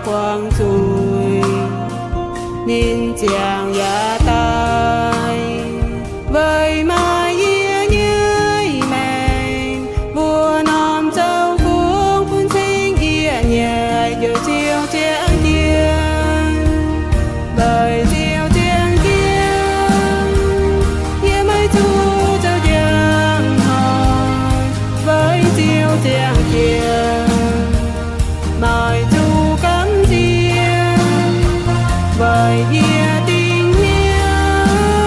guangc zuiz, ninh ziangh yaac daaih. Weic maaih yie nyei maengc, mbuo norm zoux gong bun cing yie nyei, haiz joux Ziouv ziangh jienv. Weic Ziouv ziangh jienv, yie maiv zuqc zoux njang hnoi. Weic Ziouv ziangh jienv, maaih zuqc gamh nziex. Weic yie dingc hnyouv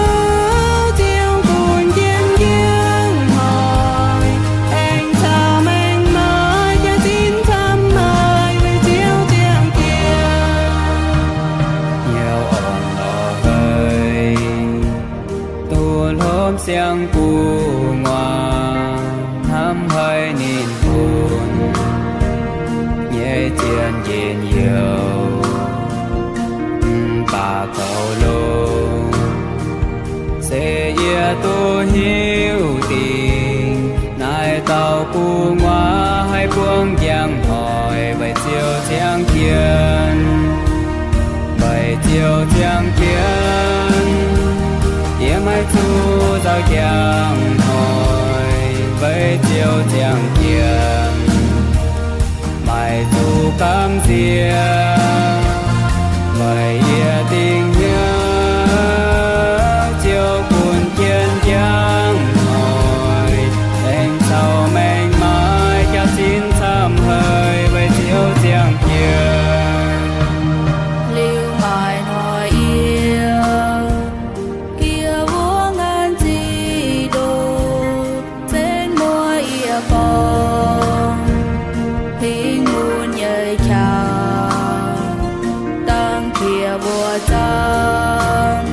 Ziouv bun jienv njang hnoi, aengx caux maengc maaiz jaax zinh camv haic. Weic Ziouv ziangh jienv, hnyouv orn lorz haic, duqv hlo siang gu'nguaaz, hnamv haiz ninh bun nyei zien njien-youh, mv baac goux longx, se yie duqv hiuv dingc. Naaiv dauh gu'nguaaz haih buangh njang hnoi, weic Ziouv ziangh jienv. Weic Ziouv ziangh jienv, yie maiv zuqc zoux njang hnoi. Weic Ziouv ziangh jienv, maaih zuqc gamh nziex. Weic yie dingc hnyouv Ziouv bun jienv njang hnoi, aengx caux maengc maaiz jaax zinh camv haic. Weic Ziouv ziangh jienv, liuz maaih hnoi yie, yie wuov ngaanc zic ndoqc, zenv muoz yie borngz, hingh mun nyei qangx, dangh qiex mbuo zaangv.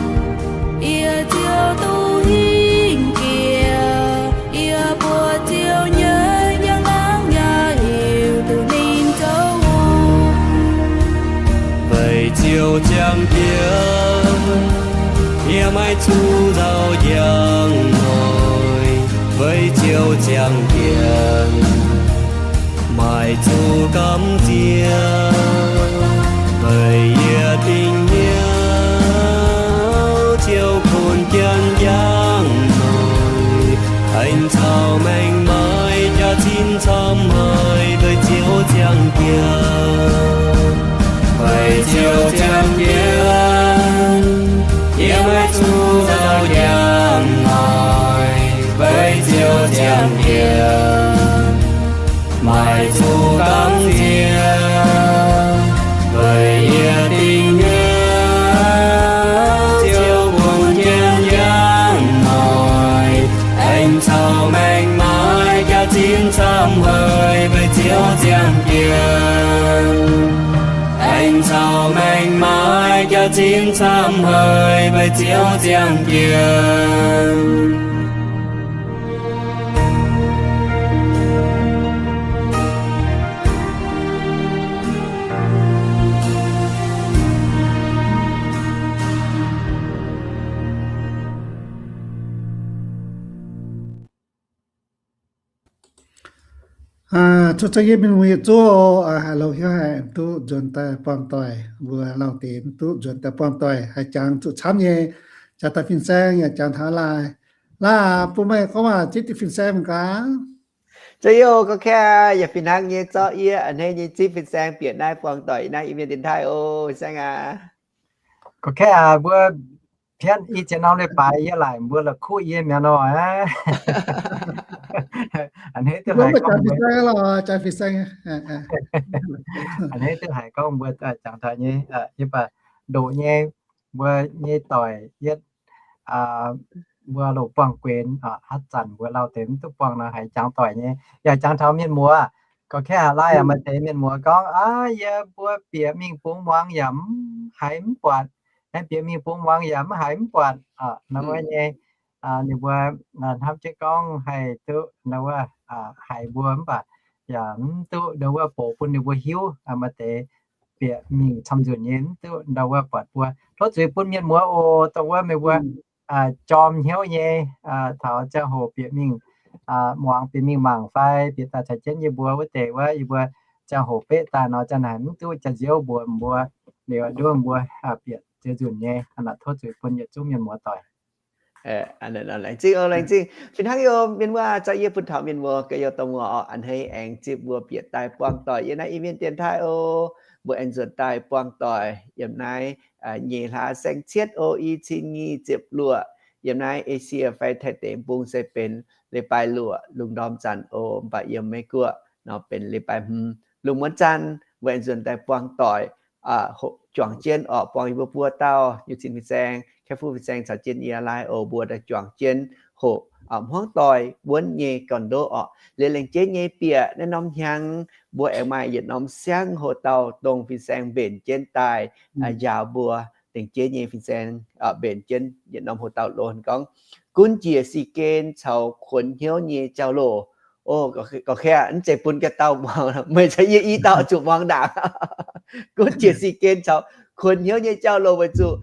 Yie Ziouv duqv hingh jiex, yie mbuo Ziouv nyei njang-laangc yaac hiuv duqv ninh zoux hungh. Weic Ziouv ziangh jienv, yie maiv zuqc nzauh njang hnoi. Weic Ziouv ziangh jienv, maaih zuqc gamh nziex. Weic yie dingc hnyouv Ziouv bun jienv njang hnoi, aengx caux maengc maaiz jaax zinh camv haic. Weic Ziouv ziangh jienv, weic Ziouv ziangh jienv, yie maiv zuqc nzauh njang hnoi. Weic Ziouv ziangh jienv, maaih zuqc gamh nziex. Weic yie dingc hnyouv Ziouv bun jienv njang hnoi, aengx caux maengc maaiz jaax zinh camv haic. Weic Ziouv ziangh jienv, aengx caux maengc maaiz jaax zinh camv haic. Weic Ziouv ziangh jienv. Aa, cuotv za'gengh mienh muoz yietc zungv, aa, haaix louh hnyouv haic duqv nzuonx daaih buangh doic, mbuo lauh deix duqv nzuonx daaih buangh doic, haih jangx zuqc camv nyei, jangx taux fin-saeng yaac jangx taux laaih. Laaih bun meih gorngv waac zipv diuh fin-saeng mangc gaax. Za'gengh gorngv kaaix yaac fih hnangv nyei zorqv yie a'hneiv nyei zipv fin-saeng bieqc naaiv buangh doic naaiv Iu-Mienh dienx taaih oc, fin-saeng aac. Gorngv kaaix aac, mbuo pienv i ziex norm leiz-baaix yie laaic mbuo la'kuqv yie mi'aqv nor aac. A'hneiv duqv haiz gorngv mbuo, a'hneiv duqv haiz gorngv mbuo jangx taux nyei, yie baac ndoqc nyei, mbuo nyei doic yietv, mbuo loz-buangh guenx, haaix zanc mbuo lauh deix mv duqv buangh nor haiz jangx doic nyei. Yaac jangx taux mienh muoz, gorngv kaaix aac, laaih aac, maaih deix mienh muoz gorngv, aav, yie mbuo bieqc mingh bungx muangx yaac mv haiz mv buatc, aengx bieqc mingh bungx muangx yaac mv haiz mv buatc, nor wuov nyei. Ninh mbuo hnamv jienv gorngv haih duqv nor wuov, haiz mbuo mv baac yaac mv duqv nor wuov bouc bun ninh mbuo hiuv. Maaih deix bieqc mingh camv nzunc nyei mv duqv nor wuov buatc mbuo. Tov zuiz bun mienh muoz oc. Dongh wuov meih mbuo jorm hnyouv nyei, taux ziangh hoc bieqc mingh muangx, bieqc mingh mangc fai bieqc daaih caux jienv yie mbuo wuov deix wuov, yie mbuo ziangh hoc beqv daaih nor, ziangh naaic mv duqv jaax-nziouv mbuox mbuo, liuz nduov mbuo bieqc ziex nzunc nyei, hnangv naaic tov zuiz bun yietc zungv mienh muoz-doic. Laengz zingh oc, laengz zingh. Fih hnangv yie mienh muoz, za'gengh yie bun taux mienh muoz ga'youz dorh muoz oc, a'hneiv aengx zipv mbuo bieqc daaih buangh doic yiem naaiv Iu-Mienh dienx taaih oc. Mbuo aengx nzuonx daaih buangh doic yiem naaiv nyei hlaax saeng cietv oc, i cin nyic ziepc luoqc. Yiem naaiv Esie fai Taiv deic-bung se benx leiz-baaix luoqc lungh ndorm zanc oc, mv baac yiem Meiv Guoqv nor benx leiz-baaix hmz lungh muonz zanc. Mbuo aengx nzuonx daaih buangh doic, juangc jienv oc, buangh yie mbuo buo dauh nyei cin fin-saeng, Kaeqv Fuqv fin-saeng caux jienv yie laai oc, mbuo daaih juangc jienv hoqc hmuangv doic wuonv nyei gorn-ndoqv oc. Liuz lengc jeiv nyei bieqc naaiv norm hnyangx mbuo aengx maaih yietc norm siang hoc dauh dongh fin-saeng mbenc jienv daaih njaaux mbuo, lengc jeiv nyei fin-saeng mbenc jienv yietc norm hoc dauh loz gorngv, gunv njiec si gen caux kuonx hnyouv nyei jauv-louc. O, gorqv-kaeqv, mv zeiz bun ga'dauh muangx, meih caux yie i dauh zuqc muangx ndaangc. Gunv njiec si gen caux kuonx hnyouv nyei jauv-louc weic zuqc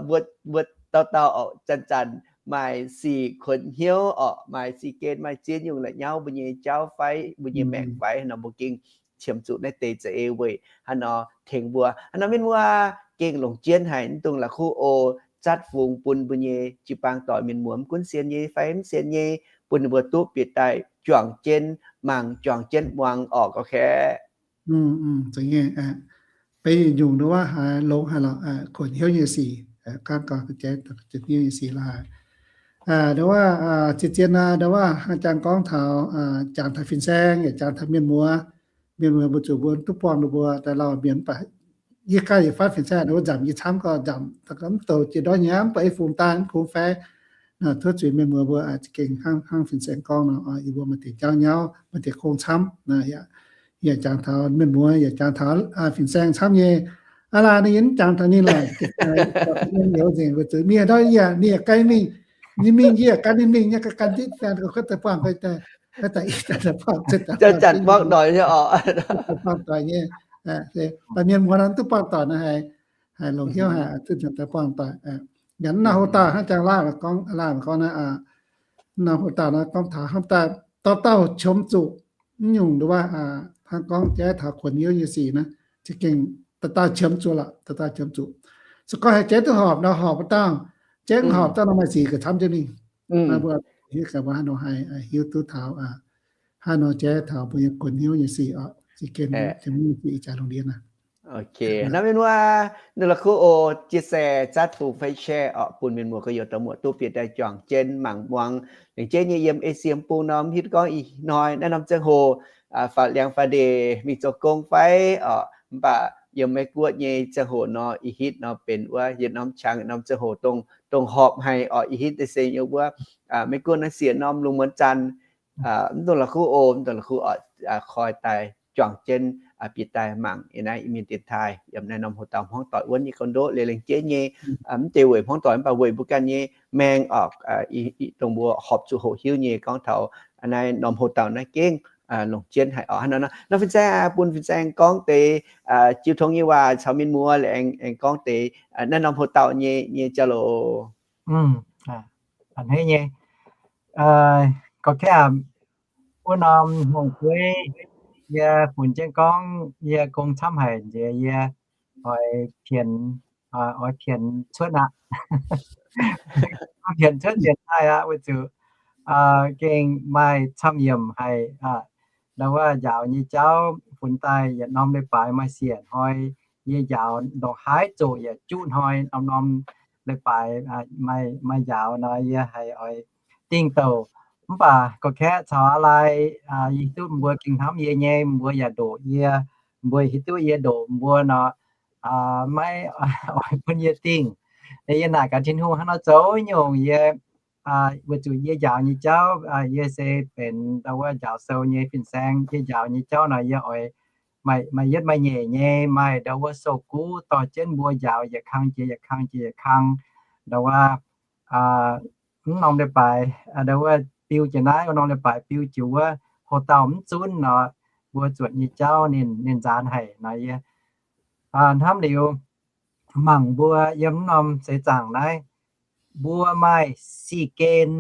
mbuo dauh dauh oc zanc-zanc maaih sic kuonx hnyouv oc, maaih si gen, maaih ziex nyungc la'nyauv mbuo nyei jauv fai mbuo nyei maengc fai nor, mbuo gengh qiemx zuqc naaiv deix za'eix weic haaix nor tengx mbuo. Haaix nor mienh muoz gengh longc jienv haic, mv dungx la'kuqv oc, zatv fungx bun mbuo nyei jiu-baang doic mienh muoz, mv gunv sienx nyei fai mv sienx nyei, bun ninh mbuo duqv bieqc daaih juangc jienv mangc, juangc jienv muangx oc, gorqv-kaeqv. Beiv nyungc nduov haaix longx haaix lorqc, kuonx hnyouv nyei sic, gorngv gorngv hnyouv nyei sic lorqc haic. Nduov zien-zien nduov hnangv jangx gorngv taux, jangx taux fin-saeng yaac jangx taux mienh muoz. Mienh muoz mbuo zuqc mbuo duqv buangh ninh mbuo daaih lauh mienh mv baac yie ganh yietc fatv fin-saeng nduov nzamc yie camv gorngv nzamc mv douc jiex ndortv nyei aqv, mv baac i fungx daaih mv kungx fai. Tov zuiz mienh muoz mbuo za'gengh hnangv fin-saeng gorngv nor, yie mbuo maaih deix jauv nyauv, maaih deix gong camv. Yaac jangx taux mienh muoz, yaac jangx taux fin-saeng camv nyei. Aa laanh ninh yie mv jangx taux ninh lorqc, mienh youz nzengc weic zuqc mienh ndortv yie, ninh yaac gan mingh, ninh mingh yie yaac gan ninh mingh nyei, gan ditv gan daaih buangh, buangh doic nyei. Mienh muoz nor duqv buangh doic nor haih, haih longc hnyouv haih zunh daaih buangh doic. Yaac naaiv hoc dauh hnangv jangx laanh gorngv, laanh gorngv naaiv, naaiv hoc dauh nor gorngv taux hnamv daaih dauh dauh qiemx zuqc mv nyungc nduov, hnangv gorngv jaiv taux kuonx hnyouv nyei sic naaiv, za'gengh dauh dauh qiemx zuqc lorqc, dauh dauh qiemx zuqc. Se gorngv haih jaiv duqv horpc nor horpc wuov dauh, jaiv mv horpc dauh nor maaih sic gauh camv jienv mingh. Mbuo hiuv gaax mbuo hnangv nor haih hiuv duqv taux, hnangv nor jaiv taux mbuo nyei kuonx hnyouv nyei sic oc, za'gengh qiemx nyei sic ih jaax lungh ndiev naaiv. Ok, hnamv mienh muoz, ninh la'kuqv oc, chia sẻ, zatv fungx fai share oc, bun mienh muoz gorx-youz dorh muoz duqv bieqc daaih juangc jienv mangc muangx. Lengc jeiv nyei yiem Esie bung norm hiuv duqv gorngv ih hnoi naaiv norm ziangh hoc faaux liangx faaux ndeic mingh zoux gong fai oc, mv baac yiem Meiv Guoqv nyei ziangh hoc nor, ih hitv nor benx wuov yietc norm qangx norm ziangh hoc dongh, dongh horpc haic oc. Ih hitv deix se yiem wuov Meiv Guoqv naaiv siec norm lungh muonz zanc, mv dungx la'kuqv oc, mv dungx la'kuqv oc, koi daaih juangc jienv bieqc daaih mangc yiem naaiv Iu-Mienh dienx taaih yiem naaiv norm hoc dauh hmuangv doic wuonv nyei gorn-ndoqv liuz lengc jeiv nyei, mv deix weic hmuangv doic mv baac weic mbuo ganh nyei maengc oc, dongh mbuo horpc zuqc hoqc hiuv nyei gorngv taux naaiv norm hoc dauh naaiv gengh longc jienv haic oc. Hnangv nor, nor fin-saeng bun fin-saeng gorngv deix jiu tong nyei waac caux mienh muoz aengx, aengx gorngv deix naaiv norm hoc dauh nyei, nyei jauv-louc. A'hneiv nyei, gorqv-kaeqv, wuov norm hmuangv-kuiv yie funx jienv gorngv yie gong camv haic nziex yie oix pienx, oix pienx cuotv aqv. Pienx cuotv dienx taaih aqv weic zuqc gengh maaih camv-yiemc haic. Ndau wuov njaaux nyei jauv funx daaih yietc norm leiz-baaix maaih siec hnoi, yie njaaux ndongc haaix zoqc yaac juqv hnoi norm-norm leiz-baaix maaih njaaux nor, yie haiz oix dingh douc. Mv baac gorqv-kaeqv caux aa lai, yie hiuv duqv mbuo gengh hnamv yie nyei, mbuo yaac ndoqc yie, mbuo hiuv duqv yie ndoqc mbuo nor, maiv oix bun yie dingh. Yie naaic gaax Tin-Hungh hnangv nor zoux nyungc yie, weic zuqc yie njaaux nyei jauv, yie se benx ndau wuov njaaux sou nyei fin-saeng. Yie njaaux nyei jauv nor, yie oix maaih yietv maaih nyeic nyei, maaih ndau wuov sou-guv dorh jienv mbuo njaaux yietc kang jiex yietc kang jiex yietc kang. Ndau wuov mv norm leiz-baaix, ndau wuov biu jiex naaiv, wuov norm leiz-baaix biu jiex wuov, hoc dauh mv zunv nor, mbuo zuotc nyei jauv ninh, ninh nzaanx haic nor. Yie hnamv liuz mangc mbuo yiem mv norm seix zaangc naaiv, mbuo maaih si gen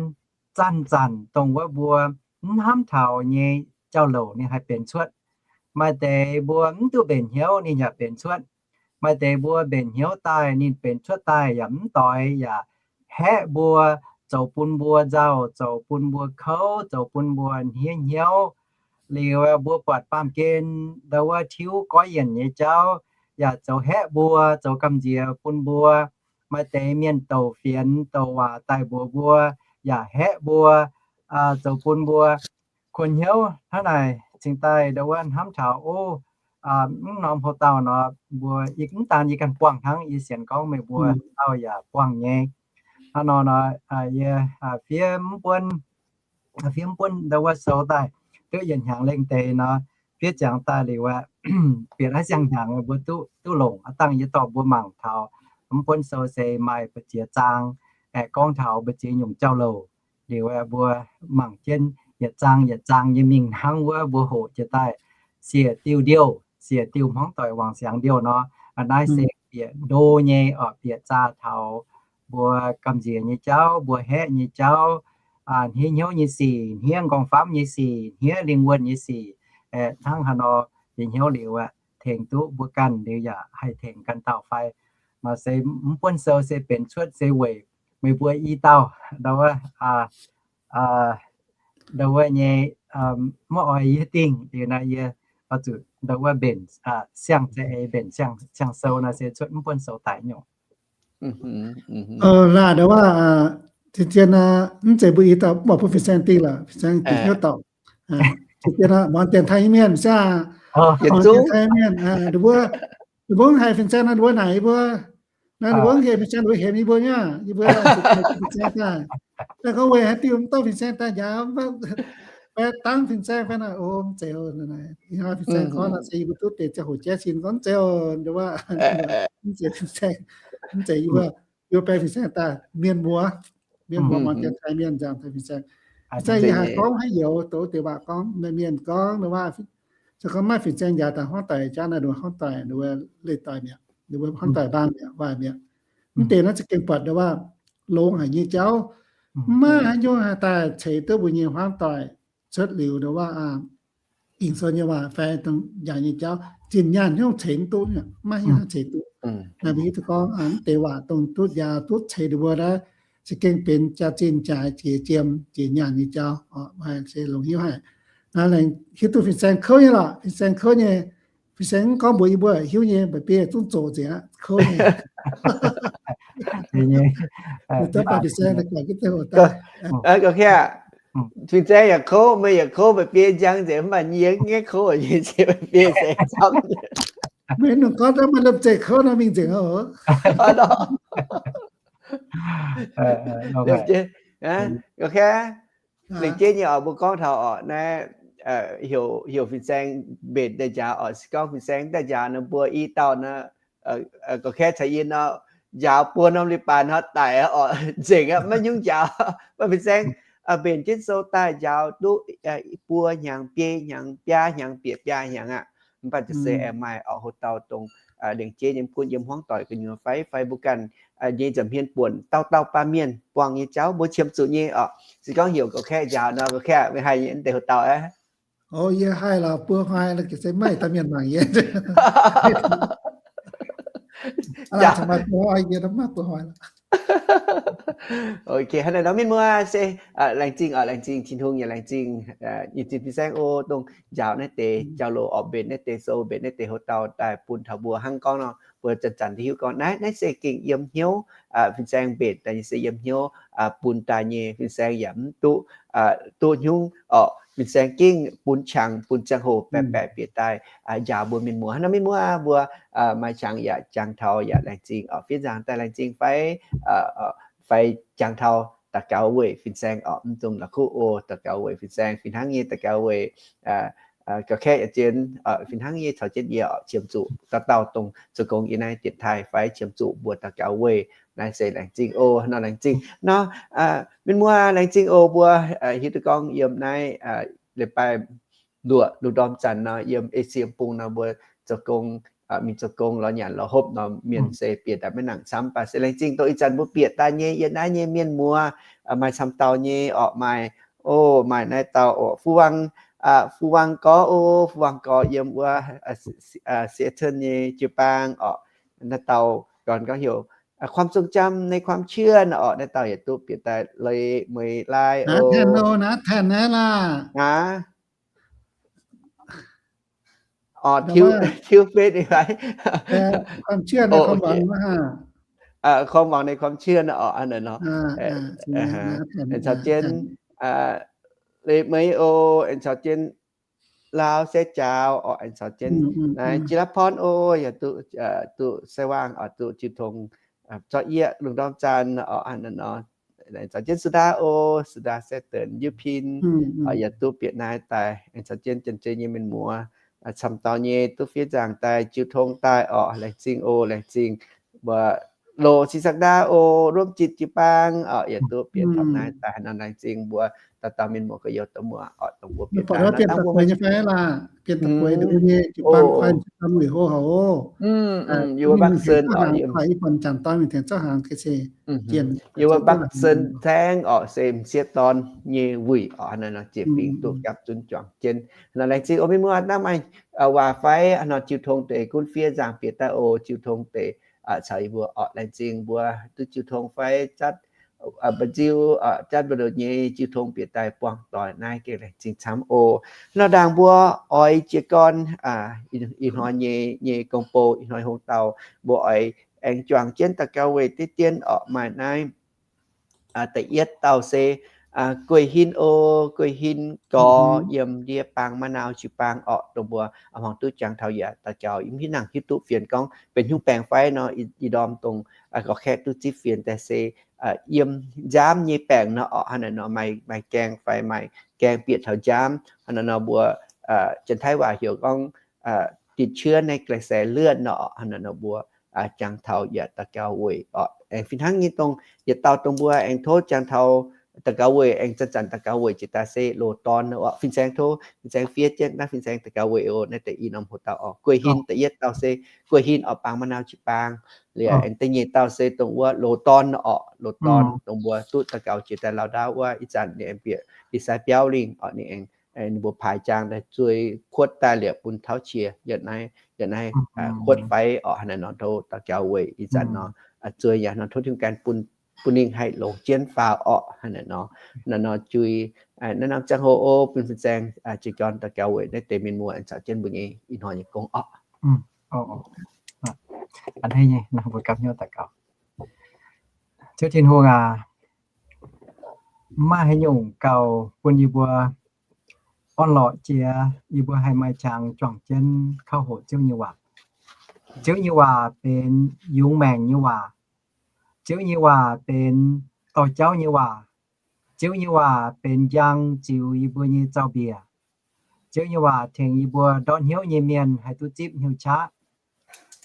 zanc-zanc dongh wuov mbuo mv hnamv taux nyei jauv-louc ninh haih benx cuotv. Maaih deix mbuo mv duqv mbenc hnyouv ninh yaac benx cuotv. Maaih deix mbuo mbenc hnyouv daaih ninh benx cuotv daaih yaac mv doix, yaac haeqv mbuo, zoux bun mbuo nzauh, zoux bun mbuo kouv, zoux bun mbuo hniev hnyouv. Liuz mbuo buatc baamh gen ndau wuov tiuv goiv yienc nyei jauv yaac zoux haeqv mbuo, zoux gamh nziex bun mbuo. Maaih deix mienh douc fienx douc waac daaih mbuox mbuo, yaac haeqv mbuo, zoux bun mbuo kuonx hnyouv. Hnangv naaic cingx daaih ndau wuov hnamv taux, o, mv norm houx-dauh nor, mbuo, mv daan yie ganh buangh hnangv, yie sienx gorngv meih mbuo dauh yaac buangh nyei. Hnangv nor nor, yie fiev mv buonv, fiev mv buonv ndau wuov sou daaih, duqv yietc hnyangx lengh deix nor, fiev ziangx daaih liuz aqv, bieqc naaiv siang-hnyangx mbuo duqv, duqv longc aqv. Dangh yie dorh mbuo mangc taux mv buonv sou se maaih mbu'ziex zaang, aengx gorngv taux mbu'ziex nyungc jauv-louc. Liuz mbuo mangc jienv yietc zaang yietc zaang nyei mingh hnangv wuov, mbuo hoqc jiez daaih siec diuh ndiouh, siec diuh hmuangv doic wangc siangx ndiouh nor, naaiv se bieqc ndo nyei oc, bieqc zaah taux mbuo gamh nziex nyei jauv, mbuo haeqv nyei jauv, hniev hnyouv nyei sic, hniev nqorngv-famv nyei sic, hniev lingh wuonh nyei sic. Hnangv haaix nor, yie hnyouv liuz aqv, tengx duqv mbuo ganh liuz yaac haih tengx ganh dauh fai? Nor se mv buonv sou se benx cuotv se weic meih mbuo i dauh ndau wuov, ndau wuov nyei, maiv oix yie dingh liuz nor, yie oix zuqc ndau wuov mbenc siang-za'eix, mbenc siang-sou nor se cuotv mv buonv sou daaih nyungc. Laah ndau wuov, zien-zien mv zeiz mbuo i dauh, mv baac bun fin-saeng dingh lorqc, fin-saeng dingh hnyouv dorngc. Zien-zien muangx dienx taaih nyei mienh saah, muangx dienx taaih nyei mienh, ninh mbuo, ninh mbuo mv haiz fin-saeng nor, ninh mbuo naaic yie mbuo, naaiv ninh mbuo mv hemx fin-saeng, ninh mbuo hemx yie mbuo nyei, yie mbuo zuqc fin-saeng daaih. Naaiv gorngv weic haaix diuc mv dorh fin-saeng daaih njaaux, fai dangv fin-saeng fai naaic, o, mv zeiz, fin-saeng gorngv nor se yie mbuo duqv deix ziangh hoc jaiv sin gorngv mv zeiz, ndau wuov, mv zeiz fin-saeng, mv zeiz yie mbuo, yie mbuo baeng fin-saeng daaih mienh muoz, mienh muoz muangx dienx taaih mienh nzangc fin-saeng. Fin-saeng yie haih gorngv haaix youz, douz deix waac gorngv, mienh gorngv ndau wuov, se gorngv maiv fin-saeng njaaux daaih hmuangv doic jaav naaiv, ninh mbuo hmuangv doic, ninh mbuo leih doic mi'aqv, ninh mbuo hmuangv doic mbaang mi'aqv, waac mi'aqv. Mv deix naaiv za'gengh buatc ndau wuov longx haic nyei jauv, maiv haaix nyungc haih daaih ceix duqv mbuo nyei hmuangv doic cuotv liuz ndau wuov Ging-Sou nyei waac fai dongh njaaux nyei jauv, zinh nyaanh hnyouv ceix mv duqv, maiv hiuv duqv ceix duqv. Naaiv mbuo hiuv duqv gorngv mv deix waac dongh duqv njaaux duqv ceix ninh mbuo naaiv, za'gengh benx jaax-zinh jaax jiex jiem jiex nyaanh nyei jauv, se longx hiuv haic. Naaiv laengz hiuv duqv fin-saeng kouv nyei lorqc, fin-saeng kouv nyei. Fin-saeng mv gorngv mbuox yie mbuo hiuv nyei, mba'biei zungv zoqc nzengc aqv, kouv nyei. Fin-saeng yaac kouv, meih yaac kouv, mba'biei njang nzengc, mv baac yie mv gaengh kouv nyei, se mba'biei se camv. Meih nungc gorngv daaih maaih lomh nzoih kouv nor mingh nzengc oc. Lengc jeiv nyei oc, mbuo gorngv taux oc naaiv, heuc fin-saeng mbenc daaih njaaux oc, se gorngv fin-saeng daaih njaaux nor mbuo i dauh nor, gorqv-kaeqv caux yie nor, njaaux buo norm leiz-baaix nor daic oc, nzengc aqv, maiv nyungc njaaux. Mv baac fin-saeng mbenc jienv sou daaih njaaux duqv buo hnyangx, biei hnyangx, biaa hnyangx, bieqc biaa hnyangx aqv. Mv baac se aengx maaih oc, houx-dauh dongh lengc jeiv nyei mv gunv yiem hmuangv doic gu'nyuoz fai, fai mbuo ganh nyei nza'hmien buonc dauh dauh baamh mienh buangh nyei jauv mbuo qiemx zuqc nyei oc. Se gorngv heuc gorqv-kaeqv njaaux nor, gorqv-kaeqv meih haih nyei mv deix houx-dauh aqv? O, yie haih lorqc, buo hnoi se maiv maaih mienh mangc yie. Ok, hnangv naaiv nor mienh muoz se laengz zingh oc, laengz zingh Tin-Hungh yaac laengz zingh, laengz zingh fin-saeng o, dongh njaaux naaiv deix jauv-louc oc, mbenc naaiv deix sou, mbenc naaiv deix houx-dauh daaih bun taux mbuo hnangv gorngv nor, mbuo zanc-zanc hiuv gorngv naaiv, naaiv se gengh yiem hnyouv, fin-saeng mbenc daaih nyei se yiem hnyouv, bun daaih nyei, fin-saeng yaac mv duqv duqv hnyungv oc. Fin-saeng gengh bun qangx bun ziangh hoc baeqc baeqc bieqc daaih njaaux mbuo mienh muoz. Hnangv naaiv mienh muoz mbuo maaih qangx yaac jangx taux yaac laengz zingh oc, fiev nzangc daaih laengz zingh fai, fai jangx taux daux gaux weic fin-saeng oc, mv dungx la'kuqv o, daux gaux weic fin-saeng fih hnangv nyei, daux gaux weic gorqv-kaeqv yaac zien fih hnangv nyei caux jienv yie oc, qiemx zuqc dauh dauh dongh zoux gong yiem naaiv dienx taaih fai qiemx zuqc mbuo daux gaux weic naaiv se laengz zingh o, nor laengz zingh nor. Mienh muoz laengz zingh oc, mbuo hiuv duqv gorngv yiem naaiv leiz-baaix luoqc lungh ndorm zanc nor, yiem Esie Bung nor mbuo zoux gong, mingh zoux gong lorz nyanc lorz hopv nor, mienh se bieqc daaih maiv nangc camv, mv baac se laengz zingh dongh ih zanc mbuo bieqc daaih nyei yiem naaiv nyei mienh muoz maaih camv dauh nyei oc, maaih, o, maaih naaiv dauh oc, Fu Wang, Fu Wang Gorx oc, Fu Wang Gorx yiem wuov Seattle nyei jiu-baang orqc. Naaiv dauh gorngv heuc ความทรงจำในความเชื่อ nor orqc. Naaiv dauh yaac duqv bieqc daaih, Leiz Mueiz Laai oc. Naaiv, orqc, tiuv, tiuv Facebook fai? Orqc, ความหวังในความเชื่อ nor orqc. Aengx caux jienv Leiz Mueiz oc, aengx caux jienv Laauv Saeqv Jaaux orqc, aengx caux jienv naaiv Jiex Laav Porn oc, yaac duqv, duqv sai waangh orqc, duqv jiu tong zorqv yieqv lungh ndorm zanh orqc. Aengx caux jienv Su Ndaa oc, Su Ndaa Saeqv Denc, Yiu Pin, yaac duqv bieqc naaiv daaih. Aengx caux jienv Janx-Zei nyei mienh muoz camv dauh nyei duqv fiev nzaangc daaih jiu tong daaih orqc. Laengz zingh oc, laengz zingh mbuo. Loz Si Saqv Ndaa oc, Luomv Jitc jiu-baang orqc, yaac duqv bieqc taux naaiv daaih. Haaix nor laengz zingh mbuo dauh dauh mienh muoz gorx-youz dongh muoz orqc, dongh mbuo bieqc daaih naaiv mbuo nyei fai laac, bieqc daaih bueix nyei jiu-baang fai, yie mbuo Bắc Sơn orqc, yie mbuo Bắc Sơn saengv orqc, se m'sieqv dorn nyei wuic orqc. Haaix nor ziec fingx duqv gapv zunv juangc jienv. Haaix nor laengz zingh oc mienh muoz, hnangv maaih waac fai haaix nor jiu tong deix gunv fiev nzaangc bieqc daaih oc, jiu tong deix caux yie mbuo orqc. Laengz zingh mbuo duqv jiu tong fai zatv mba'nziu, zatv mba'nziu nyei jiu tong bieqc daaih buangh doic naaiv gengh laengz zingh camv oc. Nor ndaangc mbuo oix jiez gorn ih hnoi nyei, nyei gong-bou, ih hnoi hungh dauh mbuo oix aengx juangc jienv daux gaux weic diqv dien orqc, maaih naaiv da'yietv dauh se Guei Hin oc, Guei Hin Gorx yiem ndiev baang Ma'nau jiu-baang orqc, dongh mbuo hmuangx duqv jangx taux yaac daux gaux, yie mv hiuv nangc hiuv duqv fienx gorngv benx hnyouv baengc fai nor, ih ndorm dongh gorx-kaeqv duqv zipv fienx daaih se yiem nziaamv nyei baengc nor orqc. Haaix nor maaih gaeng fai maaih gaeng bieqc taux nziaamv, haaix nor mbuo Janx-Taiv waac heuc gorngv ติดเชื้อในกระแสเลือด nor orqc. Haaix nor mbuo jangx taux yaac daux gaux weic orqc. Aengx fih hnangv nyei dongh yietc dauh dongh mbuo aengx tov jangx taux daux gaux weic, aengx zanc-zanc daux gaux weic jiex daaih se loz dorn orqc. Fin-saeng tov, fin-saeng fiev jienv naaiv fin-saeng daux gaux weic oc. Naaiv deix i norm hoc dauh orqc, Guei Hin da'yietv dauh se Guei Hin orqc, baang Ma'nau jiu-baang. Liuz aengx da'nyeic dauh se dongh wuov loz dorn orqc, loz dorn dongh mbuo duqv daux gaux jiex daaih lauh ndaauv wuov, ih zanc ninh aengx bieqc i sai biauv lingh orqc, ninh aengx ninh mbuo paaix jaang daaih zueih kuotv daaih liepc bun tauv qiex yaac naaiv, yaac naaiv kuotv fai orqc. Haaix nor tov daux gaux weic ih zanc nor zueih yaac nor tov Tin-Hungh gaengh bun, bun ninh haih longx jienv faaux orqc. Haaix nor, naaiv nor jui naaiv norm ziangh hoc oc, bun fin-saeng jiez gorn daux gaux weic naaiv deix mienh muoz aengx caux jienv mbuo nyei ih hnoi nyei gong orqc. Ziouv Tin-Hungh aac, mv maaih haaix nyungc gauh bun yie mbuo orn-lorqc jiex, yie mbuo haih maaih qangx juangc jienv kauv hoqc Ziouv nyei waac. Ziouv nyei waac benx yungz maengc nyei waac. Ziouv nyei waac benx dorh jauv nyei waac. Ziouv nyei waac benx njang ziux yie mbuo nyei zaux-mbiec. Ziouv nyei waac tengx yie mbuo ndortv hnyouv nyei mienh haih duqv zipv hnyouv qaqv.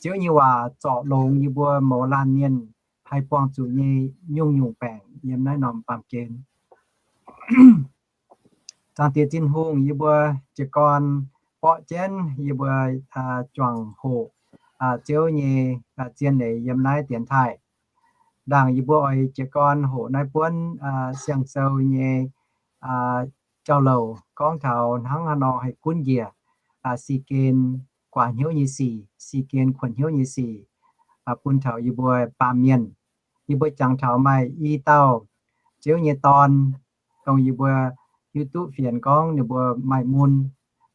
Ziouv nyei waac zorc longx yie mbuo mouz laanh mienh haih buangh zuqc nyei nyungc-nyungc baengc yiem naaiv norm baamh gen. Zaangc Diex Tin-Hungh, yie mbuo jiez gorn borqv jienv yie mbuo juangc hoqc Ziouv nyei zien leiz yiem naaiv dienx taaih. Ndaangc yie mbuo oix jiez gorn hoqc naaiv buonv siang-sou nyei jauv-louc gorngv taux hnangv haaix nor haih gunv njiec si gen guaax hnyouv nyei sic, si gen kuonx hnyouv nyei sic, bun taux yie mbuo baamh mienh. Yie mbuo jangx taux maaih i dauh Ziouv nyei dorn, dongh yie mbuo hiuv duqv fienx gorngv ninh mbuo maaih mun.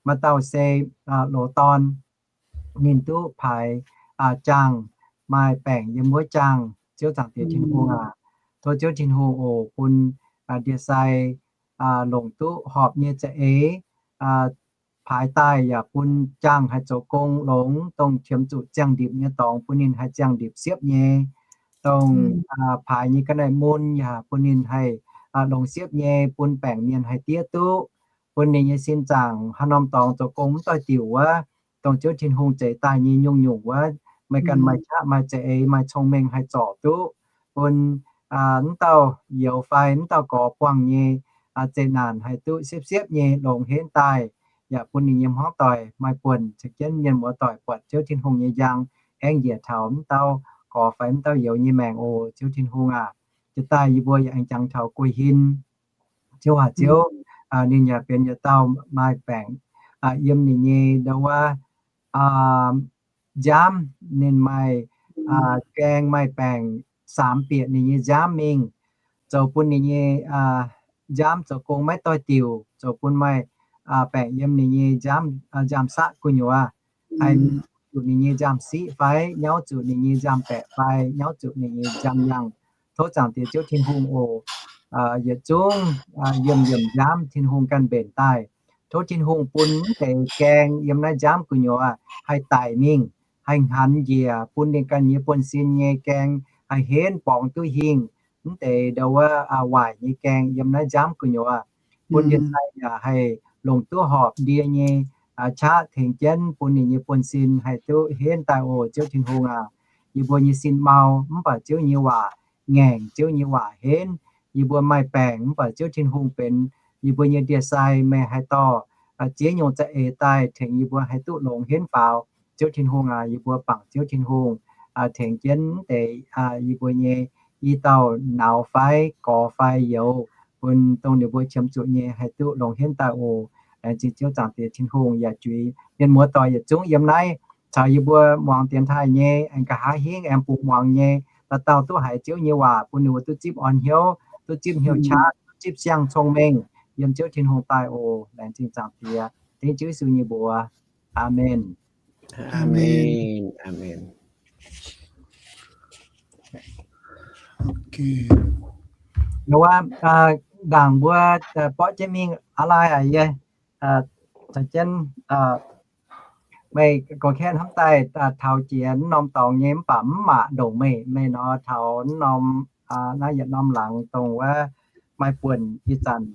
Maaih dauh se loz-dorn, ninh duqv paaix jaangh, maaih baengc yiem wuov jaangh. Ziouv Zaangc Diex Tin-Hungh aac, tov Ziouv Tin-Hungh oc bun ndie-sai longc duqv horpc nyei za'eix paaix daaih yaac bun jaangh haih zoux gong longx, dongh qiemx zuqc ziangh ndipc nyei dorngx bun ninh haih ziangh ndipc siepv nyei, dongh paaix nyei ga'naaiv mun yaac bun ninh haih longx siepv nyei, bun baengc mienh haih diev duqv, bun ninh nyei sin zaangc haaix norm dorngx zoux gong mv doix-diuc wuov, dongh Ziouv Tin-Hungh zeix daaih nyei nyungc-nyungc wuov, meih ganh maaih qaqv maaih za'eix maaih cong-mengh haih zorc duqv, bun mv dauh youz fai mv dauh gorx buangh nyei zeqc naanc haih duqv siepv-siepv nyei longx henv daaih, yaac bun ninh nyei hmuangv doic maaih buonc caux jienv mienh muoz doic buatc Ziouv Tin-Hungh nyei njang aengx njiec taux mv dauh gorx fai mv dauh youz nyei maengc oc. Ziouv Tin-Hungh aac, jiex daaih yie mbuo yaac aengx jangx taux Guei Hin. Ziouv aac, Ziouv, ninh yaac benx yietc dauh maaih baengc yiem ninh nyei ndau wuov nziaamv. Ninh maaih gaeng maaih baengc saamx bieqc ninh nyei nziaamv mingh, zoux bun ninh nyei nziaamv zoux gong maiv doix-diuc, zoux bun maaih baengc yiem ninh nyei nziaamv, nziaamv-saqv gu'nyuoz, haih zuqc ninh nyei nziaamv-siqv fai nyauv zuqc ninh nyei nziaamv-baeqc fai nyauv zuqc ninh nyei nziaamv-yangh. Tov Zaangc Diex Ziouv Tin-Hungh oc, yietc zungv yiemh yiemh nziaamv Tin-Hungh ganh mbenc daaih. Tov Tin-Hungh bun mv deix gaeng yiem naaiv nziaamv gu'nyuoz haih daic mingh, haih hnaanx njiec, bun ninh ganh nyei buonv-sin nyei gaeng haih henv borngz duqv hingh mv deix ndau wuov waaic nyei gaeng yiem naaiv nziaamv gu'nyuoz, bun ndie-sai yaac haih longc duqv horpc ndie nyei qaqv tengx jienv bun ninh nyei buonv-sin haih duqv henv daaih oc. Ziouv Tin-Hungh aac, yie mbuo nyei sin mau mv baac Ziouv nyei waac ngaengc, Ziouv nyei waac henv. Yie mbuo maaih baengc mv baac Ziouv Tin-Hungh benx yie mbuo nyei ndie-sai. Meih haih dorh ziex nyungc za'eix daaih tengx yie mbuo haih duqv longx henv faaux. Ziouv Tin-Hungh aac, yie mbuo bangc Ziouv Tin-Hungh tengx jienv mv deix yie mbuo nyei i dauh nauz fai gorx fai youz, bun dongh ninh mbuo qiemx zuqc nyei haih duqv longx henv daaih oc. Laengz zingh Ziouv Zaangc Diex Tin-Hungh yaac juix mienh muoz-doic yietc zungv yiem naaiv caux yie mbuo muangx dienx taaih nyei, aengx nqa'haav hingv aengx bungx muangx nyei, dauh dauh duqv haiz Ziouv nyei waac bun ninh mbuo duqv zipv orn hnyouv, duqv zipv hnyouv qaqv, duqv zipv siang-cong-mengh yiem Ziouv Tin-Hungh daaih oc. Laengz zingh Zaangc Diex, dengv Ziouv Yesu nyei mbuox. Aamen. Aamen. Wuov, ndaangc mbuo borqv jienv mingh aqv lai aac, yie caux jienv meih gorngv kaeqv hnamv daaih taux jiex norm dorngx nyei mv baac mv maac ndongc meih, meih nor taux norm, naaiv yietc norm laangz dongh wuov maaih buonc ih zanc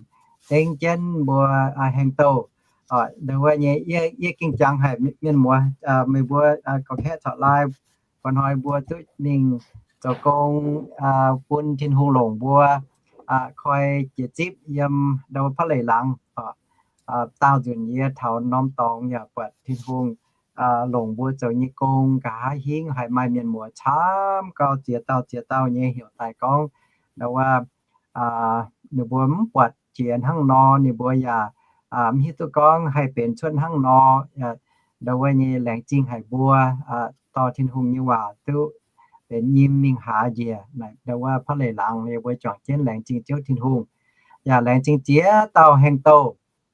dengv jienv mbuo haengh douh. Ndongc wuov nyei yie gengh jangx haic mienh muoz, meih mbuo gorngv kaeqv taux lai, bun hnoi mbuo duqv mingh zoux gong bun Tin-Hungh longc mbuo koi jiex zipv yiem ndau wuov paav leic laangz. Daauh nzunc yie taux norm dorngx yaac buatc Tin-Hungh longc mbuo zoux nyei gong. Nqa'haav hingv haiz maaih mienh muoz camv gau ziex dauh ziex dauh nyei heuc daaih gorngv ndau wuov ninh mbuo mv buatc jiex hnangv nor, ninh mbuo yaac mv hiuv duqv gorngv haih benx cuotv hnangv nor. Ndau wuov nyei laengz zingh haic mbuo dorh Tin-Hungh nyei waac duqv benx nyim mingh haaz njiec ndau wuov paav leic laangz, yie mbuo juangc jienv laengz zingh Ziouv Tin-Hungh. Yaac laengz zingh ziex dauh haengh douh.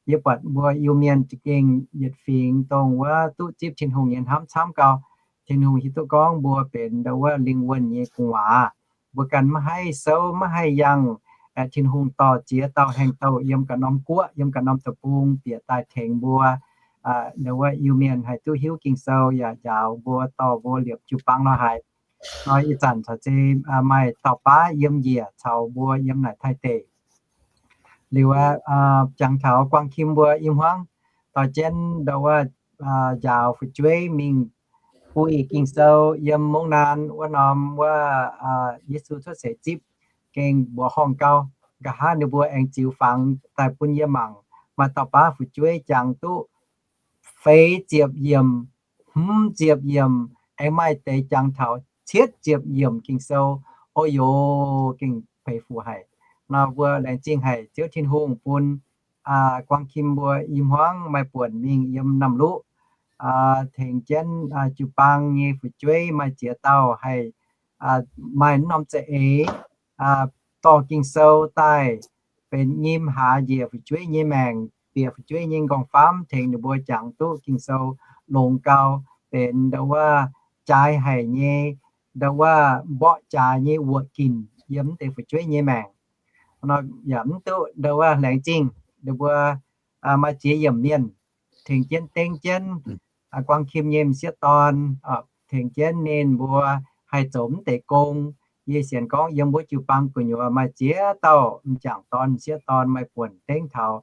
Yie buatc mbuo Iu-Mienh za'gengh yietc fingx dongh wuov duqv zipv Tin-Hungh nyei hnamv camv gau. Tin-Hungh hiuv duqv gorngv mbuo benx ndau wuov lingh wuonh nyei gu'nguaaz. Mbuo ganh maiv haih souv maiv haih yangh. Tin-Hungh dorh ziex dauh haengh douh yiem ganh norm guoqv yiem ganh norm deic-bung bieqc daaih tengx mbuo ndau wuov Iu-Mienh haih duqv hiuv Ging-Sou yaac njaaux mbuo dorh mbuo liepc jiu-baang lorz haic. Nor ih zanc caux zeiz maaih dauh baav yiem njiec caux mbuo yiem naaic Taiv deic. Liuz aqv, jangx taux guang kim mbuo i hmuangv dorh jienv ndau wuov njaaux fu'jueiv mingh buih Ging-Sou yiem mungv naan wuov norm wuov Yesu cuotv seix zipv gengh mbuoqc horngh gau. Nqa'haav ninh mbuo aengx ziux fangx daaih bun yie mangc. Maaih dauh baav fu'jueiv jangx duqv feix ziepc yiemc, hmz ziepc yiemc, aengx maaih deix jangx taux cietv ziepc yiemc Ging-Sou. O yoc, gengh peix fuc haic. Nor mbuo laengz zingh haic Ziouv Tin-Hungh bun guang kim mbuo i hmuangv maaih buonc mingh yiem Namh Luqv tengx jienv jiu-baang nyei fu'jueiv maaih ziex dauh haih maaih norm za'eix dorh Ging-Sou daaih benx nyim haaz njiec fu'jueiv nyei maengc, bieqc fu'jueiv nyei nqorngv-famv tengx ninh mbuo jangx duqv Ging-Sou longx gau, benx ndau wuov jaaix haic nyei, ndau wuov mborqv jaax nyei wuoqc ginc yiem mv deix fu'jueiv nyei maengc. Nor yaac mv duqv ndau wuov laengz zingh ninh mbuo maaih ziex yiemc mienh tengx jienv dengv jienv guang kim nyei m'sieqv dorn, tengx jienv ninh mbuo haih zoux mv deix gong. Yie sienx gorngv yiem mbuo jiu-baang gu'nyuoz maaih ziex dauh m'jangc dorn m'sieqv dorn maaih buonc dengv taux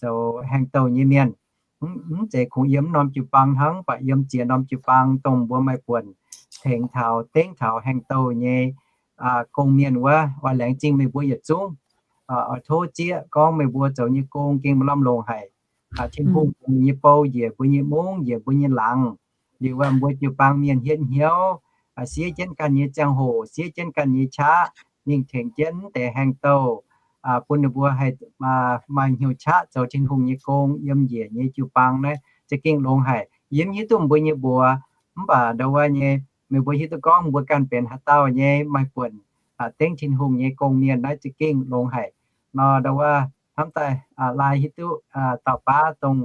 zoux haengh douh nyei mienh. Mv zeiz kungx yiem norm jiu-baang hnangv, mv baac yiem ziex norm jiu-baang dongh mbuo maaih buonc tengx taux dengv taux haengh douh nyei gong-mienh wuov. Oix laengz zingh meih mbuo yietc zungv. Oix tov zieqv gorngv meih mbuo zoux nyei gong gengh maaih lamh longc haic. Tin-Hungh bun ninh nyei bou njiec mbuo nyei mungv, njiec mbuo nyei laangz. Liuz mbuo jiu-baang mienh hietv hnyouv, siev jienv ganh nyei ziangh hoc, siev jienv ganh nyei qaqv, mingh tengx jienv mv deix haengh douh, bun ninh mbuo haih maaih hnyouv qaqv zoux Tin-Hungh nyei gong yiem njiec nyei jiu-baang naaiv za'gengh longx haic. Yie mv hiuv duqv mbuo nyei mbuox, mv baac ndau wuov nyei, meih mbuo hiuv duqv gorngv mbuo ganh benx haaix dauh nyei maaih buonc dengv Tin-Hungh nyei gong mienh naaiv za'gengh longx haic. Nor ndau wuov hnamv daaih lai hiuv duqv dauh baav dongh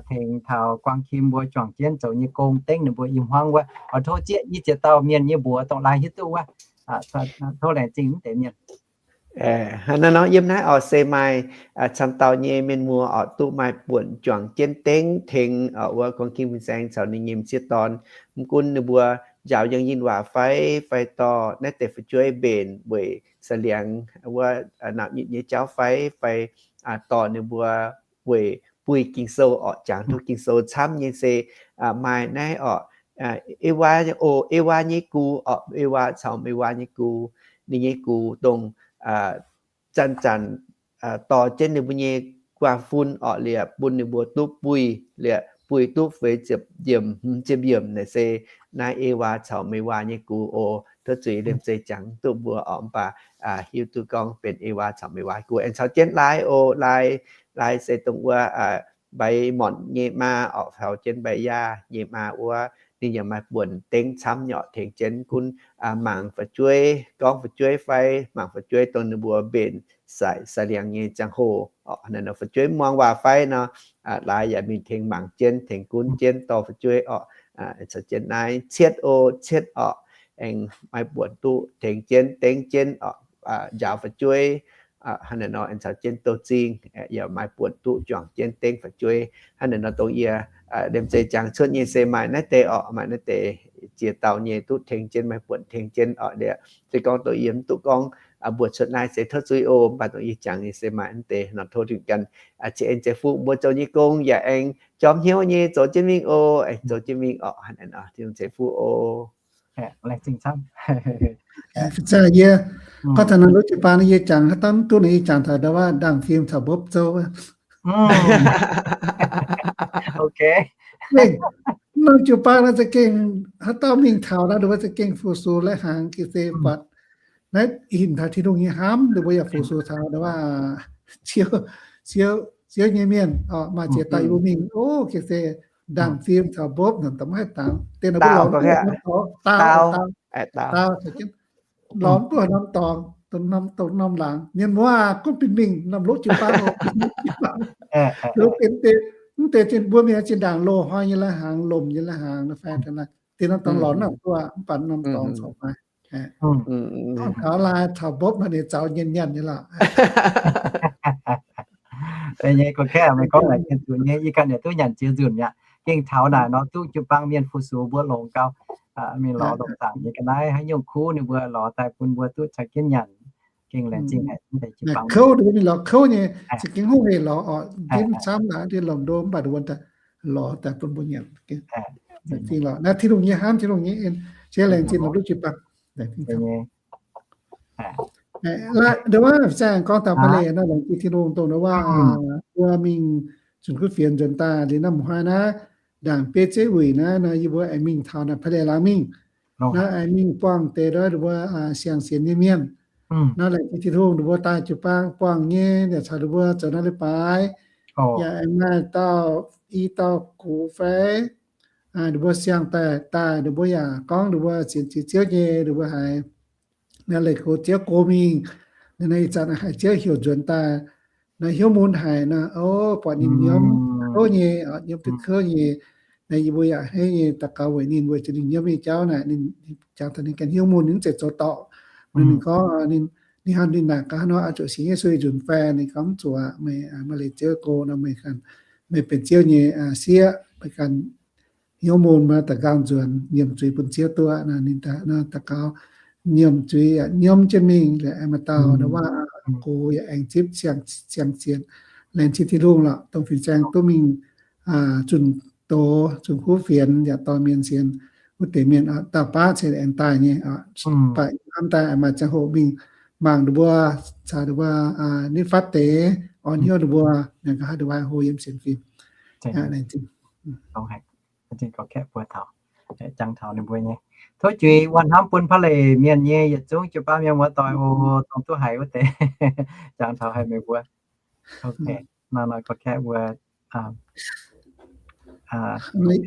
tengx taux Guang Kim mbuo juangc jienv zoux nyei gong dengv ninh mbuo i hmuangv wuov. Oix tov zieqv i ziex dauh mienh nyei mbuox dongh lai hiuv duqv wuov. Tov laengz zingh mv deix mienh. Hnangv naaiv nor yiem naaiv oix se maaih camv dauh nyei mienh muoz oix duqv maaih buonc juangc jienv dengv tengx wuov Guang Kim fin-saeng caux ninh nyei m'sieqv dorn. Mv gunv ninh mbuo njaaux yangh yinh waac fai, fai dorh naaiv deix fu'jueiv mbenc weic sa'liangx wuov naux nyitc nyei jauv fai, fai dorh ninh mbuo weic buih Ging-Sou orqc, jangx duqv Ging-Sou camv nyei se maaih naaiv orqc, Ewaa, o, Ewaa nyei gux orqc, Ewaa caux Mewaa nyei gux, ninh nyei gux dongh zanc-zanc dorh jienv ninh mbuo nyei guaav fun orqc liepc bun ninh mbuo duqv buih liepc, buih duqv feix ziepc yiemc, hmz ziepc yiemc naaic se naaiv Ewaa caux Mewaa nyei gux oc. Tov zuiz liemh zeih jangx duqv mbuo orqc, mv baac hiuv duqv gorngv benx Ewaa caux Mewaa gux. Aengx caux jienv Lai oc, Lai, Lai se dongh wuov Mbaix Morntc nyei maa orqc, caux jienv Mbaix Yaah nyei maa wuov, ninh yaac maaih buonc dengv camv nyei orqc, tengx jienv gunv mangc fu'jueiv, gorngv fu'jueiv fai mangc fu'jueiv dongh ninh mbuo mbenc sa'liangx nyei ziangh hoc orqc, naaiv nor fu'jueiv muangx waac fai nor, Lai yaac mingh tengx mangc jienv, tengx gunv jienv dorh fu'jueiv orqc. Caux jienv naaiv Cietv oc, Cietv orqc, aengx maaih buonc duqv tengx jienv, dengv jienv orqc, njaaux fu'jueiv. Hnangv naaiv nor aengx caux jienv Douz Zingh yaac maaih buonc duqv juangc jienv dengv fu'jueiv. Hnangv naaiv nor dongh yie liemh zeih jangx cuotv nyei se maaih naaiv deix orqc, maaih naaiv deix ziex dauh nyei duqv tengx jienv, maaih buonc tengx jienv orqc. Liuz se gorngv dongh yie mv duqv gorngv mbuox cuotv naaiv se tov zuiz oc, mv baac dongh yie jangx nyei se maaih naaiv deix nor tov dingc ganh ceix en ceix fuqv mbuo zoux nyei gong yaac aengx jorm hnyouv nyei zoux jienv mingh oc, aengx zoux jienv mingh orqc. Hnangv naaiv nor tov ceix fuqv oc. Yie gorngv taux naaiv lov jiu-baang yie jangx haaix dauh mv duqv naaic yie jangx taux ndau wuov ndaangc fim caux mbopv zouv. Norm jiu-baang naaiv za'gengh haaix dauh mingh taux naaiv ndau wuov za'gengh fu-sux lai-hnaangx ga'sie buatc. Naaiv hinc taux Tin-Hungh nyei hnamv, ndau wuov yaac fu-sux taux ndau wuov Ziouv, Ziouv nyei mienh orqc, maaih ziex dauh yie mbuo mingh, o, ga'sie ndaangc fim caux mbopv nor, da'maiv haih dangx. Deix naaic mbuo lorz duqv norm dorngx, daauh, daauh, lorz duqv norm dorngx, dongh norm laangz. Mienh muoz gunv binc mingh norm lov jiu-baang oc. Mv deix zinh mbuo mingh zinh ndaangc loz-hnoi nyei lai-hnaangx, lomc nyei lai-hnaangx nor fai deix norm dorngx lorz naaiv duqv, mv baac norm dorngx corc maaih. Taux lai taux mbopv nor ninh zaux nyanc nyanc nyei lorqc. Nyei gorngv kaeqv meih gorngv naaic gengh zuqc nyei, yie ganh yaac duqv nyanc ziex nzunc aqv. Gengh taux naaic nor duqv jiu-baang mienh fu-sux mbuo longx gau. Mingh lorz lomc zaangc nyei ga'naaiv haaix nyungc kuv ninh mbuo lorz daaih bun mbuo duqv caux jienv nyanc. Gengh laengz zingh haic mv deix jiu-baang. Kouv, ninh mingh lorz kouv nyei, za'gengh hungh hec lorz orqc, jienv camv naaic ndie lomc ndo mv baac lorz daaih bun mbuo nyanc. Naaiv Tin-Hungh nyei hnamv, Tin-Hungh nyei en, ziex laengz zingh lomc duqv jiu-baang. Ndau wuov zaangh gorngv taux Pa'leic naaiv, laengz zingh Tin-Hungh dongh ndau wuov mbuo mingh zunh kuv fienx nzuonx daaih liuz naaiv m'hnoi naaiv, ndaangc bieiv zeiv wuic naaiv nor yie mbuo aengx mingh taux naaiv Pa'leic laangz mingh. Naaiv aengx mingh buangh deix ndau wuov siang-sienx nyei mienh. Naaiv laengz zingh Tin-Hungh ndau wuov daaih jiu-baang buangh nyei, yaac caux ndau wuo zoux naaiv leiz-baaix. Yaac aengx maaih dauh, i dauh gux fai ndau wuov siang daaih, daaih ndau wuov yaac gorngv ndau wuov sienx Ziouv nyei, ndau wuov haiz naaiv leih gox Ziouv gox mingh. Naaiv ih zanc haiz Ziouv heuc nzuonx daaih, naaiv hnyouv mun haic nor, o, buatc ninh nyiemv kouv nyei, nyiemv duqv kouv nyei. Naaiv yie mbuo yaac hneiv nyei daux gaux weic ninh, weic zuqc ninh nyiemv nyei jauv naaic, ninh jangx taux ninh ganh hnyouv mun, ninh mv zeiz zoux dorngc. Ninh gorngv ninh hnamv ninh naaic gaax nor, oix zuqc sienx Yesu nzunc fai? Ninh gorngv mv zuqc aqv. Meih maaih leih Ziouv gox nor, meih benx Ziouv nyei sieqv, meih ganh hnyouv mun, maaih daux gaux nzuonx, nyiemc zuiz bun Ziouv duqv. Naaiv ninh daux gaux nyiemc zuiz yaac nyiemv jienv mingh. Laaix maaih dauh ndau wuov gox yaac aengx zipv siang-sienx. Laengz zingh Tin-Hungh lorqc, dongh fin-saeng duqv mingh zunh doz, zunh kuv fienx yaac dorh mienh sienx. Wuov deix mienh dauh baav cingx aengx daaih nyei, baac hnamv daaih maaih ziangh hoc mingh mangc ndau wuov, caux ndau wuov nitv fatv deix, orn hnyouv ndau wuov, nyanc nqa'haav ndau wuov hlo yiem sienx fim. Laengz zingh. Jangx taux ninh mbuo nyei. Tov juiz wuov hnamv bun พาเล mienh nyei yietc zungv jiu-baang mienh muoz-doic oc, dongh duqv haiz wuov deix jangx taux haic meih mbuo. Ok, nor nor gorngv kaeqv mbuo,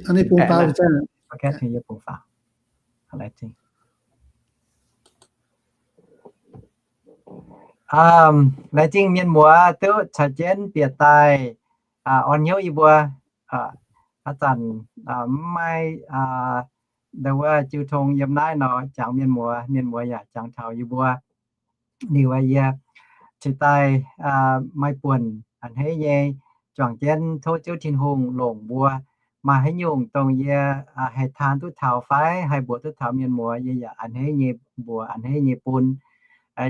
gorngv kaeqv tengx yie bungx faaux. Laengz zingh mienh muoz duqv caux jienv bieqc daaih orn hnyouv yie mbuo. Aav zanc mv maaih ndau wuov jiu tong yiem naaiv nor jangx mienh muoz, mienh muoz yaac jangx taux yie mbuo. Liuz yie ceix daaih maaih buonc a'hneiv nyei juangc jienv tov Ziouv Tin-Hungh longc mbuo. Maaih haaix nyungc dongh yie haih taan duqv taux fai haih mbuox duqv taux mienh muoz, yie yaac a'hneiv nyei mbuox, a'hneiv nyei bun.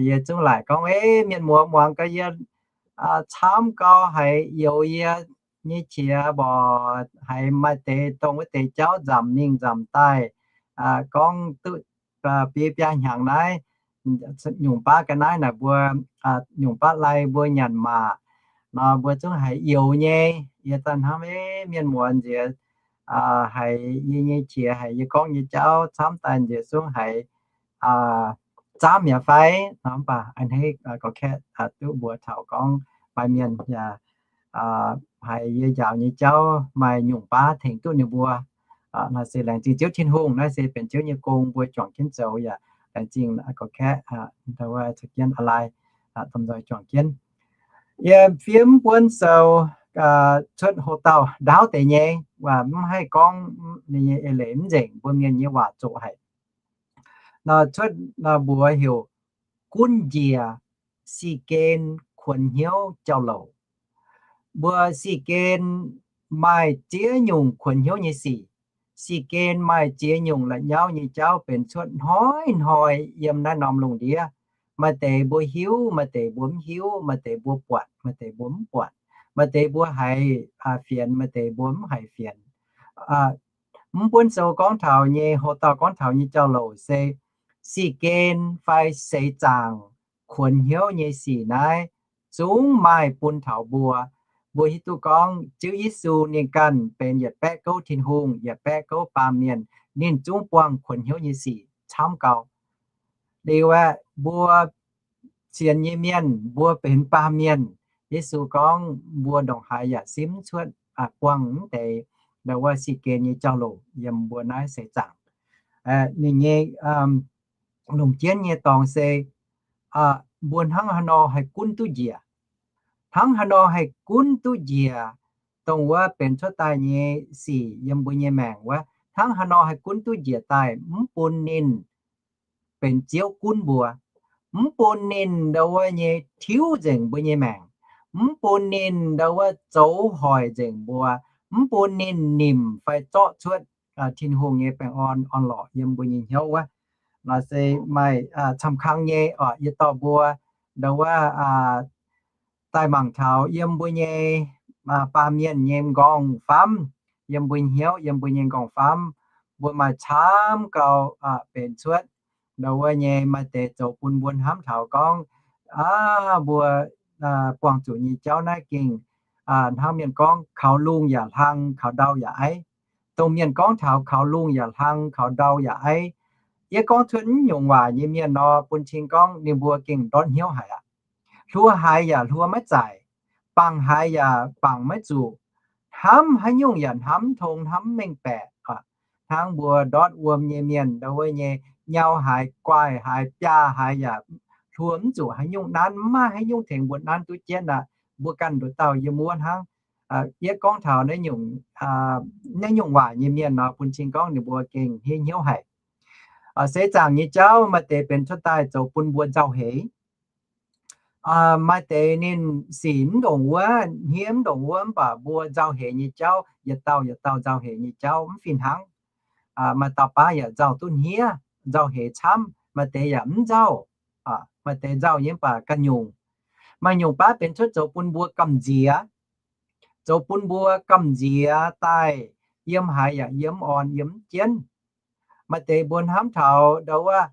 Yie zungv laaic gorngv, Ei, mienh muoz muangx gaax yie camv gau, haiz youx yie nyei qiex mborqc, haiz maaih deix dongh wuov deix jauv nzamc mingh nzamc daaih, gorngv duqv biei biaa hnyangx naaiv, nyungc baav ga'naaiv naaic mbuo, nyungc baav lai mbuo nyanc maac nor, mbuo zungv haiz youx nyei. Yie zungv hnamv, Ei, mienh muoz nziex haiz yie nyei qiex, haiz yie gorngv nyei jauv camv daaih nziex zungv haiz zaamv mi'aqv fai? Mv baac a'hneiv gorngv kaeqv duqv mbuox taux gorngv maaih mienh yaac haiz yie njaaux nyei jauv maaih nyungc baav tengx duqv ninh mbuo. Naaiv se laengz zingh Ziouv Tin-Hungh, naaiv se benx Ziouv nyei gong mbuo juangc jienv zoux yaac laengz zingh gorngv kaeqv caux jienv a'laaih domh nzoih juangc jienv. Yie fiev mv buonv sou cuotv houc dauh ndaauv deix nyei, mv haih gorngv ninh nyei eix leiz mv nzengc, mbuo mienh nyei waac zoqc haic. Cuotv mbuox heuc gunv njiec sic gen kuonx hnyouv jauv-louc. Mbuo sic gen maaih ziex nyungc kuonx hnyouv nyei sic. Sic gen maaih ziex nyungc la'nyauv nyei jauv benx cuotv hnoi-hnoi yiem naaiv norm lungh ndiev. Maaih deix mbuo hiuv, maaih deix mbuo mv hiuv, maaih deix mbuo buatc, maaih deix mbuo mv buatc, maaih deix mbuo haiz fienx, maaih deix mbuo mv haiz fienx. Mv buonv sou gorngv taux nyei, houc dauh gorngv taux nyei jauv-louc se sic gen fai seix zaangc kuonx hnyouv nyei sic naaiv zungv maaih bun taux mbuo. Mbuo hiuv duqv gorngv Ziouv Yesu ninh ganh benx yietc baeqv gouv Tin-Hungh, yietc baeqv gouv baamh mienh, ninh zungv buangh kuonx hnyouv nyei sic camv gau. Liuz aeqv, mbuo sienx nyei mienh, mbuo benx baamh mienh, Yesu gorngv mbuo ndongc haaix yaac simv cuotv buangh mv deix ndau wuov sic gen nyei jauv-louc yiem mbuo naaiv seix zaangc. Ninh nyei longc jienv nyei dorngx se mbuo hnangv haaix nor haih gunv duqv njiec, hnangv haaix nor haih gunv duqv njiec dongh wuov benx cuotv daaih nyei sic yiem mbuo nyei maengc wuov, hnangv haaix nor haih gunv duqv njiec daaih mv bun ninh benx ziouv gunv mbuo, mv bun ninh ndau wuov nyei tiuv nzengc mbuo nyei maengc, mv bun ninh ndau wuov zoux hoic nzengc mbuo, mv bun ninh nimc fai zorqv cuotv Tin-Hungh nyei baengh orn orn-lorqc yiem mbuo nyei hnyouv wuov. Naaiv se maaih camv kang nyei oc, yie dorh mbuo ndau wuov daaih mangc taux yiem mbuo nyei baamh mienh nyei m'nqorngv-famv, yiem mbuo hnyouv, yiem mbuo nyei m'nqorngv-famv, mbuo maaih camv gau benx cuotv ndau wuov nyei maaih deix zoux bun mbuo hnamv taux gorngv, aav, mbuo buangh zuqc nyei jauv naaiv gengh hnangv mienh gorngv, kaux lungh yaac hlang, kaux ndau yaac aiv. Dongh mienh gorngv taux kaux lungh yaac hlang, kaux ndau yaac aiv, yie gorngv cuotv mv nyungc waac nyei mienh nor, bun cing gorngv ninh mbuo gengh ndortv hnyouv haic aqv. Hluo haiz yaac hluo maiv zaaic, bangc haiz yaac bangc maiv zuqc, hnamv haaix nyungc yaac hnamv tong hnamv mengh baeqc. Hnangv mbuo ndortv wuom nyei mienh ndau wuov nyei, nyau haiz, guaaih haiz, biaa haiz yaac hluo mv zuqc haaix nyungc nanv, mv maaih haaix nyungc tengx mbuo nanv duqv jienv aqv. Mbuo ganh nduqc dauh yiem wuov hnangv. Yie gorngv taux naaiv nyungc waac nyei mienh nor, bun cing gorngv ninh mbuo gengh hniev hnyouv haic. Seix zaangc nyei jauv maaih deix benx cuotv daaih zoux bun mbuo nzauh heix. Maaih deix ninh sic mv ndongc wuov, hniev mv ndongc wuov, mv baac mbuo nzauh heix nyei jauv, yietc dauh yietc dauh nzauh heix nyei jauv mv fih hnangv. Maaih dauh baav yaac nzauh duqv hniev, nzauh heix camv, maaih deix yaac mv nzauh. Maaih deix nzauh nyei mv baac ganh nyungc. Maaih nyungc baav benx cuotv zoux bun mbuo gamh nziex, zoux bun mbuo gamh nziex daaih, yiem haaix yaac yiem mv orn, yiem mv jienv. Maaih deix mbuo hnamv taux ndau wuov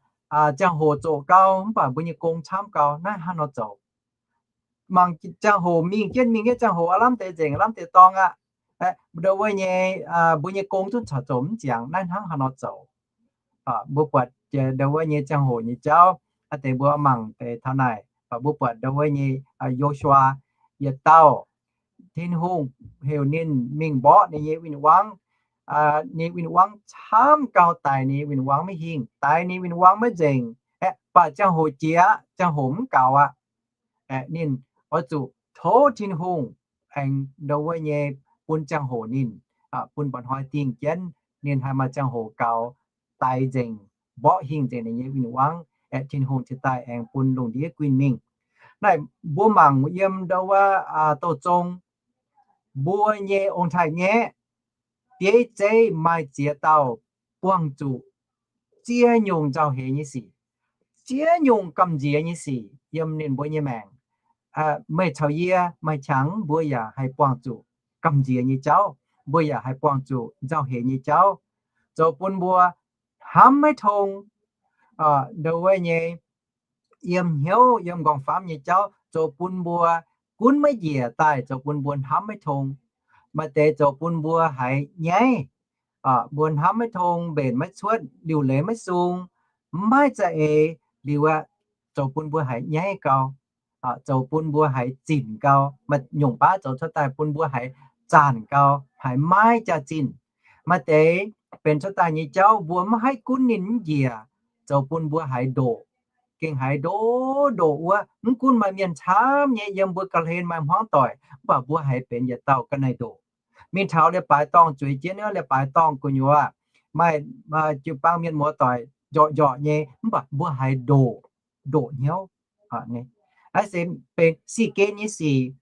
ziangh hoc zoqc gau, mv baac mbuo nyei gong camv gau, naaiv hnangv nor zoux. Mangc ziangh hoc mingh jienv, mingh jienv ziangh hoc aav lamh deix nzengc, aav lamh deix dorngx aqv. Ndau wuov nyei, mbuo nyei gong zungv corc zoux mv ziangx, naaiv hnangv haaix nor zoux. Mbuo buatc jiex ndo wuov nyei ziangh hoc nyei jauv, aa deix mbuo mangc deix taux naaic, mv baac mbuo buatc ndo wuov nyei Yo^su^waa yietc dauh, Tin-Hungh heuc ninh mingh mborqv ninh nyei win-wangv. Ninh win-wangv camv gau, daix ninh nyei win-wangv maiv hingh, daix ninh win-wangv maiv nzengc. Aeqv, mv baac ziangh hoc jiex, ziangh hoc mv gaux aqv. Aeqv, ninh oix zuqc tov Tin-Hungh aengx ndo wuov nyei bun ziangh hoc ninh, bun mba'hnoi dingh jienv ninh haih maaih ziangh hoc gaux, daix nzengc, mborqv hingh nzengc ninh nyei win-wangv. Aeqv, Tin-Hungh cingx daaih aengx bun lungh ndiev guinh mingh. Naaiv mbuo mangc yiem ndo wuov Douh Zong, mbuo nyei ong-taaix-ngaeqv bieiv zeiv maaih ziex dauh buangh zuqc ziex nyungc nzauh heix nyei sic, ziex nyungc gamh nziex nyei sic yiem ninh mbuo nyei maengc. Meih caux yie maaih qangx mbuo yaac haih buangh zuqc gamh nziex nyei jauv, mbuo yaac haih buangh zuqc nzauh heix nyei jauv, zoux bun mbuo hnamv maiv tong. Ndo wuov nyei yiem hnyouv yiem nqorngv-famv nyei jauv zoux bun mbuo gunv maiv njiec daaih, zoux bun mbuo hnamv maiv tong. Maaih deix zoux bun mbuo haiz nyaiv, mbuo hnamv maiv tong, mbenc maiv cuotv, liuc leiz maiv sung, maiv za'eix liuz aqv, zoux bun mbuo haiz nyaiv gau, zoux bun mbuo haiz zinc gau. Maaih nyungc baav zoux cuotv daaih bun mbuo haiz zanc gau, haiz maiv jaax-zinh. Maaih deix benx cuotv daaih nyei jauv mbuo maiv haih gunv ninh mv njiec, zoux bun mbuo haiz ndoqc, gengh haiz ndoqc ndoqc wuov. Mv gunv maaih mienh camv nyei yiem mbuo ga'hlen maaih hmuangv doic, mv baac mbuo haiz benx yietc dauh ga'naaiv ndoqc. Mingh taux leiz-baaix dorngh zueiz jienv, leiz-baaix dorngh gu'nyuoz maaih jiu-baang mienh muoz-doic njorqc njorqc nyei, mv baac mbuo haiz ndoqc, ndoqc hnyouv. Naaiv se benx sic gen nyei sic.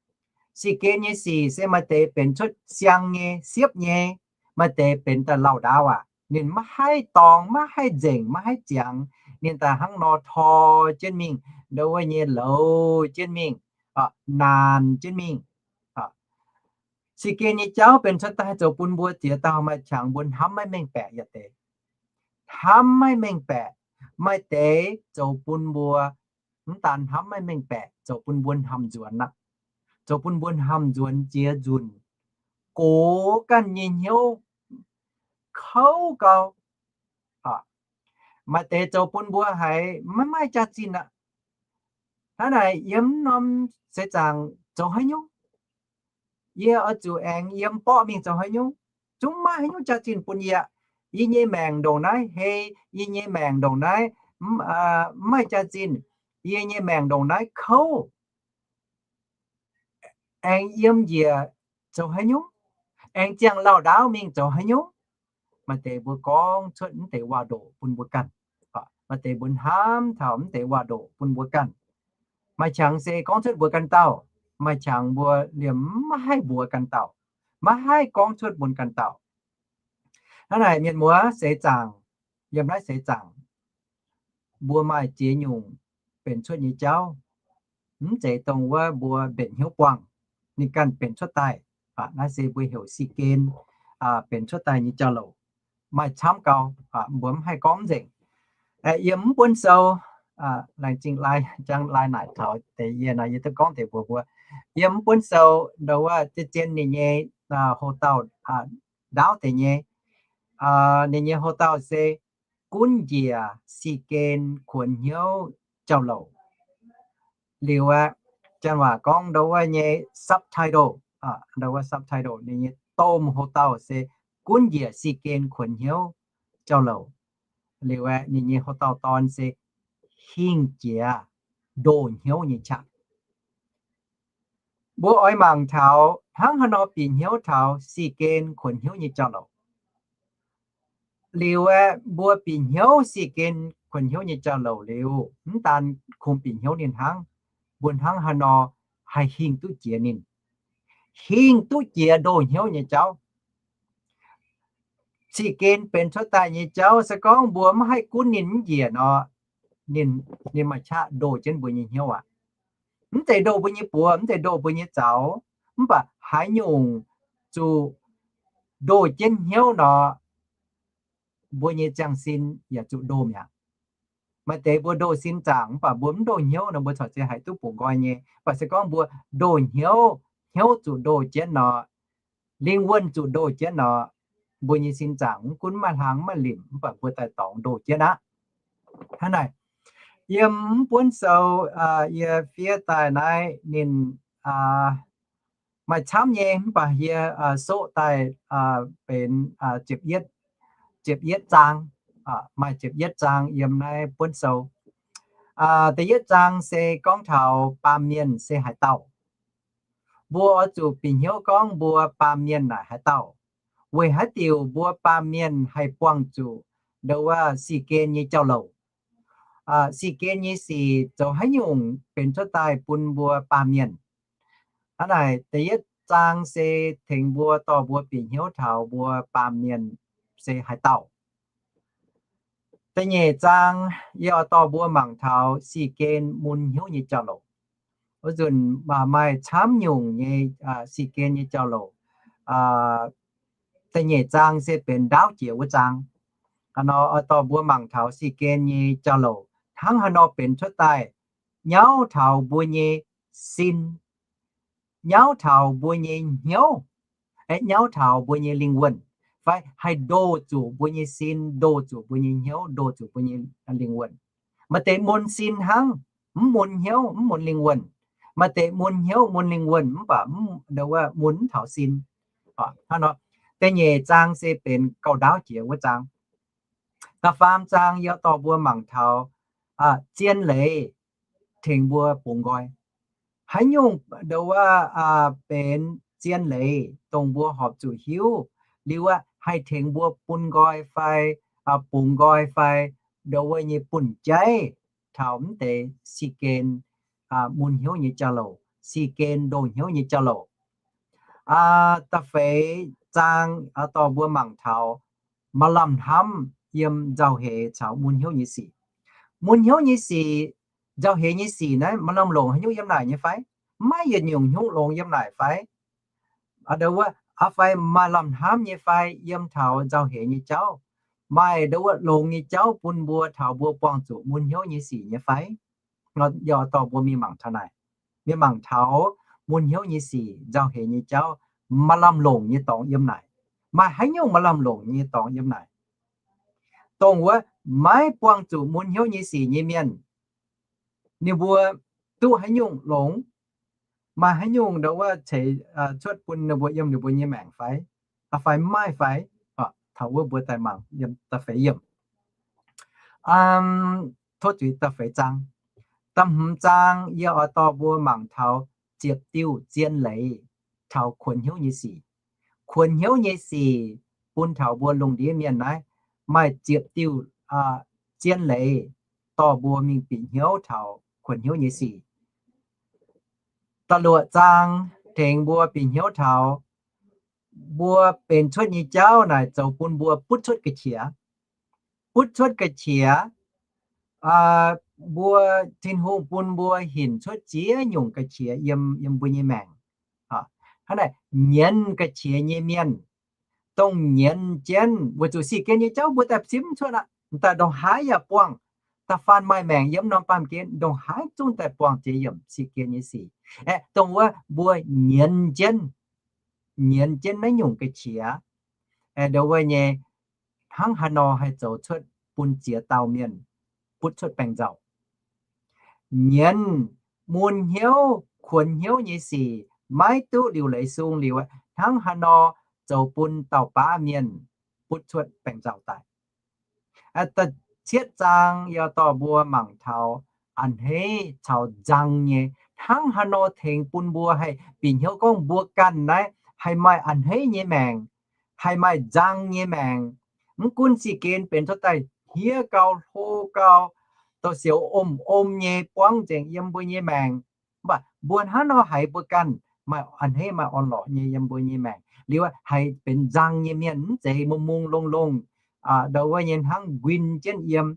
Sic gen nyei sic se maaih deix benx cuotv siang nyei, siepv nyei, maaih deix benx daaih lauh ndaauv aqv. Ninh maiv haih dorngx, maiv haih nzengc, maiv haih ziangx. Ninh daaih hnangv nor tor jienv mingh, ndo wuov nyei louz jienv mingh, naanc jienv mingh. Sic gen nyei jauv benx cuotv daaih zoux bun mbuo ziex dauh maaih qangx mbuo hnamv maiv mengh baeqc yietc deix. Hnamv maiv mengh baeqc. Maaih deix zoux bun mbuo mv daan hnamv maiv mengh baeqc, zoux bun mbuo hnamv nzuonx aqv. Zoux bun mbuo hnamv nzuonx jiex nzunc, gox ganh nyei hnyouv kouv gau. Maaih deix zoux bun mbuo haiz maiv maaih jaax-zinh aqv. Hnangv naaic yiem norm seix zaangc zoux haaix nyungc? Yie oix zuqc aengx yiem borqv mingh zoux haaix nyungc? Zungv maiv maaih haaix nyungc jaax-zinh bun yie. Yie nyei maengc ndongc naaiv hei, yie nyei maengc ndongc naaiv mv maaih jaax-zinh, yie nyei maengc ndongc naaiv kouv. Aengx yiem njiec zoux haaix nyungc? Aengx ziangh lauh ndaauv mingh zoux haaix nyungc? Maaih deix mbuo gorngv cuotv mv deix waac-ndoqc bun mbuo ganh. Maaih deix mbuo hnamv taux mv deix waac-ndoqc bun mbuo ganh. Maaih qangx se gorngv cuotv mbuox ganh dauh, maaih qangx mbuo liemh maiv haih mbuox ganh dauh, maiv haih gorngv cuotv bun ganh dauh. Hnangv naaic mienh muoz seix zaangc, yiem naaiv seix zaangc, mbuo maaih ziex nyungc benx cuotv nyei jauv. Mv zeiz dongh wuov mbuo mbenc hnyouv buangh, ninh ganh benx cuotv daaih. Naaiv se mbuo heuc sic gen benx cuotv daaih nyei jauv-louc. Maaih camv gau, mbuo mv haih gorngv mv nzengc. Yiem mv buonv sou, laengz zingh lai jangv lai naaic taux deix yie nor, yie duqv gorngv deix mbuox mbuo. Yiem mv buonv sou ndo wuov zien-zien ninh nyei houx-dauh ndaauv deix nyei, ninh nyei houx-dauh se gunv njiec sic gen kuonx hnyouv jauv-louc. Liuz aeqv, janx waac gorngv ndo wuov nyei subtitle, ndo wuov subtitle ninh nyei domh houx-dauh se gunv njiec sic gen kuonx hnyouv jauv-louc. Liuz aeqv, ninh nyei houx-dauh dorn se hingh jiex ndoh hnyouv nyei qaqv. Mbuo oix mangc taux hnangv haaix nor bieqc hnyouv taux sic gen kuonx hnyouv nyei jauv-louc. Liuz aeqv, mbuo bieqc hnyouv sic gen kuonx hnyouv nyei jauv-louc liuz, mv daan kungx bieqc hnyouv ninh hnangv, mbuo hnangv haaix nor haih hingh duqv jiex ninh, hingh duqv jiex ndoh hnyouv nyei jauv. Sic gen benx cuotv daaih nyei jauv, se gorngv mbuo mv haih gunv ninh mv njiec nor, ninh, ninh maaih qaqv ndoh jienv mbuo nyei hnyouv aqv. Mv zeiz ndoh mbuo nyei buoz, mv zeiz ndoh mbuo nyei zaux, mv baac haaix nyungc zuqc ndoh jienv hnyouv nor, mbuo nyei ziangh sin yaac zuqc ndoh mi'aqv. Maaih deix mbuo ndoh sin zaangc, mv baac mbuo mv ndoh hnyouv nor, mbuo corc se haiz duqv bungx nqoi nyei. Mv baac se gorngv mbuo ndoh hnyouv, hnyouv zuqc ndoh jienv nor, lingh wuonh zuqc ndoh jienv nor, mbuo nyei sin zaangc, mv gunv maaih hlang maaih limc, mv baac mbuo daaih dorngx ndoh jienv aqv. Hnangv naaic, yiem mv buonv sou yie fiev daaih naaiv ninh maaih camv nyei, mv baac yie soqv daaih benx ziepc yietv zaang, maaih ziepc yietv zaang yiem naaiv buonv sou. Da'yietv zaang se gorngv taux baamh mienh se haaix dauh. Mbuo oix zuqc bieqc hnyouv gorngv mbuo baamh mienh naaic haaix dauh. Weic haaix diuc mbuo baamh mienh haih buangh zuqc ndo wuov sic gen nyei jauv-louc? Sic gen nyei sic zoux haaix nyungc benx cuotv daaih bun mbuo baamh mienh? Hnangv naaic, da'yietv zaang se tengx mbuo dorh mbuo bieqc hnyouv taux mbuo baamh mienh se haaix dauh. Da'nyeic zaang yie oix dorh mbuo mangc taux sic gen mun hnyouv nyei jauv-louc. Wuov nzunc maaih camv nyungc nyei sic gen nyei jauv-louc. Da'nyeic zaang se benx ndaauv jiex wuov zaang. Hnangv nor oix dorh mbuo mangc taux sic gen nyei jauv-louc hnangv haaix nor benx cuotv daaih, nyauv taux mbuo nyei sin, nyauv taux mbuo nyei hnyouv, aeqv, nyauv taux mbuo nyei lingh wuonh, fai haih ndoh zuqc mbuo nyei sin, ndoh zuqc mbuo nyei hnyouv, ndoh zuqc mbuo nyei lingh wuonh. Maaih deix mun sin hnangv, mv mun hnyouv, mv mun lingh wuonh. Maaih deix mun hnyouv, mun lingh wuonh, mv baac ndo wuov mun mv taux sin. Hnangv nor, da'nyeic zaang se benx gauh ndaauv jiex wuov zaang. Da'faam zaang yie dorh mbuo mangc taux zien leiz tengx mbuo bungx nqoi. Haaix nyungc ndo wuov benx zien leiz dongh mbuo horpc zuqc hiuv liuz aqv, haih tengx mbuo bun nqoi fai bungx nqoi fai ndo wuov nyei bunh jaiv taux mv deix sic gen mun hnyouv nyei jauv-louc, sic gen ndoh hnyouv nyei jauv-louc. Da'feix zaang dorh mbuo mangc taux maaih lamh hnamv yiem nzauh heix caux mun hnyouv nyei sic. Mun hnyouv nyei sic, nzauh heix nyei sic naaiv maaih lamh longc haaix nyungc yiem naaic nyei fai? Maiv yietc nyungc hnyouv longx yiem naaic fai? Ndo wuov, fai maaih lamh hnamv nyei fai yiem taux nzauh heix nyei jauv? Maaih ndo wuov longx nyei jauv bun mbuo taux mbuo buangh zuqc mun hnyouv nyei sic nyei fai? Yie dorh mbuo mingh mangc taux naaic, mingh mangc taux mun hnyouv nyei sic, nzauh heix nyei jauv, maaih lamh longc nyei dorngx yiem naaic. Maaih haaix nyungc maaih lamh longc nyei dorngx yiem naaic? Dongh wuov maiv buangh zuqc mun hnyouv nyei sic nyei mienh, ninh mbuo duqv haaix nyungc longx? Maaih haaix nyungc ndo wuov ceix cuotv bun ninh mbuo yiem ninh mbuo nyei maengc fai? Fai maiv maaih fai? Taux wuov mbuo daaih mangc yiem da'feix yiemc. Tov zuiz da'feix zaang. Da'hmz zaang yie oix dorh mbuo mangc taux ziepc diuh zien leiz taux kuonx hnyouv nyei sic. Kuonx hnyouv nyei sic bun taux mbuo lungh ndiev mienh naaiv maaih ziepc diuh zien leiz dorh mbuo mingh bieqc hnyouv taux kuonx hnyouv nyei sic. Da'luoqc zaang tengx mbuo bieqc hnyouv taux mbuo benx cuotv nyei jauv naaic zoux bun mbuo butv cuotv ga'qiex. Butv cuotv ga'qiex, mbuo, Tin-Hungh bun mbuo hinc cuotv ziex nyungc ga'qiex yiem, yiem mbuo nyei maengc. Hnangv naaic, nyienz ga'qiex nyei mienh, dongh nyienz jienv weic zuqc sic gen nyei jauv mbuo daaih simv cuotv aqv, daaih ndongc haaix yaac buangh. Da'faanh maaih maengc yiem norm baamh gen ndongc haaix zungv daaih buangh jiex yiemc sic gen nyei sic. Aeqv, dongh wuov mbuo nyienz jienv, nyienz jienv naaiv nyungc ga'qiex, aeqv, ndo wuov nyei, hnangv haaix nor haih zoux cuotv bun ziex dauh mienh butv cuotv baengc nzauh. Nyienz mun hnyouv, kuonx hnyouv nyei sic maiv duqv liuc leiz sung liuz, hnangv haaix nor zoux bun dauh baav mienh butv cuotv baengc nzauh daaih. Da'cietv zaang yie dorh mbuo mangc taux a'hneiv caux nzang nyei, hnangv haaix nor tengx bun mbuo haih bieqc hnyouv gorngv mbuo ganh naaiv haih maaih a'hneiv nyei maengc, haih maaih nzang nyei maengc. Mv gunv sic gen benx cuotv daaih hniev gau, hlo gau, douz-sioux om-om nyei buangv nzengc yiem mbuo nyei maengc. Mv baac mbuo hnangv nor haiz mbuo ganh maaih a'hneiv maaih orn-lorqc nyei yiem mbuo nyei maengc liuz, haiz benx nzang nyei mienh, mv zeiz mungh mungh longh longh, ndo wuov nyei hnangv nquin jienv yiem.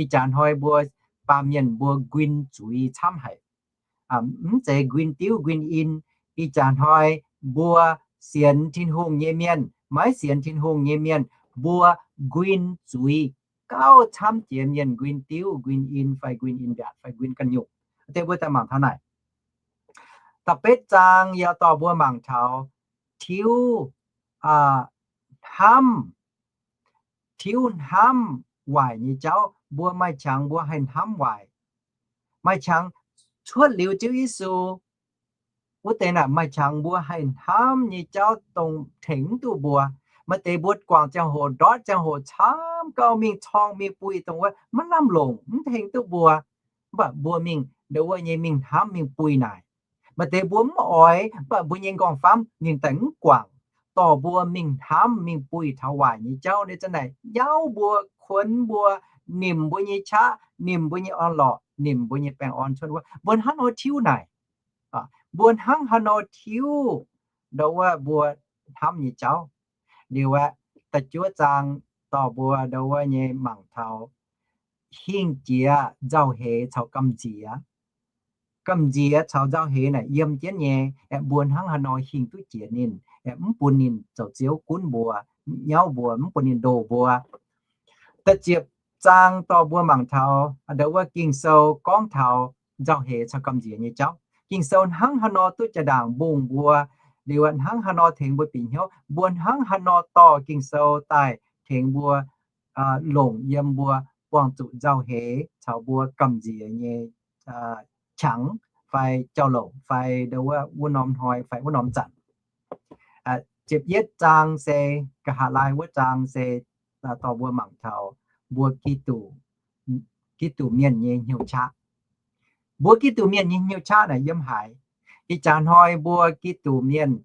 Ih jaax hnoi mbuo baamh mienh mbuo nquin zuiz camv haic. Mv zeiz nquin diuv nquin in. Ih jaax hnoi mbuo sienx Tin-Hungh nyei mienh, maiv sienx Tin-Hungh nyei mienh, mbuo nquin zuiz gauh camv jiex mienh nquin diuv nquin in fai nquin in mbiaatc fai nquin ganh nyungc. Deix mbuo daaih mangc taux naaic. Da'betv zaang yie dorh mbuo mangc taux tiuv hnamv, tiuv hnamv waaic nyei jauv. Mbuo maaih qangx mbuo haih hnamv waaic. Maaih qangx cuotv liuz Ziouv Yesu wuov deix naaic, maaih qangx mbuo haih hnamv nyei jauv dongh tengx mv duqv mbuo. Maaih deix mbuo guangc ziangh hoc, ndortv ziangh hoc camv gau mingh corng mingh buih dongh wuov maiv lamh longc, mv tengx duqv mbuo. Mv baac mbuo mingh ndo wuov nyei mingh hnamv mingh buih naaic. Maaih deix mbuo mv oix, mv baac mbuo nyei nqorngv-famv ninh daaih mv guangc, dorh mbuo mingh hnamv mingh buih taux waaic nyei jauv. Ninh za'naaic nyauv mbuo, kuonx mbuo, nimc mbuo nyei qaqv, nimc mbuo nyei orn-lorqc, nimc mbuo nyei baengh orn cuotv wuov. Mbuo hnangv nor tiuv naaic, mbuo hnangv haaix nor tiuv ndo wuov mbuo hnamv nyei jauv. Liuz aeqv, da'juov zaang dorh mbuo ndo wuov nyei mangc taux hingh jiex nzauh heix caux gamh nziex. Gamh nziex caux nzauh heix naaic yiem jienv nyei, aeqv, mbuo hnangv haaix nor hingh duqv jiex ninh, aeqv, mv bun ninh zoux ziouv gunv mbuo, nyauv mbuo, mv bun ninh ndoh mbuo. Da'ziepc zaang dorh mbuo mangc taux ndo wuov Ging-Sou gorngv taux nzauh heix caux gamh nziex nyei jauv. Ging-Sou hnangv haaix nor duqv jaa-ndaangc mbungh mbuo, liuz hnangv haaix nor tengx mbuo bieqc hnyouv, mbuo hnangv haaix nor dorh Ging-Sou daaih tengx mbuo longc yiem mbuo buangh zuqc nzauh heix caux mbuo gamh nziex nyei qangx fai jauv-louc fai ndo wuov wuov norm hnoi fai wuov norm zanc. Ziepc yietv zaang se, nqa'haav laai wuov zaang se dorh mbuo mangc taux mbuo Giduc, Giduc mienh nyei hnyouv qaqv. Mbuo Giduc mienh nyei hnyouv qaqv naaic yiem haaix? Ih jaax hnoi mbuo Giduc mienh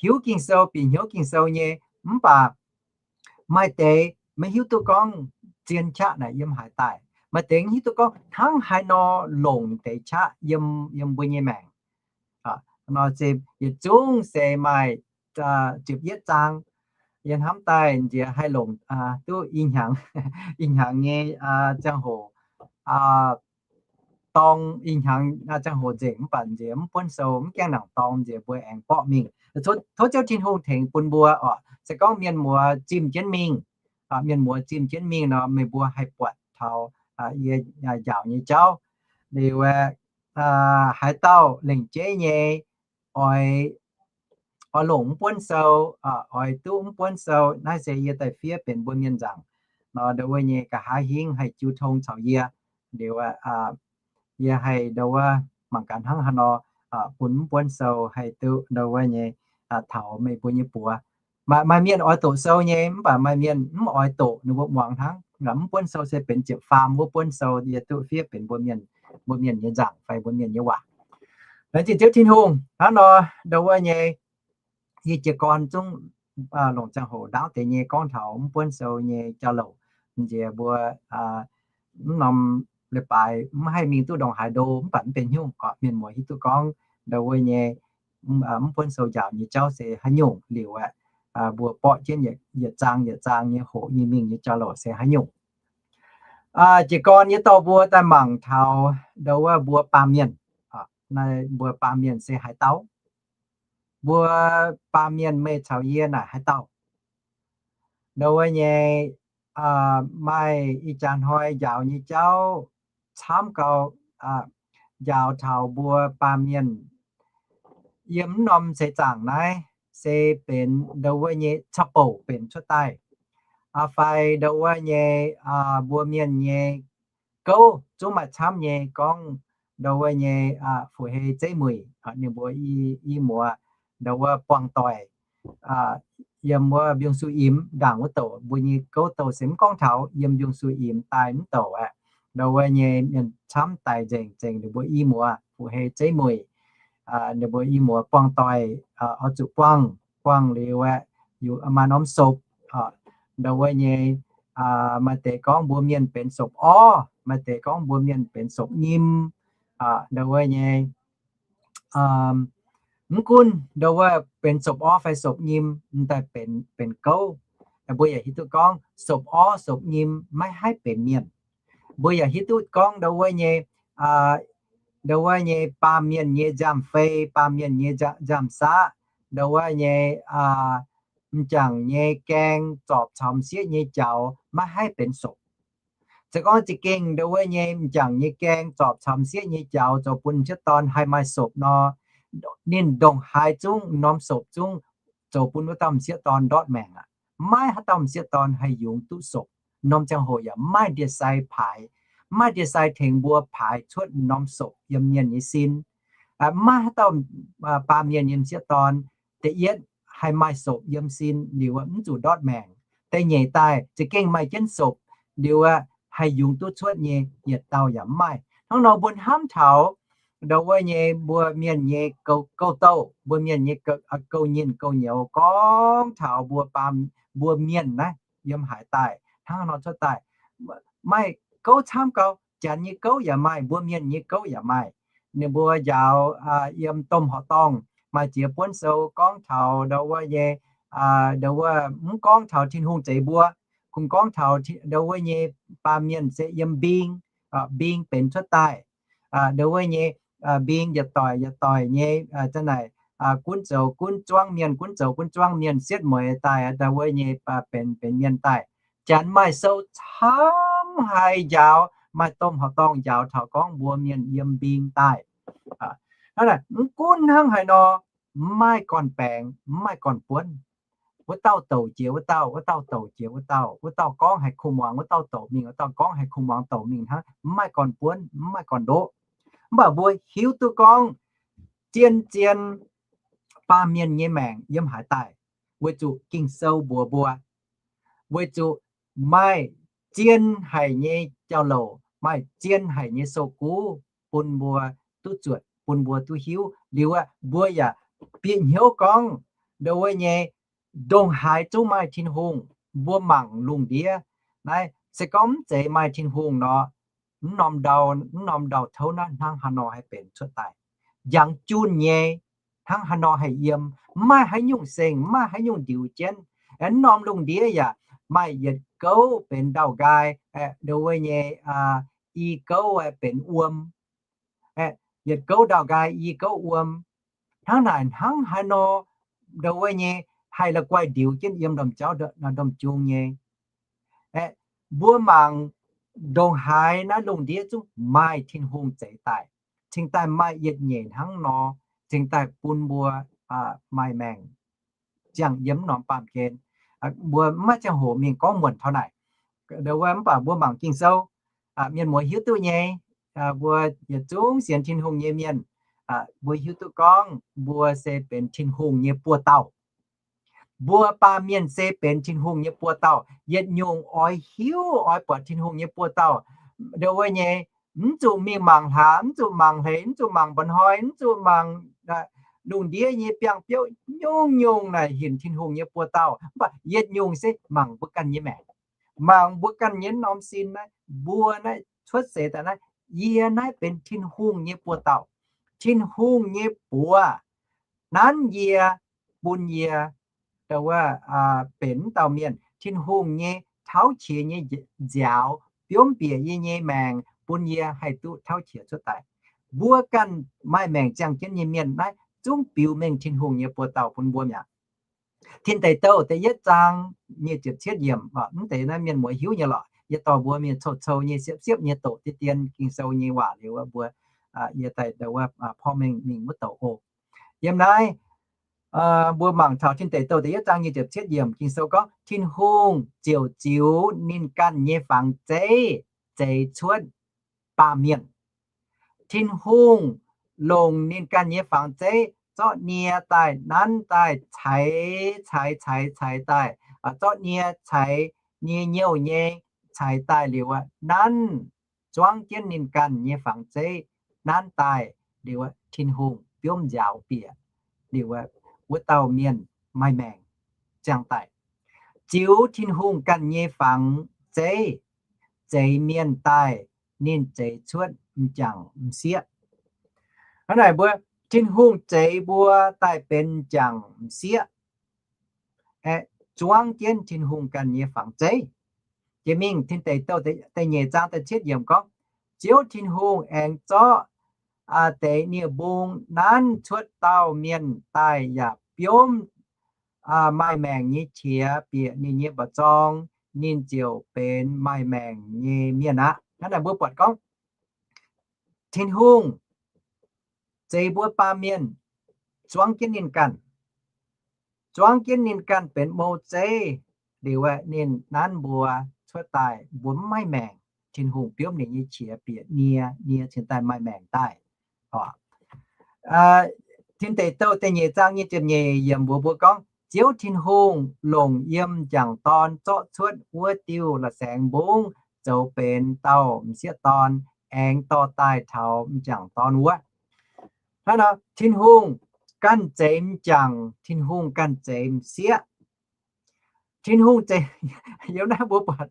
hiuv Ging-Sou, bieqc hnyouv Ging-Sou nyei, mv baac maaih deix maiv hiuv duqv gorngv zien qaqv naaic yiem haaix daaih. Maaih deix maiv hiuv duqv gorngv hnangv haaix nor longc deix qaqv yiem, yiem mbuo nyei maengc. Nor se yietc zungv se maaih ziepc yietv zaang. Yie hnamv daaih nziex haih longc duqv i hnyangx, i hnyangx nyei ziangh hoc dorng, i hnyangx ziangh hoc nzengc, mv baac nziex mv buonv sou, mv gaengh nangc dorng, nziex mbuo aengx borqv mingh. Tov Ziouv Tin-Hungh tengx bun mbuo oc. Se gorngv mienh muoz zimh jienv mingh, mienh muoz zimh jienv mingh nor, meih mbuo haih buatc taux yie njaaux nyei jauv. Liuz aeqv, haaix dauh lengc jeiv nyei oix, oix longc mv buonv sou, oix duqv mv buonv sou, naaiv se yie daaih fiev benx mbuo mienh nzaangc nor, ndo wuov nyei nqa'haav hingv haih jiu tong caux yie. Liuz yie haih ndo wuov mangc gaax hnangv haaix nor bun mv buonv sou haih duqv ndo wuov nyei taux meih mbuo nyei buoz. Maaih mienh oix doqc sou nyei, mv baac maaih mienh mv oix doqc, ninh mbuo muangx hnangv. Mv buonv sou se benx ziepc faam wuov buonv sou, yie duqv fiev benx mbuo mienh, mbuo mienh nyei nzaangc fai mbuo mienh nyei waac. Laengz zingh Ziouv Tin-Hungh. Hnangv nor ndo wuov nyei, yie jiez gorn zungv longc ziangh hoc ndaauv deix nyei gorngv taux mv buonv sou nyei jauv-louc. Nziex mbuo mv norm leiz-baaix mv haih mingh duqv ndongc haaix ndo, mv baac mv benx haaix nyungc, mienh muoz hiuv duqv gorngv ndo wuov nyei mv buonv sou njaaux nyei jauv se haaix nyungc liuz aeqv, mbuo borqv jienv yietc zaang yietc zaang nyei hoqc nyei mingh nyei jauv-louc se haaix nyungc. Jiez gorn yie dorh mbuo daaih mangc taux ndo wuov mbuo baamh mienh. Mbuo baamh mienh se haaix dauh? Mbuo baamh mienh meih caux yie naaic haaix dauh? Ndo wuov nyei, maaih ih jaax hnoi njaaux nyei jauv camv gau, njaaux taux mbuo baamh mienh yiem mv norm seix zaangc naaiv se benx ndo wuov nyei caqv-bouc benx cuotv daaih, fai ndo wuov nyei mbuo mienh nyei gouv zungv maaih camv nyei gorngv ndo wuov nyei fu-hei zeiv muic, ninh mbuo i muoz ndo wuov buangh doic yiem wuov Mbiungc-Suiv Imx ndaangc wuov douc, mbuo nyei gouv douh se mv gorngv taux yiem Mbiungc-Suiv Imx daaih mv douc aeqv, ndo wuov nyei mienh camv daic nzengc, zengc ninh mbuo i muoz fu-hei zeiv muic, ninh mbuo i muoz buangh doic, oix zuqc buangh, buangh liuz aeqv, maaih norm sopc, ndo wuov nyei, maaih deix gorngv mbuo mienh benx sopc orv, maaih deix gorngv mbuo mienh benx sopc nyim, ndo wuov nyei, mv gunv ndo wuov benx sopc orv fai sopc nyim, m'daaih benx, benx gouv, mbuo yaac hiuv duqv gorngv sopc orv sopc nyim maiv haih benx mienh. Mbuo yaac hiuv duqv gorngv ndo wuov nyei, ndo wuov nyei baamh mienh nyei nziaamv-fei, baamh mienh nyei nziaamv-saqv, ndo wuov nyei m'jangc nyei gaeng zorpc caux m'sieqv nyei jaux maiv haih benx sopc. Se gorngv za'gengh ndo wuov nyei m'jangc nyei gaeng zorpc caux m'sieqv nyei jaux zoux bun m'sieqv dorn haih maaih sopc nor, ninh ndongc haaix zungv, norm sopc zungv zoux bun wuov dauh m'sieqv dorn ndortv maengc aqv. maiv haaix dauh m'sieqv dorn haih yungz duqv sopc. Norm ziangh hoc yaac maiv maaih ndie-sai paaix, maiv maaih ndie-sai tengx mbuo paaix cuotv norm sopc yiem mienh nyei sin. Maiv maaih haaix dauh baamh mienh nyei m'sieqv dorn da'yietv haih maaih sopc yiem sin liuz mv zuqc ndortv maengc. Da'nyeic daaih za'gengh maaih jienv sopc liuz haih yungz duqv cuotv nyei yietc dauh yaac mv maaih. Hnangv nor mbuo hnamv taux ndau wuov nyei mbuo mienh nyei gouv-douh, mbuo mienh nyei gouv-nyinh gouv-nyouz gorngv taux mbuo, mbuo mienh naaiv yiem haaix daaih hnangv nor cuotv daaih, maaih gouv camv gau. Janx nyei gouv yaac maaih, mbuo mienh nyei gouv yaac maaih. Ninh mbuo njaaux yiem domh horqc dorngh maaih ziex buonv sou gorngv taux ndau wuov nyei, ndau wuov mv gorngv taux Tin-Hungh zeix mbuo, kungx gorngv taux ndau wuov nyei baamh mienh se yiem mbing, mbing benx cuotv daaih. Ndau wuov nyei mbing yietc doic yietc doic nyei za'naaic gunv zoux gunv zuangv mienh, gunv zoux gunv zuangv mienh sietv mueiz daaih ndau wuov nyei benx, benx mienh daaih. Janx maaih sou camv haic njaaux, maaih domh horqc dorngh njaaux taux gorngv mbuo mienh yiem mbing daaih. Hnangv naaic mv gunv hnangv haaix nor, mv maaih gorn-baengx, mv maaih gorn-buonv. Wuov dauh douc jiex wuov dauh, wuov dauh douc jiex wuov dauh, wuov dauh gorngv haiz kuh muangx wuov dauh douc mingh, wuov dauh gorngv haiz kuh muangx douc mingh hnangv, mv maaih gorn-buonv, mv maaih gorn-ndoqv. Mv baac mbuo hiuv duqv gorngv zien-zien baamh mienh nyei maengc yiem haaix daaih, weic zuqc Ging-Sou mbuox mbuo, weic zuqc maaih zien haic nyei jauv-louc, maaih zien haic nyei sou-guv bun mbuo duqv zuotc, bun mbuo duqv hiuv. Liuz aeqv, mbuo yaac bieqc hnyouv gorngv ndau wuov nyei ndongc haaix zungv maaih Tin-Hungh. Mbuo mangc lungh ndiev naaiv, se gorngv mv zeiz maaih Tin-Hungh nor, mv norm ndau, mv norm ndau-touv naaiv hnangv haaix nor haih benx cuotv daaih. Njangx junh nyei, hnangv haaix nor haih yiem, mv maaih haaix nyungc seng, mv maaih haaix nyungc ndiux jienv. Aeqv, mv norm lungh ndiev yaac maaih yietc gouv benx ndau-nqaai, ndau wuov nyei i gouv benx wuom, yietc gouv ndau-nqaai i gouv wuom. Hnangv naaic hnangv haaix nor ndau wuov nyei haih la'guaih ndiux jienv yiem ndorm jauv ndorm jung nyei. Aeqv, mbuo mangc ndongc haaix naaiv lungh ndiev zungv maaih Tin-Hungh zeix daaih, cingx daaih maaih yietc nyeic hnangv nor, cingx daaih bun mbuo maaih maengc ziangh yiem mv norm baamh gen. Mbuo mv maaih ziangh hoc mingh gorngv muonc taux naaic. Ndau wuov mv baac mbuo mangc Ging-Sou, mienh muoz hiuv duqv nyei, mbuo yietc zungv sienx Tin-Hungh nyei mienh, mbuo hiuv duqv gorngv mbuo se benx Tin-Hungh nyei buoz-dauh. Mbuo baamh mienh se benx Tin-Hungh nyei buoz-dauh. Yietc nyungc oix hiuv, oix buatc Tin-Hungh nyei buoz-dauh, ndau wuov nyei, mv zuqc mingh mangc hlaax, mv zuqc mangc hleix, mv zuqc mangc mba'hnoi, mv zuqc mangc lungh ndiev nyei biangh biouv, nyungc-nyungc naaic hinc Tin-Hungh nyei buoz-dauh. Mv baac yietc nyungc se mangc mbuo ganh nyei maengc, mangc mbuo ganh nyei norm sin naaiv, mbuo naaiv cuotv seix daaih naaiv, yie naaiv benx Tin-Hungh nyei buoz-dauh. Tin-Hungh nyei buoz nanv yie, bun yie, ndau wuov, benx mv dauh mienh. Tin-Hungh nyei tauv qiex nyei nziaaux biomv bieqc yie nyei maengc, bun yie haih duqv tauv qiex cuotv daaih. Mbuo ganh maaih maengc ziangh jienv nyei mienh naaiv zungv biux mengh Tin-Hungh nyei buoz-dauh bun mbuo mi'aqv. Tin Deic Douh da'yietv zaang nyic ziepc cietv yiemc, mv deix naaiv mienh muoz hiuv nyei lorqc. Yie dorh mbuo mingh cou-cou nyei siepv-siepv nyei doqc deix dien Ging-Sou nyei waac liuz wuov mbuo, yie daaih ndau wuov porv mengh mingh wuov douc oc. Yiem naaiv mbuo mangc taux Tin Deic Douh da'yietv zaang nyic ziepc cietv yiemc, Ging-Sou gorngv, Tin-Hungh ziouc ziux ninh ganh nyei fangx zeiv zeix cuotv baamh mienh. Tin-Hungh longc ninh ganh nyei fangx zeiv zorqv nie daaih, nanv daaih, caix, caix, caix, caix daaih, zorqv nie caix, nie nyouh nyei caix daaih liuz, nanv zuangv jienv ninh ganh nyei fangx zeiv, nanv daaih liuz, Tin-Hungh biomv nziaaux bieqc liuz, wuov dauh mienh maaih maengc ziangh daaih. Ziux Tin-Hungh ganh nyei fangx zeiv zeix mienh daaih, ninh zeix cuotv m'jangc m'sieqv. Hnangv naaic mbuo, Tin-Hungh zeix mbuo daaih benx m'jangc m'sieqv, aeqv, zuangv jienv Tin-Hungh ganh nyei fangx zeiv. Jiex mingh Tin Deic Douh da'nyeic zaang da'cietv yiemc gorngv, Ziouv Tin-Hungh aengx zorqv deix nie-mbung nanv cuotv dauh mienh daaih yaac biomv maaih maengc nyei qiex bieqc ninh nyei mba'zorng, ninh ziouc benx maaih maengc nyei mienh aqv. Hnangv naaic mbuo buatc gorngv Tin-Hungh zeix mbuo baamh mienh zuangv jienv ninh ganh, zuangv jienv ninh ganh benx mou zeiv, Liuz aeqv, ninh nanv mbuo cuotv daaih, mbuo mv maaih maengc. Tin-Hungh biopv ninh nyei qiex bieqc nie, nie cingx daaih maaih maengc daaih. Tin Deic Douh da'nyeic zaang nyei ziepc nyeic yiemc mbuox mbuo gorngv, Ziouv Tin-Hungh longc yiem m'jangc dorn zorqv cuotv wuov diuh la'saengx mbungv zoux benx dauh m'sieqv dorn, aengx dorh daaih taux m'jangc dorn wuov. Hnangv nor, Tin-Hungh ganh zeix m'jangc, Tin-Hungh ganh zeix m'sieqv. Tin-Hungh zeix, yiem naaiv mbuo buatc,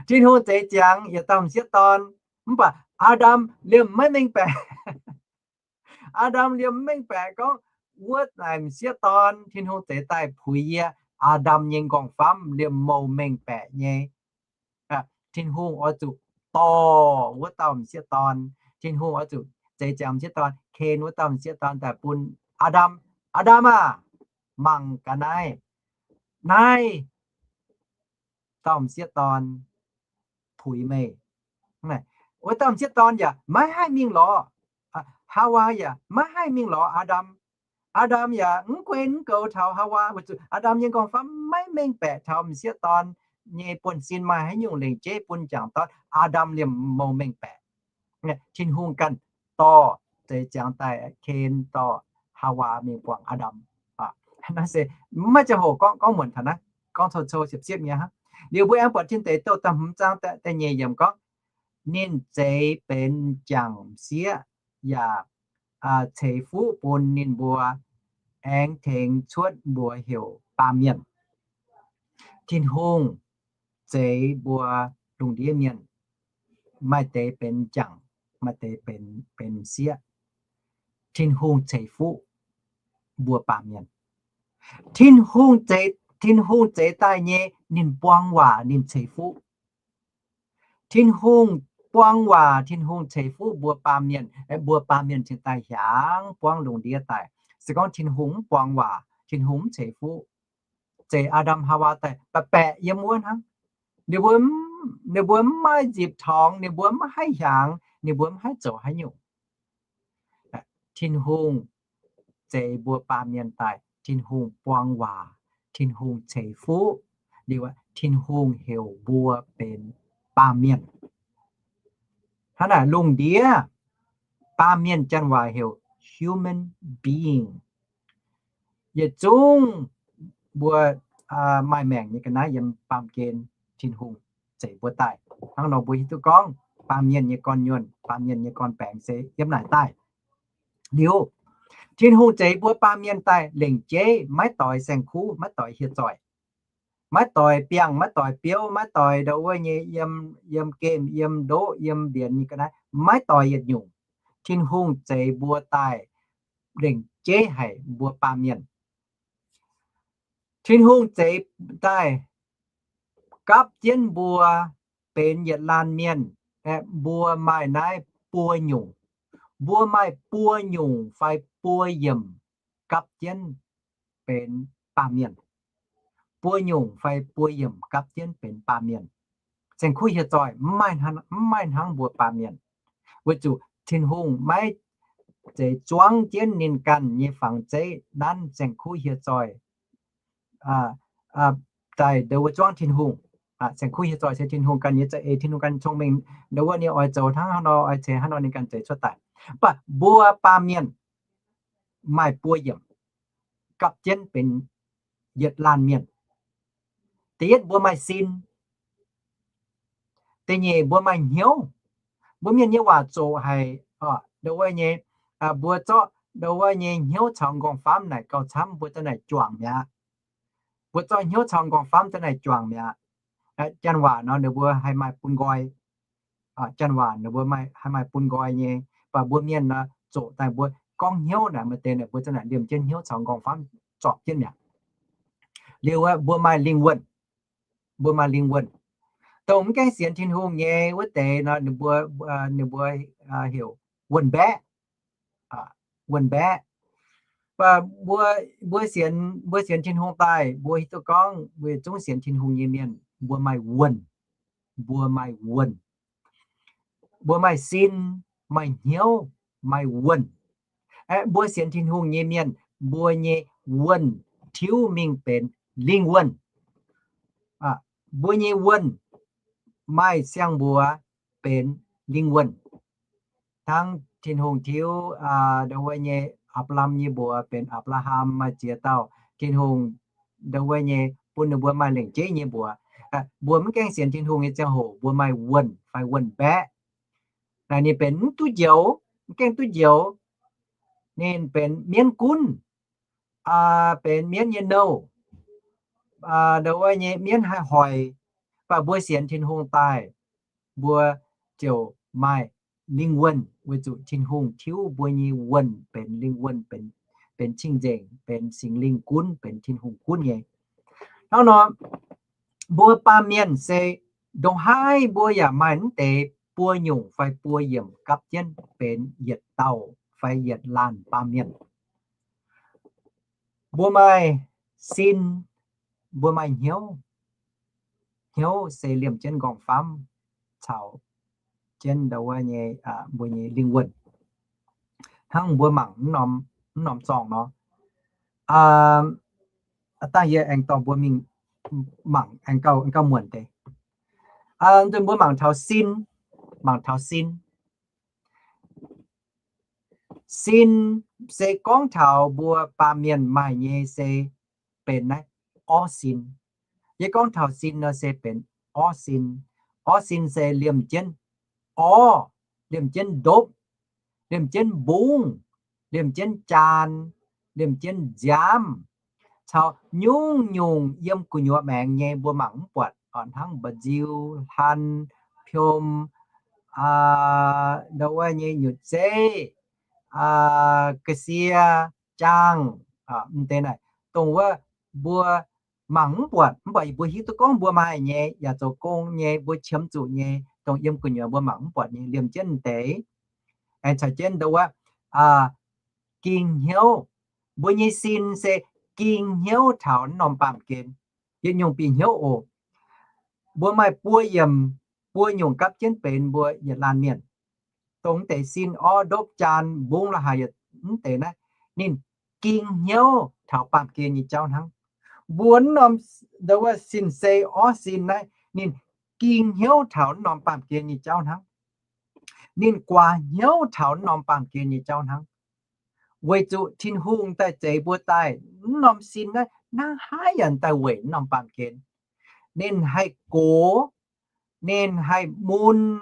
Tin-Hungh zeix ziangx yietc dauh m'sieqv dorn, mv baac Aa^ndam liemh maiv mengh baeqc. Aa^ndam liemh mv mengh baeqc gorngv, wuov naaic m'sieqv dorn Tin-Hungh zeix daaih puix yie, Aa^ndam nyei m'nqorngv-famv liemh mouh mengh baeqc nyei. Tin-Hungh oix zuqc dorh wuov dauh m'sieqv dorn, Tin-Hungh oix zuqc zeix ziangx m'sieqv dorn, Kain wuov dauh m'sieqv dorn daaih bun Aa^ndam, Aa^ndam aah! Mangc gaax naaiv, naaiv dauh m'sieqv dorn puix meih. Wuov dauh m'sieqv dorn yaac maiv haih mingh lorz Haawaa, yaac maiv haih mingh lorz Aa^ndam. Aa^ndam yaac mv guen mv goux taux Haawaa, weic zuqc Aa^ndam nyei m'nqorngv-famv maiv mengh baeqc taux m'sieqv dorn nyei buonv-sin maaih haaix nyungc lengc jeiv bun m'jangc dorn. Aa^ndam liemh mouh mengh baeqc. Tin-Hungh ganh dorh, zeix ziangx daaih Kain dorh Haawaa mingh buangh Aa^ndam. Naaiv se maiv ziangh hoc gorngv, gorngv muonc taux naaiv, gorngv cou-cou siepv-siepv nyei hnangv. Liuz mbuo aengx buatc Tin Deic Douh da'hmz zaang da'nyeic yiemc gorngv, ninh zeix benx m'jangc m'sieqv yaac ceix fuqv bun ninh mbuo, aengx tengx cuotv mbuox heuc baamh mienh. Tin-Hungh zeix mbuo lungh ndiev mienh, maaih deix benx m'jangc, maaih deix benx, benx m'sieqv. Tin-Hungh ceix fuqv mbuo baamh mienh. Tin-Hungh zeix, Tin-Hungh zeix daaih nyei ninh buang waac, ninh ceix fuqv. Tin-Hungh buang waac, Tin-Hungh ceix fuqv mbuo baamh mienh, mbuo baamh mienh cingx daaih hiaangx buangv lungh ndiev daaih. Se gorngv Tin-Hungh mv buang waac, Tin-Hungh mv ceix fuqv, zeix Aa^ndam Haawaa daaih baeqc baeqc yiem wuov hnangv. Ninh mbuo, ninh mbuo mv maaih nzipc torngx, ninh mbuo mv haih hiaangx, ninh mbuo mv haih zoux haaix nyungc. Tin-Hungh zeix mbuo baamh mienh daaih, Tin-Hungh buang waac, Tin-Hungh ceix fuqv, liuz Tin-Hungh heuc mbuo benx baamh mienh. Hnangv naaic lungh ndiev, baamh mienh janx waac heuc human being. Yietc zungv mbuo maaih maengc nyei ga'naaiv yiem baamh gen Tin-Hungh zeix mbuo daaih. Hnangv nor mbuo hiuv duqv gorngv baamh mienh nyei gorn-nyuonh, baamh mienh nyei gorn-baengx se yiem naaic daaih. Liuz, Tin-Hungh zeix mbuo baamh mienh daaih lengc jeiv maiv doix saeng-kuv, maiv doix hieh zoih, maiv doix biangh, maiv doix biouv, maiv doix ndau wuov nyei yiem, yiem gemh, yiem ndoqv, yiem mbienx nyei ga'naaiv, maiv doix yietc nyungc. Tin-Hungh zeix mbuo daaih lengc jeiv haic mbuo baamh mienh. Tin-Hungh zeix daaih gapv jienv mbuo benx yietc laanh mienh, mbuo maaih naaiv buo nyungc. Mbuo maaih buo nyungc fai buo yiemc gapv jienv benx baamh mienh. Buo nyungc fai buo yiemc gapv jienv benx baamh mienh. Saeng-kuv hieh zoih mv maaih hnangv mbuo baamh mienh, weic zuqc Tin-Hungh maiv zeiz zuangv jienv ninh ganh nyei fangx zeiv nanv saeng-kuv hieh zoih daaih ndongc wuov zuangv Tin-Hungh. Saeng-kuv hieh zoih se Tin-Hungh ganh nyei za'eix, Tin-Hungh ganh cong-mengh, ndongc wuov ninh oix zoux hnangv haaix nor, oix ceix hnangv haaix nor ninh ganh zeix cuotv daaih. Mv baac mbuo baamh mienh maaih buo yiemc gapv jienv benx yietc laanh mienh. Da'yietv mbuo maaih sin. Da'nyeic mbuo maaih hnyouv. Mbuo mienh nyei waac zoqc haic, ndongc wuov nyei, mbuo zorqv ndongc wuov nyei hnyouv caux m'nqorngv-famv naaic gauh camv mbuo za'naaic juangc mi'aqv. Mbuo zorqv hnyouv caux m'nqorngv-famv za'naaic juangc mi'aqv. Janx waac nor ninh mbuo haih maaih bun nqoi. Janx waac ninh mbuo haih maaih bun nqoi nyei. Mv baac mbuo mienh nor zoqc daaih mbuo gorngv hnyouv naaic maaih deix naaic mbuo za'naaic liemh jienv hnyouv caux m'nqorngv-famv zorpc jienv mi'aqv. Liuz mbuo maaih lingh wuonh. Mbuo maaih lingh wuonh. Dongh mv gaengh sienx Tin-Hungh nyei wuov deix nor ninh mbuo, ninh mbuo heuc wuonh mbaeqv. Wuonh mbaeqv. Mbuo, mbuo sienx, mbuo sienx Tin-Hungh daaih mbuo hiuv duqv gorngv mbuo yietc zungv sienx Tin-Hungh nyei mienh mbuo maaih wuonh. Mbuo maaih wuonh. Mbuo maaih sin, maaih hnyouv, maaih wuonh. Aeqv, mbuo sienx Tin-Hungh nyei mienh mbuo nyei wuonh tiuv mingh benx lingh wuonh. mbuo nyei wuonh maaih siang-mbuox benx lingh wuonh. Hnangv Tin-Hungh tiuv ndo wuov nyei Apc^laam nyei mbuox benx Apc^laa^ham, maaih ziex dauh Tin-Hungh ndo wuov nyei bun ninh mbuo maaih lengc jeiv nyei mbuox. Mbuo mv gaengh sienx Tin-Hungh nyei ziangh hoc mbuo maaih wuonh fai wuonh mbaeqv. Naaic ninh benx mv duqv njoux, mv gaengh duqv njoux. Ninh benx mienv gunv, benx mienv nyei nouh, ndo wuov nyei mienv haih hoic. Mv baac mbuo sienx Tin-Hungh daaih, mbuo ziouc maaih lingh wuonh weic zuqc Tin-Hungh tiuv mbuo nyei wuonh benx lingh wuonh, benx cing-nzengc, benx Singx Lingh gunv, benx Tin-Hungh gunv nyei. Hnangv nor, mbuo baamh mienh se ndongc haaix mbuo yaac maaih mv deix buo nyungc fai buo yiemc gapv jienv benx yietc dauh fai yietc laanh baamh mienh. Mbuo maaih sin, mbuo maaih hnyouv. Hnyouv se liemh jienv nqorngv-famv caux jienv ndo wuov nyei mbuo nyei lingh wuonh. Hnangv mbuo mangc mv norm zorngh nor, dangh yie aengx dorh mbuo mingh mangc aengx gauh muonc deix. Nzunc mbuo mangc taux sin, mangc taux sin. Sin se gorngv taux mbuo baamh mienh maaih nyei se benx naaiv orv sin. Yie gorngv taux sin nor se benx orv sin. Orv sin se liemh jienv orv, liemh jienv ndopv, liemh jienv mbungv, liemh jienv jaan, liemh jienv nziaamv, caux nyungc-nyungc yiem gu'nyuoz maengx nyei mbuo mangc mv buatc, hnangv mba'nziu, hlan, piom, ndo wuov nyei nyutc zeiv, ga'sie, jaang, mv deix naaic, dongh wuov mbuo mangc mv buatc, mv baac mbuo hiuv duqv gorngv mbuo maaih nyei, yaac zoux gong nyei, mbuo qiemx zuqc nyei, dongh yiem gu'nyuoz mbuo mangc mv buatc nyei, liemh jienv mv deix. Aengx caux jienv ndo wuov ging hnyouv. Mbuo nyei sin se ging hnyouv taux norm baamh gen, yietc nyungc bieqc hnyouv oc. Mbuo maaih buo yiemc, buo nyungc gapv jienv benx mbuo yietc laanh mienh. Dongh mv deix sin, orv, ndopv, jaan, mbungv, la'haic, mv deix naaiv, ninh ging hnyouv taux baamh gen nyei jauv hnangv. Mbuo mv norm, ndo wuov sin-sei orv sin naaiv, ninh ging hnyouv taux mv norm baamh gen nyei jauv hnangv. Ninh guaax hnyouv taux mv norm baamh gen nyei jauv hnangv. Weic zuqc Tin-Hungh daaih zeix mbuo daaih, mv norm sin naaiv hnangv haaix yaac daaih weic mv norm baamh gen. Ninh haih gox, ninh haih mun,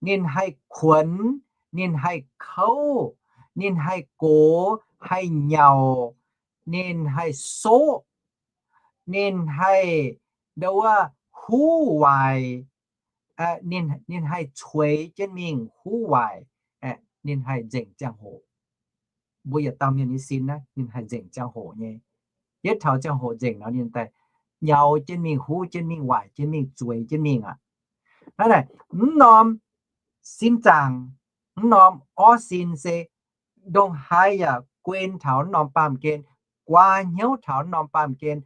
ninh haih kuonx, ninh haih kouv, ninh haih gox, haih nyauc, ninh haih soqv, ninh haih ndo wuov huv waaic, ninh haih cueix jienv mingh huv waaic, ninh haih nzengc ziangh hoc. Mbuo yietc dauh mienh nyei sin naaiv ninh haih nzengc ziangh hoc nyei. Yietv taux ziangh hoc nzengc nor ninh daaih nyaux jienv mingh, huv jienv mingh, waaic jienv mingh, zueiz jienv mingh aqv. Hnangv naaic, mv norm sin zaangc, mv norm orv sin se ndongc haaix yaac guen taux mv norm baamh gen, guaax hnyouv taux mv norm baamh gen,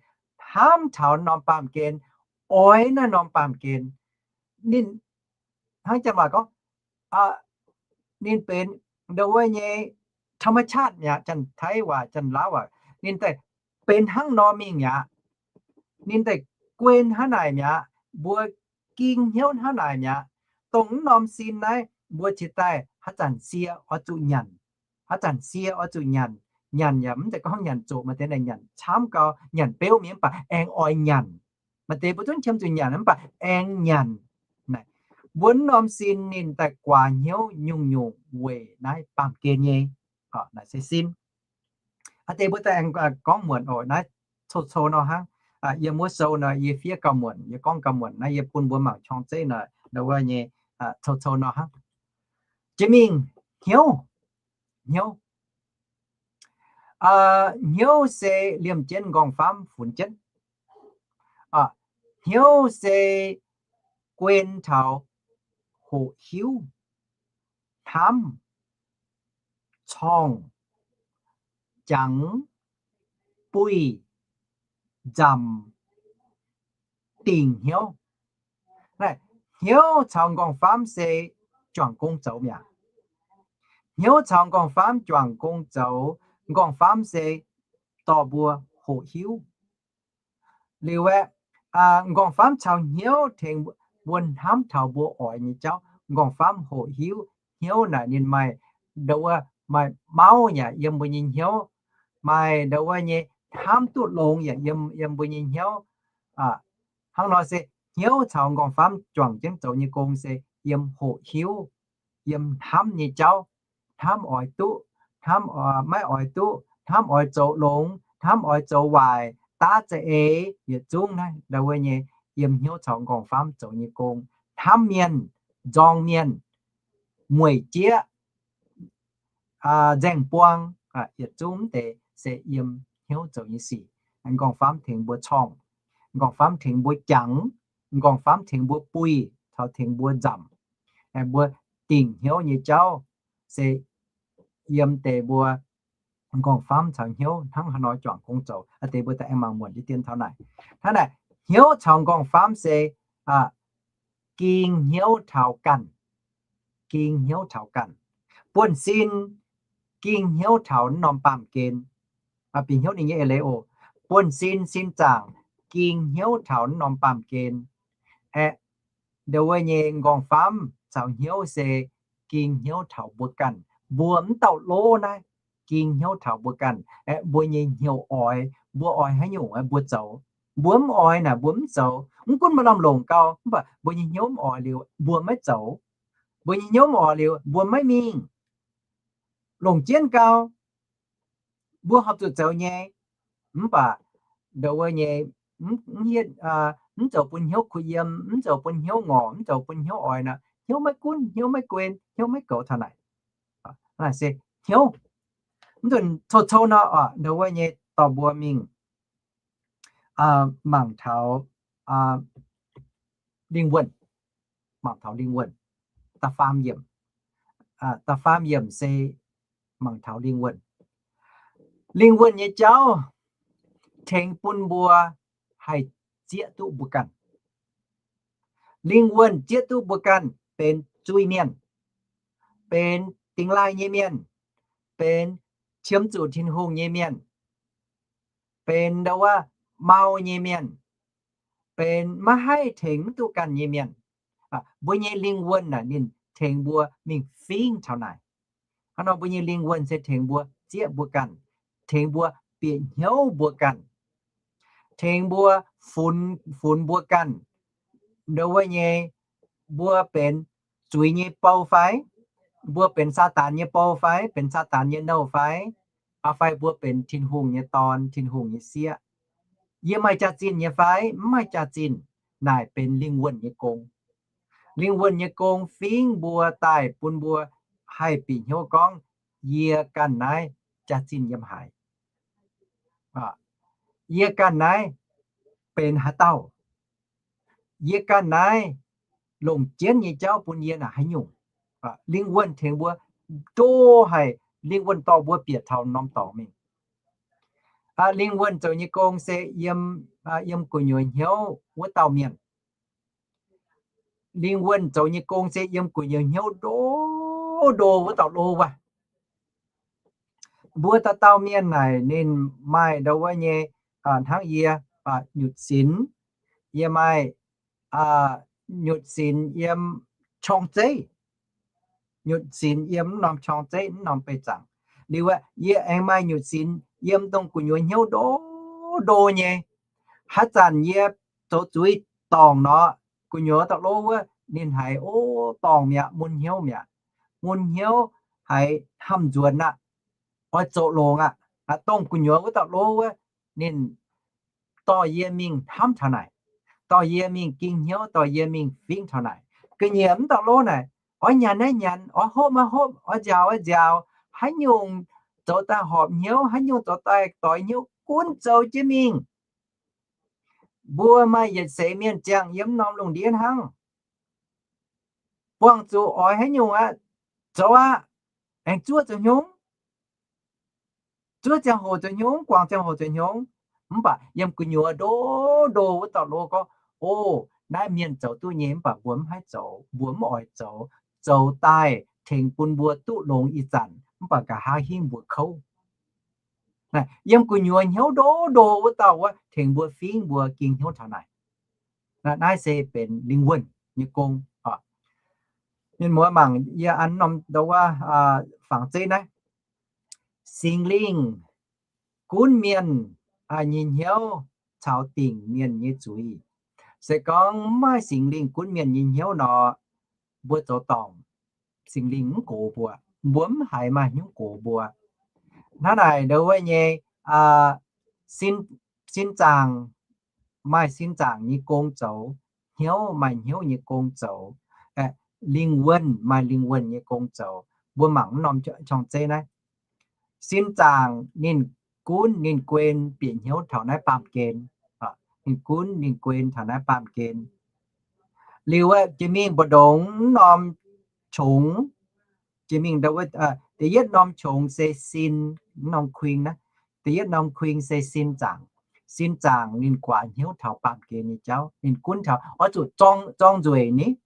hnamv taux mv norm baamh gen, oix naaiv norm baamh gen. Ninh, hnangv janx waac gorngv, ninh benx ndo wuov nyei ธรรมชาติ mi'aqv. Janx-Taiv waac, Janx-Laauv waac, ninh daaih benx hnangv nor mingh mi'aqv. Ninh daaih guen hnangv naaic mi'aqv. Mbuo ging hnyouv hnangv naaic mi'aqv. Dongh mv norm sin naaiv mbuo cingx daaih haaix zanc sie oix zuqc nyanc, haaix zanc sie oix zuqc nyanc. Nyanc yaac mv zeiz gorngv nyanc zoqc, maaih deix naaic nyanc camv gau, nyanc beuv mingh mv baac aengx oix nyanc. Maaih deix mbuo zungv qiemx zuqc nyanc mv baac aengx nyanc. Mbuo mv norm sin ninh daaih guaax hnyouv nyungc-nyungc weic naaiv baamh gen nyei. Naaic se sin. Aa, deix mbuo daaih aengx gorngv muonc oc. Naaiv cou-cou nor hnangv. Yiem wuov sou nor yie fiev gauh muonc, yie gorngv gauh muonc. Naaiv yie bun mbuo mangc qorng-zeiv nor, ndo wuov nyei, cou-cou nor hnangv. Jiex mingh hnyouv, hnyouv. Hnyouv se liemh jienv nqorngv-famv funx jienv. Hnyouv se guen taux hoqc hiuv, hnamv, corngh, jangx, buih, nzamc, dingc hnyouv. Hnyouv caux nqorngv-famv se juangc gong zoux mi'aqv. Hnyouv caux nqorngv-famv juangc gong zoux. Nqorngv-famv se dorh mbuo hoqc hiuv. Liuz aeqv, M'nqorngv-famv caux hnyouv tengx mbuo hnamv taux mbuo oix nyei jauv. M'nqorngv-famv hoqc hiuv hnyouv naaic ninh maaih, ndo wuov, maaih mauv yaac yiem mbuo nyei hnyouv, maaih ndo wuov nyei hnamv duqv longx yaac yiem, yiem mbuo nyei hnyouv. Hnangv nor se hnyouv caux m'nqorngv-famv juangc jienv zoux nyei gong se yiem hoqc hiuv, yiem hnamv nyei jauv, hnamv oix duqv, hnamv maiv oix duqv, hnamv oix zoux longx, hnamv oix zoux waaic, daav za'eix, yietc zungv naaiv ndo wuov nyei yiem hnyouv caux m'nqorngv-famv zoux nyei gong. Hnamv mienh, nzorng mienh, mueic jieqv, nzaeng buang, yietc zungv mv deix se yiem hnyouv zoux nyei sic. M'nqorngv-famv tengx mbuo corngh, m'nqorngv-famv tengx mbuo jangx, m'nqorngv-famv tengx mbuo buih, taux tengx mbuo nzamc, mbuo dingc hnyouv nyei jauv se yiem deix mbuo m'nqorngv-famv caux hnyouv hnangv haaix nor juangc gong zoux. Aa deix mbuo daaih aengx mangc muonc deix dien taux naaic. Hnangv naaic, hnyouv caux m'nqorngv-famv se ging hnyouv taux ganh, ging hnyouv taux ganh. Buonv-sin ging hnyouv taux norm baamh gen. Bieqc hnyouv ninh nyei eix leiz oc. Buonv-sin sin zaangc ging hnyouv taux norm baamh gen. Aeqv, ndo wuov nyei m'nqorngv-famv caux hnyouv se ging hnyouv taux mbuo ganh. Mbuo mv dauh lov naaiv ging hnyouv taux mbuo ganh. Aeqv, mbuo nyei hnyouv oix, mbuo oix haaix nyungc mbuo zoux. Mbuo mv oix naaic mbuo mv zoux. Mv gunv maaih norm longc gau, mv baac mbuo nyei hnyouv mv oix liuz mbuo maiv zoux. Mbuo nyei hnyouv mv oix liuz mbuo maiv mingh. Longc jienv gau, mbuo horpc zuqc zoux nyei. Mv baac ndo wuov nyei, mv zoux bun hnyouv kuh yiem, mv zoux bun hnyouv ngorc, mv zoux bun hnyouv oix nor, hnyouv maiv gunv, hnyouv maiv guen, hnyouv maiv goux taux naaic. Naaic se hnyouv. Mv nzunc cou-cou nor, ndo wuov nyei dorh mbuo mingh mangc taux lingh wuonh, mangc taux lingh wuonh. Da'faam yiemc, da'faam yiemc se mangc taux lingh wuonh. Lingh wuonh nyei jauv tengx bun mbuo haih zieqv duqv mbuo ganh. Lingh wuonh zieqv duqv mbuo ganh benx zuiz-mienh, benx dingx laaih nyei mienh, benx qiemx zuqc Tin-Hungh nyei mienh, benx ndo wuov mau nyei mienh, benx maiv haih tengx mv duqv ganh nyei mienh. Mbuo nyei lingh wuonh naaic ninh tengx mbuo mingh fingv taux naaic. Hnangv nor mbuo nyei lingh wuonh se tengx mbuo zieqv mbuo ganh, tengx mbuo bieqc hnyouv mbuo ganh, tengx mbuo funx, funx mbuo ganh. Ndo wuov nyei, mbuo benx zuiz nyei bou fai? Mbuo benx Saadaan nyei bou fai? Benx Saadaan nyei nouh fai? Fai mbuo benx Tin-Hungh nyei dorn, Tin-Hungh nyei sieqv? Yie maaih jaax-zinh nyei fai mv maaih jaax-zinh? Naaic benx lingh wuonh nyei gong. Lingh wuonh nyei gong fingv mbuo daaih bun mbuo haih bieqc hnyouv gorngv, yie ganh naaiv jaax-zinh yiem haaix? Yie ganh naaiv benx haaix dauh? Yie ganh naaiv longc jienv nyei jauv bun yie naaic haaix nyungc? Lingh wuonh tengx mbuo ndo haic, lingh wuonh dorh mbuo bieqc taux norm dorngx mingh. Lingh wuonh zoux nyei gong se yiem, yiem gu'nyuoz hnyouv wuov dauh mienh. Lingh wuonh zoux nyei gong se yiem gu'nyuoz hnyouv ndo ndo wuov dauh lo wuov. Mbuo dauh dauh mienh naaic ninh maaih ndo wuov nyei, hnangv yie nyutc sinx, yie maaih nyutc sinx yiem qorng-zeiv, nyutc sinx yiem mv norm qorng-zeiv, mv norm beih zaangc. Liuz aeqv, yie aengx maaih nyutc sinx yiem dongh gu'nyuoz hnyouv ndo ndo nyei. Haaix zanc yie zoux zuiz dorngc nor, gu'nyuoz wuov dauh lo wuov ninh haiz, o, dorngc mi'aqv, mun hnyouv mi'aqv. Mun hnyouv haiz hnamv nzuonx aqv, oix zoux longx aqv. Dongh gu'nyuoz wuov dauh lo wuov ninh dorh yie mingh hnamv taux naaic, dorh yie mingh ging hnyouv, dorh yie mingh fingv taux naaic. Ga'nyiec mv dauh lo naaic, oix nyanc naaiv nyanc, oix hopv naaiv hopv, oix nziaaux naaiv nziaaux, haaix nyungc zoux daaih horpc hnyouv, haaix nyungc zoux daaih doix hnyouv, gunv zoux jienv mingh. Mbuo maaih yietc seix mienh ziangh yiem norm lungh ndiev hnangv. Buangh zuqc oix haaix nyungc aqv, zoux aqv. Aengx zuov zoux hnyungv, zuov ziangh hoc zoux hnyungv, guangc ziangh hoc zoux hnyungv. Mv baac yiem gu'nyuoz ndo ndo wuov dauh lo gorngv, o, naaiv mienh zoux duqv nyei mv baac mbuo mv haih zoux, mbuo mv oix zoux. Zoux daaih tengx bun mbuo duqv longx ih zanc mv baac nqa'haav hingv mbuo kouv. Yiem gu'nyuoz hnyouv ndo ndo wuov dauh wuov tengx mbuo fingv mbuo ging hnyouv taux naaic. Naaiv se benx lingh wuonh nyei gong. Mienh muoz mangc yie an norm ndo wuov fangx zeiv naaiv. Singx Lingh gunv mienh nyei hnyouv caux dingc mienh nyei zuiz. Se gorngv mv maaih Singx Lingh gunv mienh nyei hnyouv nor, mbuo zoux dorngc, Singx Lingh mv gox mbuo, mbuo mv haiz maaih hnyouv gox mbuo. Hnangv naaic ndo wuov nyei sin zaangc maaih sin zaangc nyei gong zoux, hnyouv maaih hnyouv nyei gong zoux, lingh wuonh maaih lingh wuonh nyei gong zoux. Mbuo mangc mv norm qorng-zeiv naaiv. Sin zaangc ninh gunv ninh guen bieqc hnyouv taux naaiv baamh gen. Ninh gunv ninh guen taux naaiv baamh gen. Liuz jiex mingh mbu'ndongx mv norm qongx, jiex mingh da'yietv norm qongx se sin, mv norm kuing naaiv. Da'yietv norm kuing se sin zaangc. Sin zaangc ninh guaax hnyouv taux baamh gen nyei jauv. Ninh gunv taux oix zuqc zorng nzueic ni.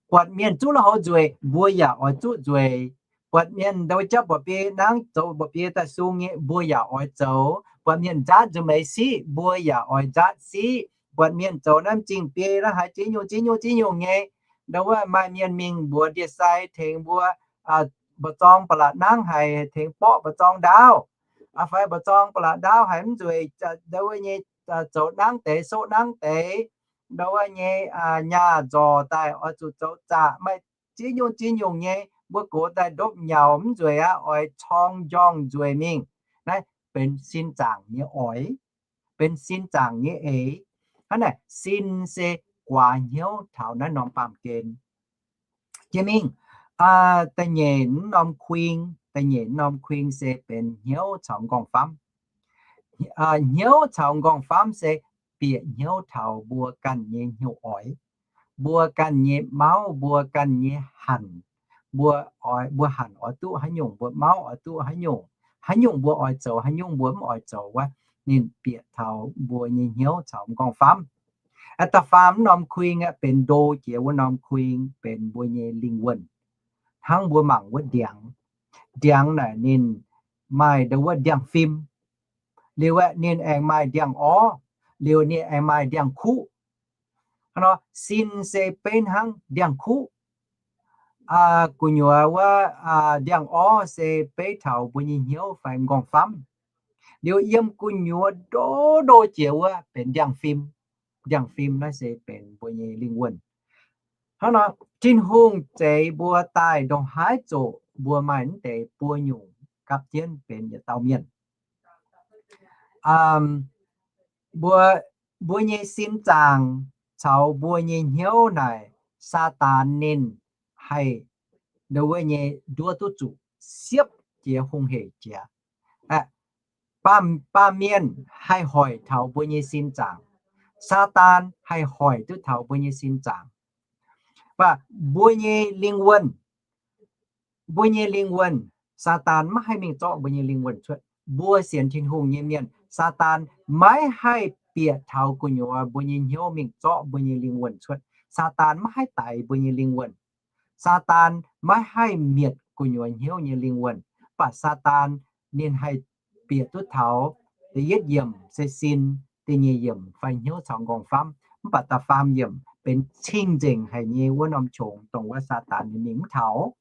Buatc mienh zuqv lui-houx nzueic, mbuo yaac oix zuqv nzueic. Buatc mienh ndo jauv mba'biei nangv, zoux mba'biei daaih sung nyei, mbuo yaac oix zoux. Buatc mienh nzaatv nzunc meix siqv, mbuo yaac oix nzaatv siqv. Buatc mienh zoux naaiv m'zing biei naaiv haaix ziex nyungc ziex nyungc ziex nyungc nyei, ndo wuov maaih mienh mingh mbuox ndie-sai tengx mbuo, mba'zorng ba'laqc nangv haic, tengx borqv mba'zorng ndaauv, fai mba'zorng ba'laqc ndaauv haic mv nzueic, ndo wuov nyei zoux nangv deix, soqv nangv deix, ndo wuov nyei nyaah nzorc daaih oix zuqc zoux zaqc, maaih ziex nyungc ziex nyungc nyei, mbuo gox daaih ndopv nyaux mv nzueic aqv, oix corng njorngh nzueic mingh. Naaiv benx sin zaangc nyei oix, benx sin zaangc nyei eix. Hnangv naaic sin se guaax hnyouv taux naaiv norm baamh gen. Jiex mingh da'nyeic norm kuing, da'nyeic norm kuing se benx hnyouv caux m'nqorngv famv. Hnyouv caux m'nqorngv famv se bieqc hnyouv taux mbuo ganh nyei hnyouv oix, mbuo ganh nyei mauv, mbuo ganh nyei hanc, mbuo oix, mbuo hanc oix duqv haaix nyungc, mbuo mauv oix duqv haaix nyungc, haaix nyungc mbuo oix zoux, haaix nyungc mbuo mv oix zoux wuov, ninh bieqc taux mbuo nyei hnyouv caux m'nqorngv famv. Da'faam norm kuing aeqv, benx ndo jiex wuov norm kuing benx mbuo nyei lingh wuonh. Hnangv mbuo mangc wuov ndiangx, ndiangx naaic ninh maaih ndo wuov ndiangx-fim, liuz aeqv, ninh aengx maaih ndiangx-orv, liuz ninh aengx maaih ndiangx-kuqv. Hnangv nor sin se beiv hnangv ndiangx-kuqv. Gu'nyuoz wuov ndiangx-orv se beiv taux mbuo nyei hnyouv fai m'nqorngv famv. Liuz yiem gu'nyuoz ndo ndo jiex wuov benx ndiangx-fim. Ndiangx-fim naaiv se benx mbuo nyei lingh wuonh. Hnangv nor Tin-Hungh zeix mbuo daaih ndongc haaix zoqc mbuo maaih mv deix buo nyungc gapv jienv benx yietc dauh mienh. Mbuo, mbuo nyei sin zaangc caux mbuo nyei hnyouv naaic, Saadaan ninh haih ndo wuov nyei nduov duqv zuqc siepv jiex hungh heic jiex. Baamh, baamh mienh haih hoic taux mbuo nyei sin zaangc. Saadaan haih hoic duqv taux mbuo nyei sin zaangc. Mv baac mbuo nyei lingh wuonh, mbuo nyei lingh wuonh, Saadaan maiv haih mingh zorqv mbuo nyei lingh wuonh cuotv. Mbuo sienx Tin-Hungh nyei mienh, Saadaan maiv haih bieqc taux gu'nyuoz mbuo nyei hnyouv mingh zorqv mbuo nyei lingh wuonh cuotv. Saadaan maiv haih daix mbuo nyei lingh wuonh. Saadaan maiv haih mietc gu'nyuoz hnyouv nyei lingh wuonh. Mv baac Saadaan ninh haih bieqc duqv taux da'yietv yiemc se sin, da'nyeic yiemc fai hnyouv caux m'nqorngv famv, mv baac da'faam yiemc benx cing-nzengc haic nyei wuov norm qongx, dongh wuov Saadaan ninh mingh mv taux.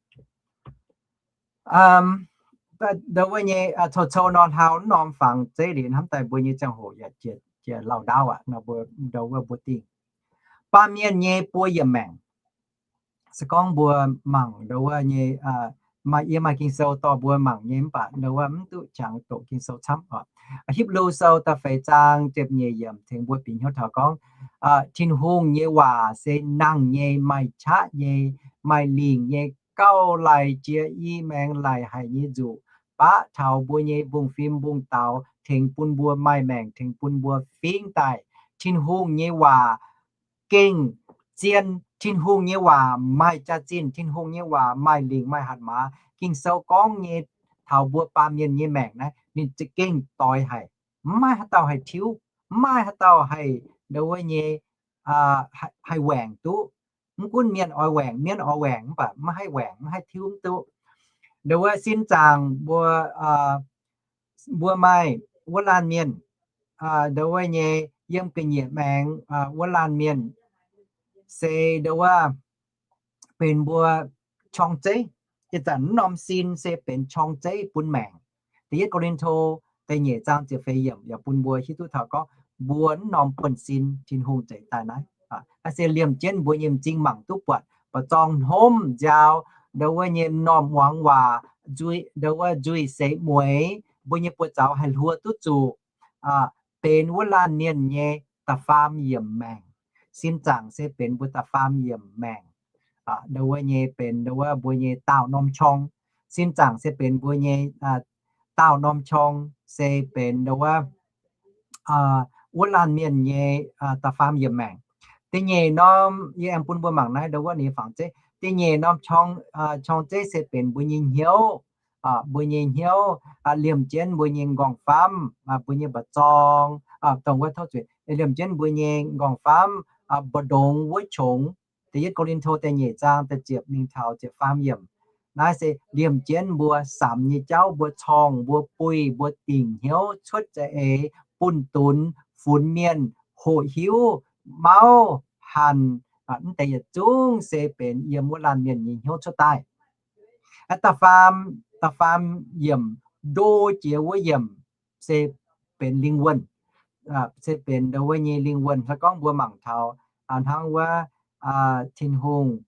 Ndo wuov nyei cou-cou nor hlauv mv norm fangx zeiv liuz hnamv daaih mbuo nyei ziangh hoc yaac jiex lauh ndaauv aqv nor, mbuo ndo wuov mbuo dingh. Baamh mienh nyei buo yiemc maengc. Se gorngv mbuo mangc ndo wuov nyei, maaih, yie maaih Ging-Sou dorh mbuo mangc nyei, mv baac ndo wuov mv duqv qangx doqc Ging-Sou camv oc. Hipv^lu Sou da'feix zaang ziepc nyeic yiemc tengx mbuo bieqc hnyouv taux gorngv, Tin-Hungh nyei waac se nangh nyei, maaih qaqv nyei, maaih lingc nyei, gauh laic jiex i maengx laic haic nyei nzuqc, baqv taux mbuo nyei mbungv-fim mbungv-daux, tengx bun mbuo maaih maengc, tengx bun mbuo fingx daaih. Tin-Hungh nyei waac gengh zien. Tin-Hungh nyei waac maaih jaax-zinh. Tin-Hungh nyei waac maaih lingc maaih hatc maaz. Ging-Sou gorngv nyei taux mbuo baamh mienh nyei maengc naaiv ninh za'gengh doix haic. Mv maaih haaix dauh haih tiuv. Mv maaih haaix dauh haih ndo wuov nyei, haih waengc duqv. Mv gunv mienh oix waengc, mienh oix waengc mv baac maiv haih waengc, maiv haih tiuv mv duqv. Ndo wuov sin zaangc mbuo, mbuo maaih wuov laanh mienh, ndo wuov nyei yiem ga'nyiec maengx wuov laanh mienh, se ndo wuov benx mbuo qorng-zeiv. Ih zanc wuov norm sin se benx qorng-zeiv bun maengc. Da'yietv Ko^lin^to da'nyeic zaang ziepc feix yiemc yaac bun mbuo hiuv duqv taux gorngv mbuo wuov norm buonv-sin Tin-Hungh zeix daaih naaiv. Naaiv se liemh jienv mbuo nyei m'zing mangc duqv buatc, ba'zorng hnomv nziaaux, ndo wuov nyei m'normh muangx waac, ndo wuov nzuih seix mueiz, mbuo nyei buoz-zaux haih hluo duqv zuqc, benx wuov laanh mienh nyei da'faam yiemc maengc. Sin zaangc se benx mbuo da'faam yiemc maengc. Ndo wuov nyei benx ndo wuov mbuo nyei daauh norm qorng. Sin zaangc se benx mbuo nyei daauh norm qorng se benx ndo wuov, wuov laanh mienh nyei da'faam yiemc maengc. Da'nyeic norm, yie aengx bun mbuo mangc naaiv ndo wuov ninh fangx zeiv. Da'nyeic norm qorng-zeiv se benx mbuo nyei hnyouv. Mbuo nyei hnyouv, liemh jienv mbuo nyei nqorngv-famv, mbuo nyei mba'zorng, dongh wuov tov zuiz, liemh jienv mbuo nyei nqorngv-famv, mbu'ndongx wuov qongx. Da'yietv Ko^lin^to da'nyeic zaang da'ziepc mingh taux ziepc faam yiemc. Naaiv se liemh jienv mbuo samx nyei jauv, mbuo corngh, mbuo buih, mbuo dingc hnyouv cuotv za'eix, bunh dunx, funx mienh, hoqc hiuv, mauv, hanc, mv deix yietc zungv se benx yiem wuov laanh mienh nyei hnyouv cuotv daaih. Da'faam, da'faam yiemc, ndo jiex wuov yiemc se benx lingh wuonh, se benx ndo wuov nyei lingh wuonh. Se gorngv mbuo mangc taux hnangv wuov Tin-Hungh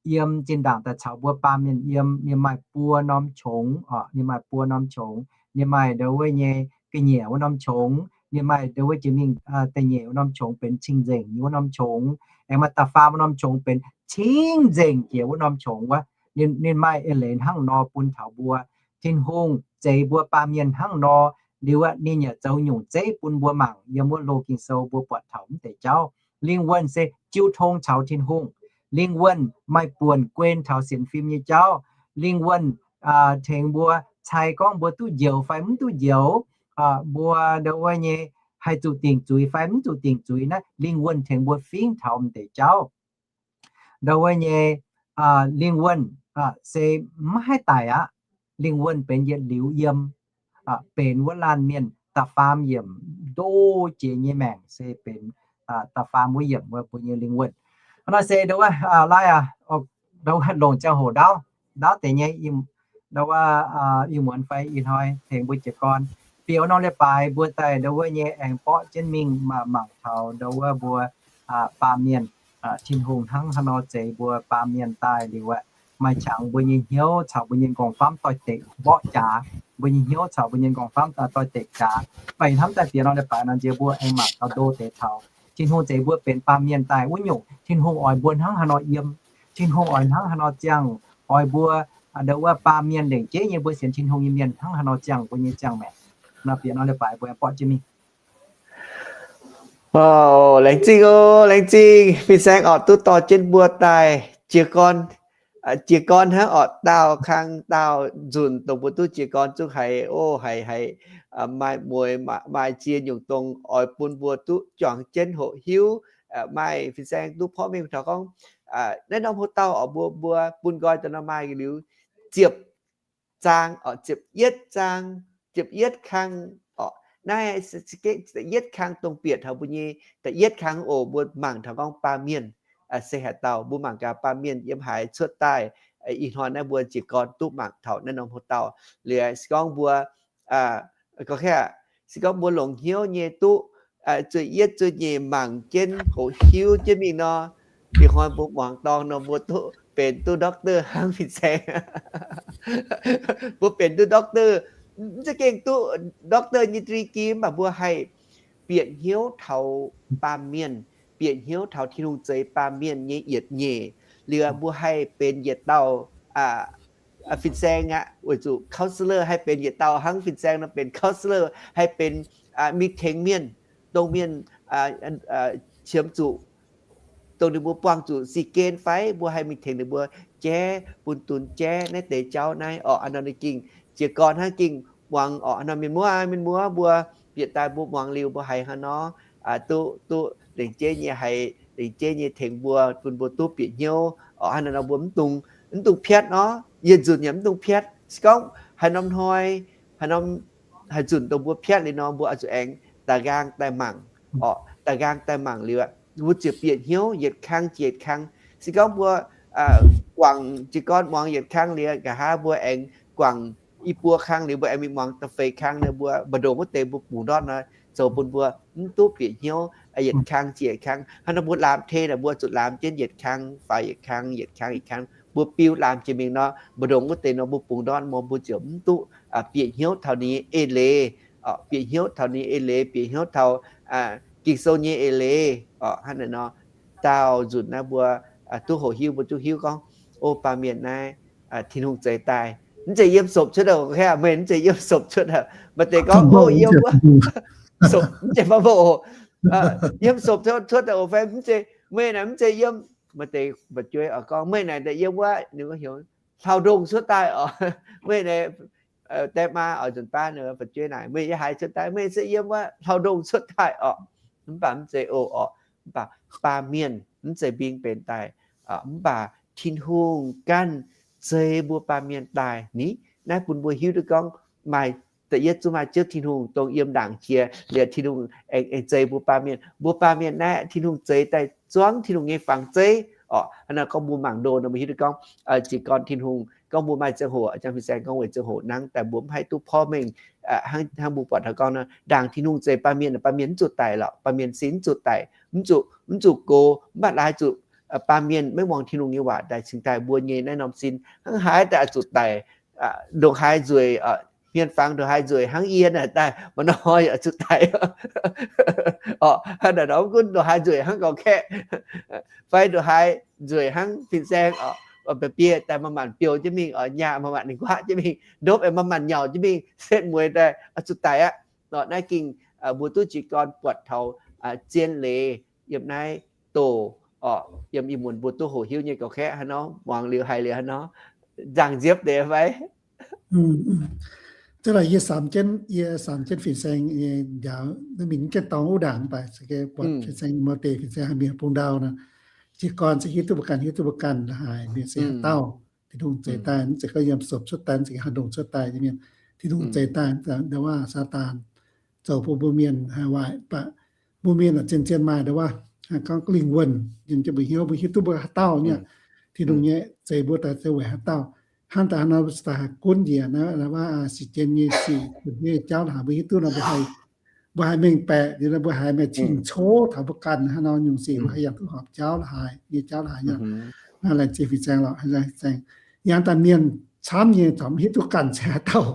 yiem zinh ndaangc daaih caux mbuo baamh mienh yiem, ninh maaih buo norm qongx, ninh maaih buo norm qongx, ninh maaih ndo wuov nyei ga'nyiec wuov norm qongx, ninh maaih ndo wuov jiex mingh da'nyeic wuov norm qongx benx cing-nzengc nyei wuov norm qongx, aengx maaih da'faam wuov norm qongx benx cing-nzengc jiex wuov norm qongx wuov. Ninh maaih eix leiz hnangv nor bun taux mbuo. Tin-Hungh zeix mbuo baamh mienh hnangv nor liuz aqv, ninh yaac zoux nyungc zeiv bun mbuo mangc yiem wuov loz Ging-Sou mbuo buatc taux mv deix jauv. Lingh wuonh se jiu tong caux Tin-Hungh. Lingh wuonh maaih buonc guen taux sienx fim nyei jauv. Lingh wuonh tengx mbuo cai gorngv mbuo duqv njoux fai mv duqv njoux, mbuo ndo wuov nyei haih zuqc dingc zuiz fai mv zuqc dingc zuiz naaiv, lingh wuonh tengx mbuo fingx taux mv deix jauv. Ndo wuov nyei lingh wuonh se maiv haih daic aqv. Lingh wuonh benx yietc liuz yiem, benx wuov laanh mienh da'faam yiemc ndo jiex nyei maengc se benx da'faam wuov yiemc wuov mbuo nyei lingh wuonh. Hnangv naaiv se ndo wuov laaiv aqv, ndo wuov longc ziangh hoc ndaauv, ndaauv deix nyei, ndo wuov ih muonz fai ih hnoi tengx mbuo jiez gorn bieqc wuov norm leiz-baaix mbuo daaih ndo wuov nyei aengx borqv jienv mingh mangc taux ndo wuov mbuo baamh mienh, Tin-Hungh hnangv haaix nor zeix mbuo baamh mienh daaih liuz aqv, maaih qangx mbuo nyei hnyouv caux mbuo nyei nqorngv-famv doix-dekc mborqv jaax, mbuo nyei hnyouv caux mbuo nyei nqorngv-famv doix-dekc jaax. Baac ih hnamv daaih bieqc norm leiz-baaix nor nziex mbuo aengx mangc gaax ndo deix taux Tin-Hungh zeix mbuo benx baamh mienh daaih wuov nyungc, Tin-Hungh oix mbuo hnangv haaix nor yiem, Tin-Hungh oix hnangv haaix nor ziangh, oix mbuo ndo wuov baamh mienh lengc jeiv nyei mbuo sienx Tin-Hungh nyei mienh hnangv haaix nor ziangh mbuo nyei ziangh maengc. Nor bieqc norm leiz-baaix mbuo aengx borqv jienv mingh. Laengz zingh oc, laengz zingh fin-saeng orqc duqv dorh jienv mbuo daaih jiez gorn. Jiez gorn hnangv orqc, daauh kang daauh nzunc dongh mbuo duqv jiez gorn zungv haiz, o, haiz, haiz maaih mueiz maaih ziex nyungc dongh oix bun mbuo duqv juangc jienv hoqc hiuv. Maaih fin-saeng duqv porv mengh taux gorngv naaiv norm hoc dauh orqc, mbuo, mbuo bun nqoi daaih nor maaih liuz ziepc zaang orqc, ziepc yietv zaang, ziepc yietv kang orqc. Naaiv se da'yietv kang dongh bieqc taux mbuo nyei da'yietv kang oc. Mbuo mangc taux gorngv baamh mienh se haaix dauh, mbuo mangc gaax baamh mienh yiem haaix cuotv daaih. Ih hnoi naaiv mbuo jiez gorn duqv mangc taux naaiv norm hoc dauh. Liuz se gorngv mbuo, se gorngv mbuo longc hnyouv nyei duqv zueih yietv zueih nyeic mangc jienv hoqc hiuv jienv mingh nor, ih hnoi mbuo muangx dorngh nor mbuo duqv benx duqv doctor hnangv fin-saeng. Mbuo benx duqv doctor, mv zeiz gengh duqv doctor nyei degree mv baac mbuo haih bieqc hnyouv taux baamh mienh, bieqc hnyouv taux Tin-Hungh zeix baamh mienh nyei yietc nyeic. Liuz mbuo haih benx yietc dauh fin-saeng aqv, weic zuqc counselor haih benx yietc dauh hnangv fin-saeng nor benx counselor, haih benx mingh tengx mienh, dongh mienh qiemx zuqc, dongh ninh mbuo buangh zuqc si gen fai, mbuo haih mingh tengx ninh mbuo jaiv, bun dunx jaiv naaiv deix jauv naaiv orqc. Hnangv nor ninh gengh jiez gorn hnangv gengh muangx orqc. Hnangv nor mienh muoz, mienh muoz mbuo bieqc daaih mbuo muangx liuz mbuo haiz hnangv nor duqv, duqv lengc jeiv nyei, haiz lengc jeiv nyei tengx mbuo, bun mbuo duqv bieqc hnyouv orqc. Hnangv nor mbuo mv dungx, mv dungx piatv nor, yietc nzunc yaac mv dungx piatv. Se gorngv haaix norm hnoi, haaix norm, haaix nzunc dongh mbuo piatv liuz nor, mbuo oix zuqc aengx da'nqaang daaih mangc orqc. Da'nqaang daaih mangc liuz aqv, mbuo ziouc bieqc hnyouv yietc kang jiex yietc kang. Se gorngv mbuo guangc jiez gorn muangx yietc kang liuz, nqa'haav mbuo aengx guangc i buo kang liuz, mbuo aengx mingh muangx da'feix kang nor, mbuo mbu'ndongx wuov deix mbuo bungx ndortv nor, zoux bun mbuo mv duqv bieqc hnyouv yietc kang jiex yietc kang. Hnangv nor mbuo laamz tei naaic, mbuo zuqc laamz jienv yietc kang faix yietc kang, yietc kang yietc kang. Mbuo biu laamz jiex mingh nor, mbu'ndongx wuov deix nor mbuo bungx ndortv nor, mbuo ziouc mv duqv bieqc hnyouv taux ninh nyei eix leiz, bieqc hnyouv taux ninh nyei eix leiz, bieqc hnyouv taux Ging-Sou nyei eix leiz oc. Hnangv naaic nor, daauh nzunc naaiv mbuo duqv hoqc hiuv, mbuo duqv hiuv gorngv, o, baamh mienh naaiv Tin-Hungh zeix daaih. Mv zeiz yiem sopc cuotv aqv, meih mv zeiz yiem sopc cuotv aqv. Maaih deix gorngv, o, yiem wuov, mv zeiz baav oc, yiem sopc cuotv daaih oc fai mv zeiz, meih naaic mv zeiz yiem. Maaih deix fu'jueiv oix gorngv, meih naaic daaih yiem wuov, ninh heuc hlauv-ndongh cuotv daaih oc. Meih naaic, die maa oix nzunc baav ninh fu'jueiv naaic, meih yiem haaix cuotv daaih? Meih se yiem wuov hlauv-ndongh cuotv daaih oc. Mv baac mv zeiz oc, oc. Mv baac baamh mienh mv zeiz mbing benx daaih, mv baac Tin-Hungh ganh zeix mbuo baamh mienh daaih ni. Naaiv bun mbuo hiuv duqv gorngv maaih da'yietv zungv maaih Ziouv Tin-Hungh dongh yiem ndaangc jiex liuz Tin-Hungh aengx, aengx zeix mbuo baamh mienh. Mbuo baamh mienh naaiv Tin-Hungh zeix daaih zuangv Tin-Hungh nyei fangx zeiv oc. Hnangv naaiv gorngv mbuo mangc ndo nor, mbuo hiuv duqv gorngv jiez gorn Tin-Hungh gorngv mbuo maaih ziangh hoc, jang fin-saeng gorngv weic ziangh hoc nangv daaih mbuo mv haih duqv porv mengh, hnangv mbuo buatc taux gorngv nor, ndaangc Tin-Hungh zeix baamh mienh, baamh mienh mv zuqc daic lorqc, baamh mienh sin mv zuqc daic, mv zuqc, mv zuqc gox, mv baac laaix zuqc baamh mienh maiv muangx Tin-Hungh nyei waac daaih cingx daaih mbuo nyei naaiv norm sin hnangv haaix daaih zuqc daic, ndongc haaix nzueic, hmien fangx ndongc haaix nzueic hnangv yie naaic daaih, maaih norm hnoi yaac zuqc daic. Oc, hnangv naaic nor mv gunv ndongc haaix nzueic hnangv gauh kaeqv, fai ndongc haaix nzueic hnangv fin-saeng oc, bieqc biei daaih maaih maanc biou jienv mingh oc, nyaah maaih maanc ninh nquaqv jienv mingh, ndopv aengx maaih maanc nyauc jienv mingh, setv mueiz daaih zuqc daic aqv. Nor naaiv ging mbuo duqv jiez gorn buatc taux zien leiz yiem naaiv doqc oc, yiem ih muonz mbuo duqv hoqc hiuv nyei gauh kaeqv haaix nor, muangx liuz haiz liuz haaix nor, nzangc nziepv deix fai? Za'gengh yie samx jienv, yie samx jienv fin-saeng nyei njaaux, naaiv mingh jienv dorngx wuov ndaangc mv baac za'gengh buatc fin-saeng Mouv Deic, fin-saeng haih mingh bung ndau nor, jiez gorn se hiuv duqv mbuo ganh, hiuv duqv mbuo ganh la'haaix mienh se haaix dauh. Tin-Hungh zeix daaih, mv zeiz gorngv yiem sopc cuotv daaih, mv zeiz haaix ndongc cuotv daaih nyei mienh. Tin-Hungh zeix daaih, ndau wuov Saadaan zoux bun mbuo mienh haih waaic, mv baac mbuo mienh aah, zien-zien maaih ndau wuov, gorngv lingh wuonh yiem jienv mbuo hnyouv, mbuo hiuv duqv mbuo haaix dauh nyei. Tin-Hungh nyei zeix mbuo daaih se weic haaix dauh. Hnangv daaih nor, daaih haih gunv njiec naaiv wuov sic jien nyei sic, nyei jauv la'haaix mbuo hiuv duqv nor, mbuo haih mengh baeqc, mbuo haih maaih cing-cov taux mbuo ganh hnangv nor nyungc sic, mbuo haih yangh duqv horpc jauv la'haaix, nyei jauv la'haaix nyei. Laengz zingh fin-saeng lorqc, laengz zingh. Yangh daaih mienh camv nyei corc mv hiuv duqv ganh se haaix dauh,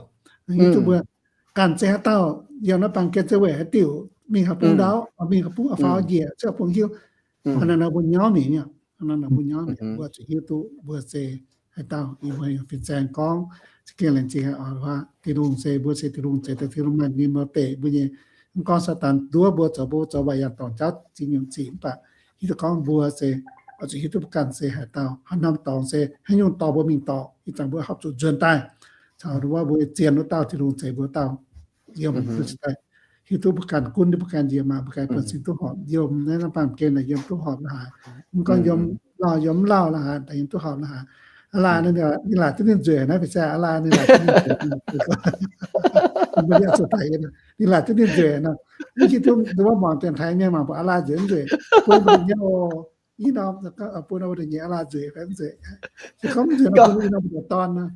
hiuv duqv mbuo ganh se haaix dauh, yiem naaiv baamh gen se weic haaix diuc mingh haaix bung ndau, mingh haaix bung faaux njiec, cuotv bung hiuv. Hnangv naaiv nor mbuo nyauv mingh, hnangv naaiv nor mbuo nyauv mingh, mbuo zuqc hiuv duqv mbuo se haaix dauh. Yie mbuo fin-saeng gorngv, za'gengh laengz zingh oc, Tin-Hungh se mbuo se Tin-Hungh zeix daaih, Tin-Hungh maaih ninh Mouv Deic mbuo nyei. Mv gorngv Saadaan nduov mbuo zoux, mbuo zoux mv baac yaac dorngc jauv zingh nyungc ziqc, mv baac hiuv duqv gorngv mbuo se oix zuqc hiuv duqv mbuo ganh se haaix dauh, haaix norm dorngx se haaix nyungc dorh mbuo mingh dorc, ih zanc mbuo horpc zuqc nzuonx daaih caux wuov mbuo zien wuov dauh, Tin-Hungh zeix mbuo dauh yiem, hiuv duqv mbuo ganh gunv, mbuo ganh njiec maah, mbuo ganh buonv-sin duqv horpc yiem naaiv baamh gen naaic, yiem duqv horpc la'haaix. Mv gorngv yiem lauh, yiem mv lauh la'haaix, daaih yiem duqv horpc la'haaix. Aa laai ninh laaic duqv ninh nzueic naaiv, fin-saeng, aa laai ninh laaic duqv ninh nzueic, mbuo yaac zuqc daic, ninh laaic duqv ninh nzueic nor. Mv hiuv duqv wuov muangx dienx taaix mienh mangc mbuo aa laai nzueic mv nzueic, bun mbuo nyei o, i norm bun mbuo nyei aa laai nzueic fai mv nzueic. Se gorngv mv nzueic nor, bun i norm mbu'ndongx dorn nor,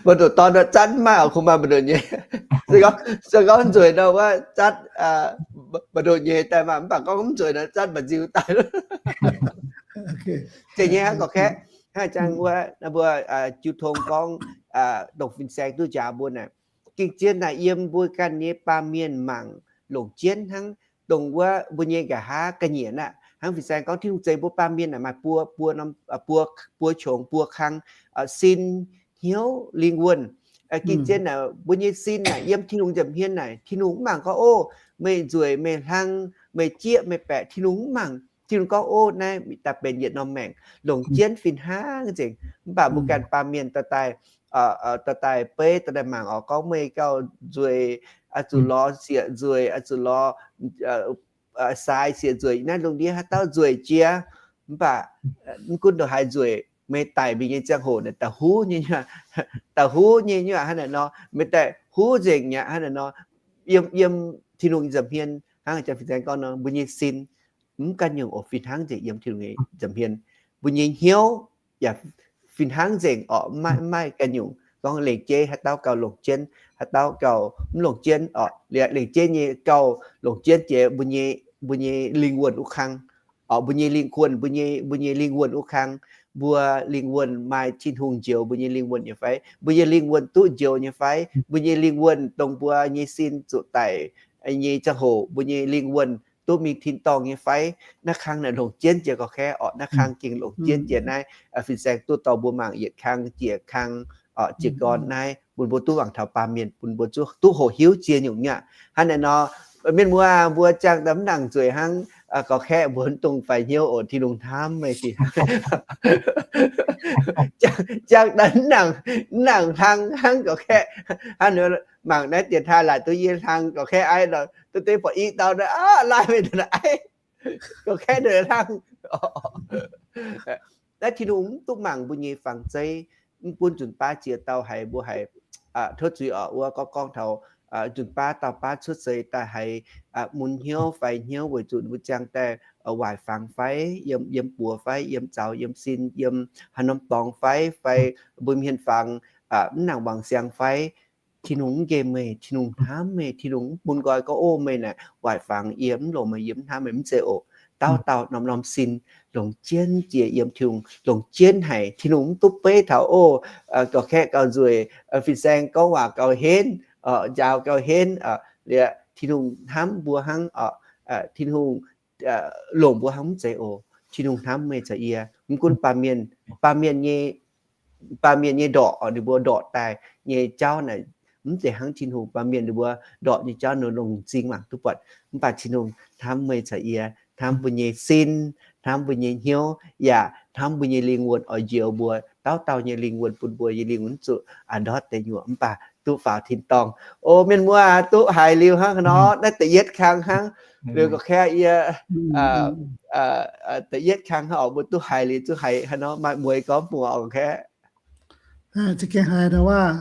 mbu'ndongx dorn nor zatv mv maaih oc, kungx maaih mbu'ndongx nyei. Se gorngv nzueic nor, wuov zatv mbu'ndongx nyei daaih maah, mv baac gorngv mv nzueic nor, zatv mba'nziu daaih. Zeiz nyei hnangv gorqv-kaeqv. Hnangv jang wuov mbuo jiu tong gorngv, dongh fin-saeng duqv njaaux mbuo naaic, gengh zien naaic yiem mbuo ganh nyei baamh mienh mangc longc jienv hnangv. Dongh wuov mbuo nyei nqa'haav ga'nyiec aqv, hnangv fin-saeng gorngv Tin-Hungh zeix mbuo baamh mienh naaic maaih buo, buo norm, buo, buo qongx, buo kang, sin, hnyouv, lingh wuonh. Gengh zien naaic mbuo nyei sin naaic yiem Tin-Hungh nza'hmien naaic, Tin-Hungh mv mangc gorngv, o, meih nzueic, meih hlang, meih jieqv, meih baeqc, Tin-Hungh mv mangc. Tin-Hungh gorngv, o, naaiv daaih benx yietc norm maengc, longc jienv fih hnangv nzengc. Mv baac mbuo ganh baamh mienh dorh daaih, dorh daaih beiv, dorh daaih mangc oc, gorngv meih gauh nzueic, oix zuqc lorz sieqv nzueic, oix zuqc lorz saaix sieqv nzueic, naaiv lungh ndiev haaix dauh nzueic jiex. Mv baac mv gunv ndongc haaix nzueic, meih daic mingh nyei ziangh hoc naaic da'huv nyei, da'huv nyei nyuoqc hnangv naaic nor, meih daaih huv nzengc nyei hnangv naaic nor. Yiem, yiem Tin-Hungh nza'hmien Hnangv jang fin-saeng gorngv nor, mbuo nyei sin mv ganh nyungc oc, fih hnangv nzengc yiem Tin-Hungh nyei nza'hmien. Mbuo nyei hnyouv yaac fih hnangv nzengc oc, mv maaih, mv maaih ganh nyungc. Gorngv lengc jeiv haaix dauh gauh longc jienv, haaix dauh gauh mv longc jienv oc. Liuz lengc jeiv nyei gauh longc jienv jiex mbuo nyei, mbuo nyei lingh wuonh wuov kang oc, mbuo nyei lingh wuonh, mbuo nyei, mbuo nyei lingh wuonh wuov kang, mbuo lingh wuonh maaih Tin-Hungh njoux mbuo nyei lingh wuonh nyei fai? Mbuo nyei lingh wuonh duqv njoux nyei fai? Mbuo nyei lingh wuonh dongh mbuo nyei sin zuqc daic nyei ziangh hoc, mbuo nyei lingh wuonh duqv mingh tin-dorngh nyei fai? Naaiv kang naaic longc jienv jiex gauh kaeqv oc. Naaiv kang gengh longc jienv jiex naaiv, fin-saeng duqv dorh mbuo mangc yietc kang jiex kang oc, jiez gorn naaiv bun mbuo duqv mangc taux baamh mienh, bun mbuo duqv hoqc hiuv ziex nyungc nyei aqv. Hnangv naaic nor, mienh muoz, mbuo ziangh daaih mv nangc nzueic hnangv, gauh kaeqv mbuo mv dungx faix hnyouv oc. Tin-Hungh hnamv meih fih, ziangh daaih mv nangc, mv nangc hlang hnangv gauh kaeqv. Hnangv mangc naaiv dienx taaih laaic duqv yie hlang gauh kaeqv aiv nor, duqv deix buatc i dauh naaiv, aav, laai meih naaiv aiv, gauh kaeqv naaiv hlang. Naaiv Tin-Hungh mv duqv mangc mbuo nyei fangx zeiv, mv gunv nzunc baav ziex dauh haiz mbuo haiz tov zuiz oc, wuov gorngv gorngv taux nzunc baav dauh baav cuotv seix daaih haiz mun hnyouv faix hnyouv weic zuqc mbuo ziangh daaih waaic fangx fai yiem, yiem buoz fai yiem zaux yiem sin yiem haaix norm dorngx fai, fai mbuo mienh fangx mv nangc wangc siang fai, Tin-Hungh mv nqemh meih, Tin-Hungh hnamv meih, Tin-Hungh mv bun nqoi gorngv, ov, meih naaic waaic fangx yie mv longc meih, yie mv hnamv meih, mv zeiz oc. Dauh dauh norm-norm sin longc jienv jiex yiem Tin-Hungh, longc jienv haic. Tin-Hungh mv duqv beiv taux, ov, gauh kaeqv gauh nzueic, fin-saeng gorngv waac gauh henv, njaaux gauh henv, liuz Tin-Hungh hnamv mbuo hnangv, Tin-Hungh longc mbuo hnangv, mv zeiz oc. Tin-Hungh hnamv meih caux yie. Mv gunv baamh mienh, baamh mienh nyei, baamh mienh nyei ndorqc, ninh mbuo ndorqc daaih nyei jauv naaic mv zeiz hnangv Tin-Hungh. Baamh mienh ninh mbuo ndorqc nyei jauv ninh longc m'zing mangc duqv buatc. Mv baac Tin-Hungh hnamv meih caux yie, hnamv mbuo nyei sin, hnamv mbuo nyei hnyouv, yaac hnamv mbuo nyei lingh wuonh oix njoux mbuo dauh dauh nyei lingh wuonh, bun mbuo nyei lingh wuonh zuqc a'ndortv deic nyuoqc mv baac duqv faaux tin-dorngh. O, mienh muoz, duqv haiz liuz hnangv nor, naaiv da'yietv kang hnangv. Liuz gauh kaeqv yie, da'yietv kang hnangv oc, mbuo duqv haiz liuz zuqc haiz hnangv nor, maaih mueiz gorngv bun oc, gauh kaeqv. Za'gengh haiz ndau waac,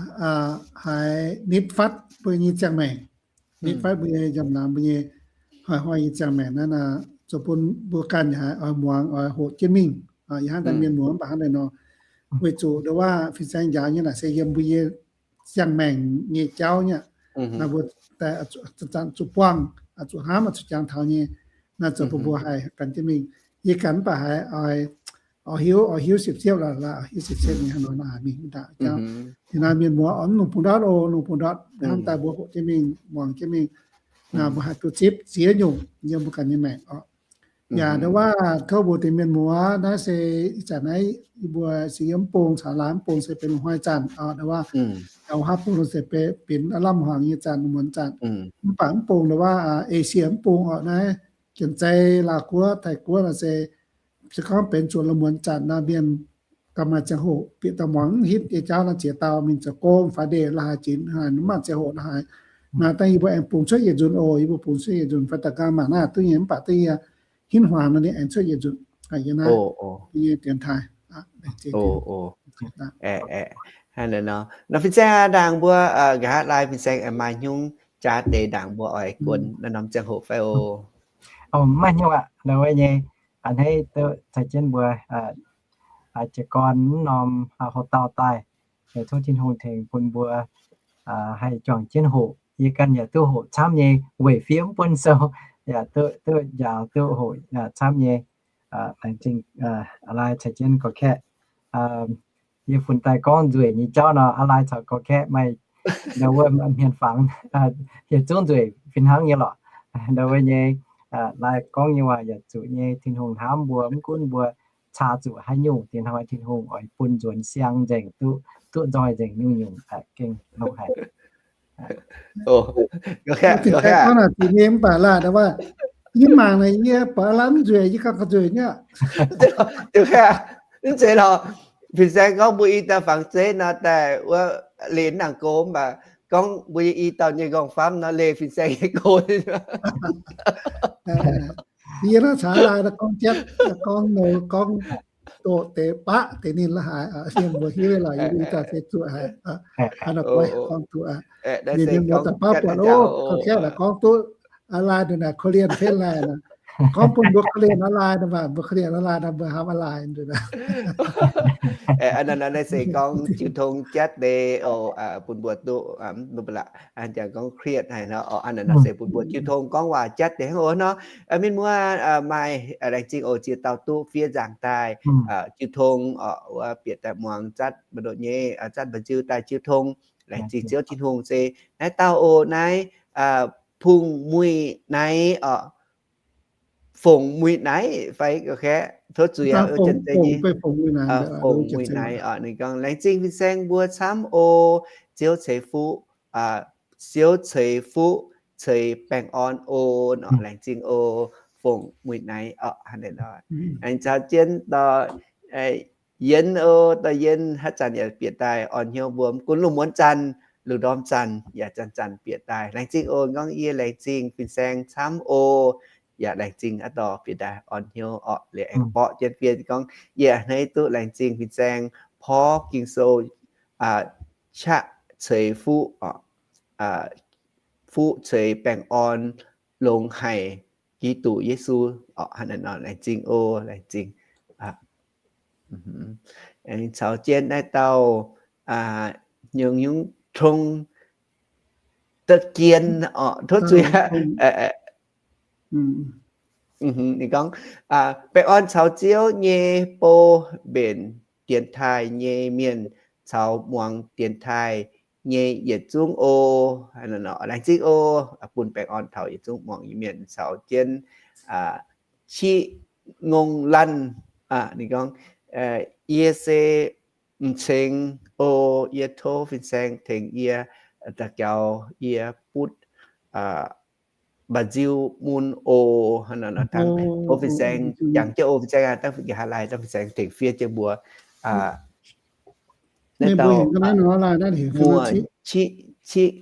haiz nitv fatv mbuo nyei ziangh maengc, nitv fatv mbuo nyei nziaamv-laangz, mbuo nyei hnoi-hnoi nyei ziangh maengc naaiv, zoux bun mbuo ganh yaac haiz oix muangx, oix hoqc jienv mingh. Yie hnangv daaih mienh muoz mv baac hnangv naaiv nor, weic zuqc ndau waac fin-saeng njaaux nyei naaic se yiem mbuo nyei ziangh maengc nyei jauv nyei. Naaiv mbuo zanc-zanc zuqc buangh, zuqc hnamv, zuqc jangx taux nyei, naaiv zoux bun mbuo haih gan jienv mingh. Yie ganh mv baac haiz oix hiuv, oix hiuv siepv-siepv lorqc, oix hiuv siepv-siepv nyei hnangv nor naaic mingh daaih jauv. Ih naaiv mienh muoz oix mv longc bung ndortv oc, longc bung ndortv hnamv daaih mbuo hoqc jienv mingh, muangx jienv mingh. Naaiv mbuo haih duqv zipv ziex nyungc yiem mbuo ganh nyei maengc oc. Yaac ndau waac tov mbuox deix mienh muoz, naaiv se ih zanc naaiv yie mbuo se yiem mv bung caux laaix mv bung se benx hnoi zanc oc. Ndau waac da'haav bung se benx lamh hmuangx nyei zanc, muonz zanc. Mv baac mv bung ndau waac Esie mv bung oc, naaiv Janx-Zei, Laauv-Guoqv, Taiv-Guoqv nor se se gorngv benx zuqc la'muonz zanc nor, mienh gauh maaih ziangh hoc bieqc dauh muangx mv hitv nyei jauv nor, ziex dauh mingh zoux gong fai ndeic la'haaix, ginx haaix, mv maaih ziangh hoc la'haaix. Naaiv dangh yie mbuo aengx bungx cuotv yietc nzunc oc, yie mbuo bungx cuotv yietc nzunc fai da'ganh mangc naaiv duqv nyei, mv baac duqv yie hinv hmuangx nor, ninh aengx cuotv yietc nzunc. Yie naaiv nyei dienx taaih. Nor fin-saeng ndaangc mbuo nqa'haav laai fin-saeng maaih hnyungc jaax deix ndaangc mbuo oix guon naaiv norm ziangh hoc fai oc. Mv maaih hnyungc aqv, ndau wuov nyei, a'hneiv duqv caux jienv mbuo jiez gorn mv norm houx-dauh daaih. Tov Tin-Hungh tengx bun mbuo haih juangc jienv hoqc. Yie ganh yaac duqv hoqc camv nyei, weic fiev mv buonv sou, yaac duqv, duqv njaaux duqv hoqc camv nyei. Laengz zingh aa lai caux jienv gorx-kaeqv. Yie funx daaih gorngv nzueic nyei jauv nor, aa lai caux gorx-kaeqv maaih ndau wuov hmien fangx, yietc zungv nzueic fih hnangv nyei lorqc. Ndau wuov nyei, lai gorngv nyei waac yaac zuqc nyei. Tin-Hungh hnamv mbuo, mv gunv mbuo caa zuqc haaix nyungc, diex hnoi Tin-Hungh oix bun nzuonx siang nzengc, duqv, duqv nzoih nzengc nyungc-nyungc, gengh longx haic. Gorngv naaic zingh nyei mv baac laanh wuov, yie mangc naaic yie baac aav lamh nzueic, yie ganh gauh nzueic nyei. Mv zeiz lorqc. Fin-saeng gorngv mbuo i dauh fangx zeiv nor daaih wuov, leih nangc gox mv baac gorngv mbuo i dauh nyei nqorngv-famv nor, leih fin-saeng nyei gox. Yie naaiv caax laai gorngv jatv, gorngv nouh, gorngv doqc deix baqv deix ninh la'haaix, mienh mbuo hiuv lorqc, yie i dauh se zuqc haic. Gorngv duqv, mienh mbuo daaih baav buatc, o, gorngv jatv gorngv duqv online nduqc naaic, korv-lienh fen laai nor. Gorngv bun mbuo korv-lienh online nor, mbuo korv-lienh online nor, mbuo hnamv online nduqc naaic. Naaiv se gorngv jiu tong jatv deix oc, bun mbuo duqv, mv baac la'jangx gorngv เครียด haic nor, naaiv se bun mbuo jiu tong gorngv waac jatv deix hnangv oc nor. Mienh muoz maaih laengz zingh oc, ziex dauh duqv fiev nzaangc daaih jiu tong oc, wuov bieqc daaih muangx zatv mbu'ndongx nyei, zatv mba'nziu daaih jiu tong. Laengz zingh Ziouv Tin-Hungh se naaiv dauh oc, naaiv Fongc Muic Naix oc. Fongc Muic Naix fai, tov zuiz aqv, Fongc Muic Naix oc. Ninh gorngv, laengz zingh fin-saeng mbuo camv oc. Ziouv ceix fuqv, Ziouv ceix fuqv ceix baengh orn oc. Laengz zingh oc, Fongc Muic Naix oc. Aengx caux jienv dorh Yienx oc, dorh Yienx haaix zanc yaac bieqc daaih orn hnyouv mbuo, mv gunv lungh muonz zanc, lungh ndorm zanc yaac zanc-zanc bieqc daaih. Laengz zingh oc. Gorngv yie laengz zingh fin-saeng camv oc. Yaac laengz zingh aqv dorh bieqc daaih orn hnyouv orqc. Liuz aengx borqv jienv fiev gorngv, yie a'hneiv duqv laengz zingh fin-saeng porv Ging-Sou, qaqv ceix fuqv, fuqv ceix baengh orn longx haic Giduc Yesu oc. Hnangv naaiv nor, laengz zingh oc, laengz zingh. Aengx caux jienv naaiv dauh nyungc-nyungc tong da'jien oc, tov zuiz aqv. Ninh gorngv, baengh orn caux Ziouv nyei bou mbenc dienx taaih nyei mienh caux muangx dienx taaih nyei yietc zungv oc. Laengz zingh oc, bun baengh orn taux yietc zungv muangx nyei mienh caux jienv Chiqv Ngongh Laanh. Ninh gorngv, yie se m'zengx oc, yie tov fin-saeng tengx yie daux gaux, yie butv mba'nziu mun oc. Hnangv nor, tov fin-saeng jangx jienv oc, fin-saeng aac, dangh nqa'haav laai dangh fin-saeng tengx fiev jienv mbuo. Naaiv dauh muoz Chiqv, Chiqv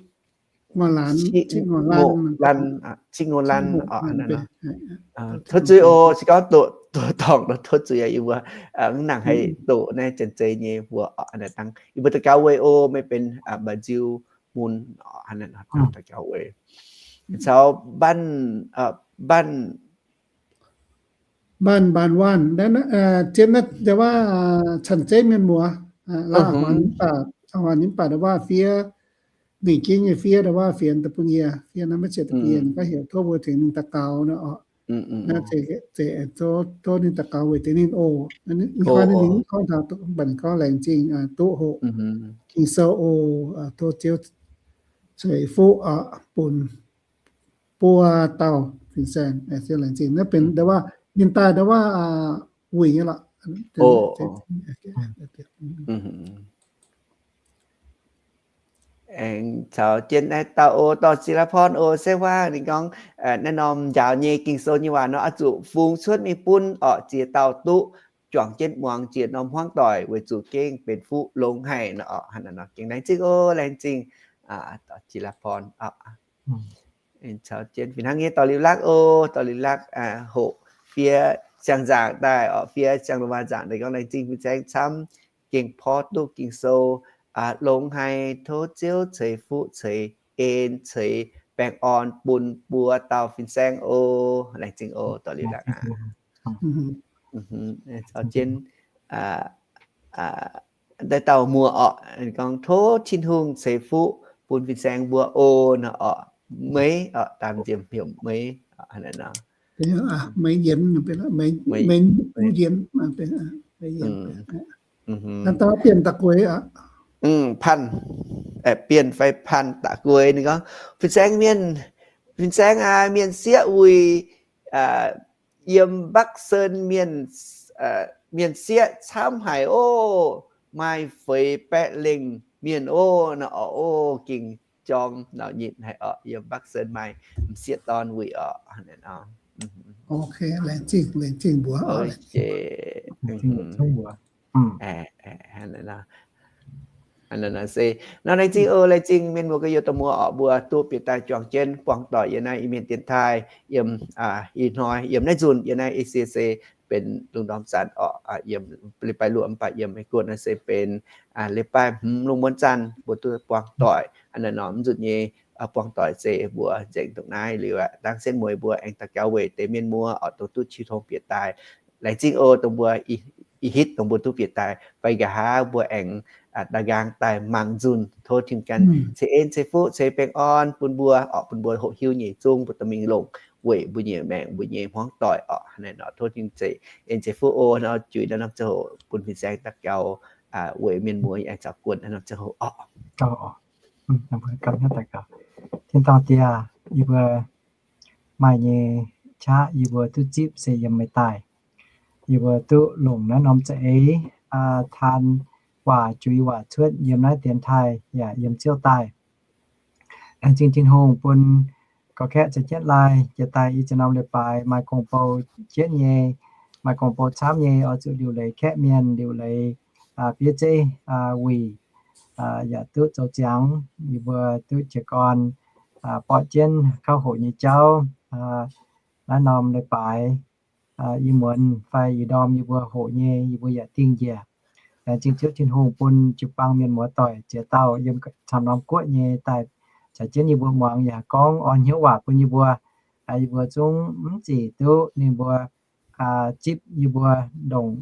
Ngongh Laanh, Chiqv Ngongh Laanh oc. Tov zuiz oc, se gorngv doqc dorngc nor tov zuiz aqv. Yie mbuo mv nangc haih doqc naaiv janx-zei nyei mbuox oc. Dangh yie mbuo daux gaux weic oc, meih benx mba'nziu mun oc. Hnangv naaiv daux gaux weic. Caux Mbanc, Mbanc, Mbanc Waanh, zien naaiv waac canh zeiv mienh muoz, la'hmuangx nyei mv baac, hmuangx nyei mv baac ndau waac fiev, ninh gengh nyei fiev ndau waac fienx daaih bun yie, fiev naaiv maiv ziepc da'bienh, ga'heuc tov mbuo tengx ninh daux gaux nor oc. Naaiv zeiz tov ninh daux gaux weic deix ninh oc. Ih hnoi ninh mv gorngv taux, mv baac ninh gorngv laengz zingh duqv hoqc Ging-Sou oc. Tov Ziouv ceix fuqv bun buo dauh fin-saeng. Laengz zingh. Naaiv benx ndau waac, ninh daaih ndau waac wuic nyei lorqc. Aengx caux jienv naaiv dauh oc, dorh Zila Porn oc, se waac ninh gorngv, naaiv norm njaaux nyei Ging-Sou nyei waac nor, oix zuqc fungx cuotv mingh bun orqc, ziex dauh duqv juangc jienv muangx jiex norm hmuangv doic, weic zuqc gengh benx fuqv longx haic nor. Hnangv naaiv nor, gengh laengz zingh oc, laengz zingh, dorh Zila Porn oc. Caux jienv fih hnangv nyei dorh liuz lakv oc, dorh liuz lakv, hoqc fiev siang-nzaangc daaih orqc, fiev siang-lu-maa nzaangc daaih gorngv laengz zingh fin-saeng camv, gengh porv duqv Ging-Sou longx haic. Tov Ziouv ceix fuqv ceix en ceix baengh orn bun buo dauh fin-saeng oc. Laengz zingh oc, dorh liuz lakv aqv. Caux jienv naaiv dauh muoz orqc, gorngv tov Tin-Hungh ceix fuqv bun fin-saeng mbuo oc nor orqc. Meix orqc, daam nziex heuc Meix. Meix Yienx, Meix Yienx. Panh, Bienh fai Panh Da'gueix ninh gorngv, fin-saeng mienh, fin-saeng aac, mienh sieqv wuic yiem Mbakv Sen mienh, mienh sieqv camv haic oc. Maaih feix baeqv lengh mienh oc nor orqc. Oc, gengh jorm nauc nyitc haic orqc. Yiem Mbakv Sen maaih m'sieqv dorn wuic orqc. Se nor, laengz zingh oc, laengz zingh mienh muoz gu'nyuoz doic muoz orqc, mbuo duqv bieqc daaih juangc jienv buangh doic yiem naaiv Iu-Mienh dienx taaih yiem ih hnoi, yiem naaiv nzunc, yiem naaiv E C C benx lungh ndorm zanc orqc, yiem leiz-baaix luoqc, mv baac yiem Meiv Guoqv naaiv se benx leiz-baaix hmz lungh muonz zanc, mbuo duqv buangh doic. Hnangv naaiv nor, mv nzunc nyei buangh doic zeiv mbuo nzengc ndongc naaiv liuz aqv. Dangh setv mueiz mbuo aengx daux gaux weic deix mienh muoz orqc, dongh duqv qiu tong bieqc daaih. Laengz zingh oc, dongh mbuo ih hitv dongh mbuo duqv bieqc daaih fai nqa'haav mbuo aengx daaux nqaang daaih mangc nzunc. Tov Tin-Hungh ganh ceix en ceix fuqv ceix baengh orn bun mbuo orqc, bun mbuo hoqc hiuv nyei zungv mbuo dorh mingh longc weic mbuo nyei maengc, mbuo nyei hmuangv doic orqc. Naaiv nor tov Tin-Hungh ceix en ceix fuqv oc. Nor juix naaiv norm ziangh hoc bun fin-saeng daux gaux weic mienh muoz aengx caux guon naaiv norm ziangh hoc orqc. Tin-dorngh Diex, yie mbuo maaih nyei qaqv yie mbuo duqv zipv se yiem meih daaih. Yie mbuo duqv longc naaiv norm za'eix taan waac, juix waac cuotv yiem naaiv dienx taaih yaac yiem Ziouv daaih. Laengz zingh Tin-Hungh bun gorx-kaeqv caux jienv laai jiex daaih i ziex norm leiz-baaix maaih gong-bou jienv nyei, maaih gong-bou camv nyei, oix zuqc liuc leiz kaeqv mienh, liuc leiz fiev zeiv wuic, yaac duqv zoux ziangx. Yie mbuo duqv jiez gorn borqv jienv kouv hoqc nyei jauv. Naaiv norm leiz-baaix ih muonz fai ih ndorm yie mbuo hoqc nyei, yie mbuo yaac dingh njiec. Laengz zingh Ziouv Tin-Hungh bun jiu-baang mienh muoz-doic ziex dauh yiem camv norm guoqv nyei daaih caux jienv yie mbuo muangx yaac gorngv orn hnyouv waac bun yie mbuo. Yie mbuo zungv mv zic duqv ninh mbuo zipv yie mbuo ndongc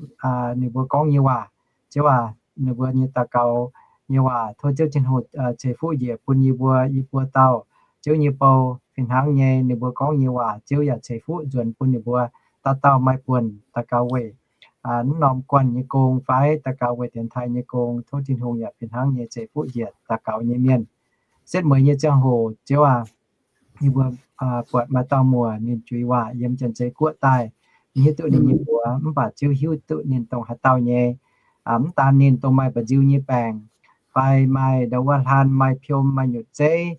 ninh mbuo gorngv nyei waac. Ziouv aac, ninh mbuo nyei daux gaux nyei waac tov Ziouv Tin-Hungh ceix fuqv njiec bun yie mbuo i buo dauh Ziouv nyei bou. Fih hnangv nyei ninh mbuo gorngv nyei waac Ziouv yaac ceix fuqv nzuonx bun ninh mbuo dauh dauh maaih buonc daux gaux weic naaiv norm guanh nyei gong fai daux gaux weic dienx taaih nyei gong. Tov Tin-Hungh yaac fih hnangv nyei ceix fuqv njiec daux gaux nyei mienh. Setv mueiz nyei ziangh hoc Ziouv aac, yie mbuo buatc maaih dauh muoc ninh juix waac yiem Janx-Zei Guoqv daaih. Mv hiuv duqv ninh nyei mbuox mv baac Ziouv hiuv duqv ninh dongh haaix dauh nyei. Mv daan ninh dongh maaih mba'nziu nyei baengc fai maaih ndau wuov hlan, maaih piom, maaih nyutc zeiv,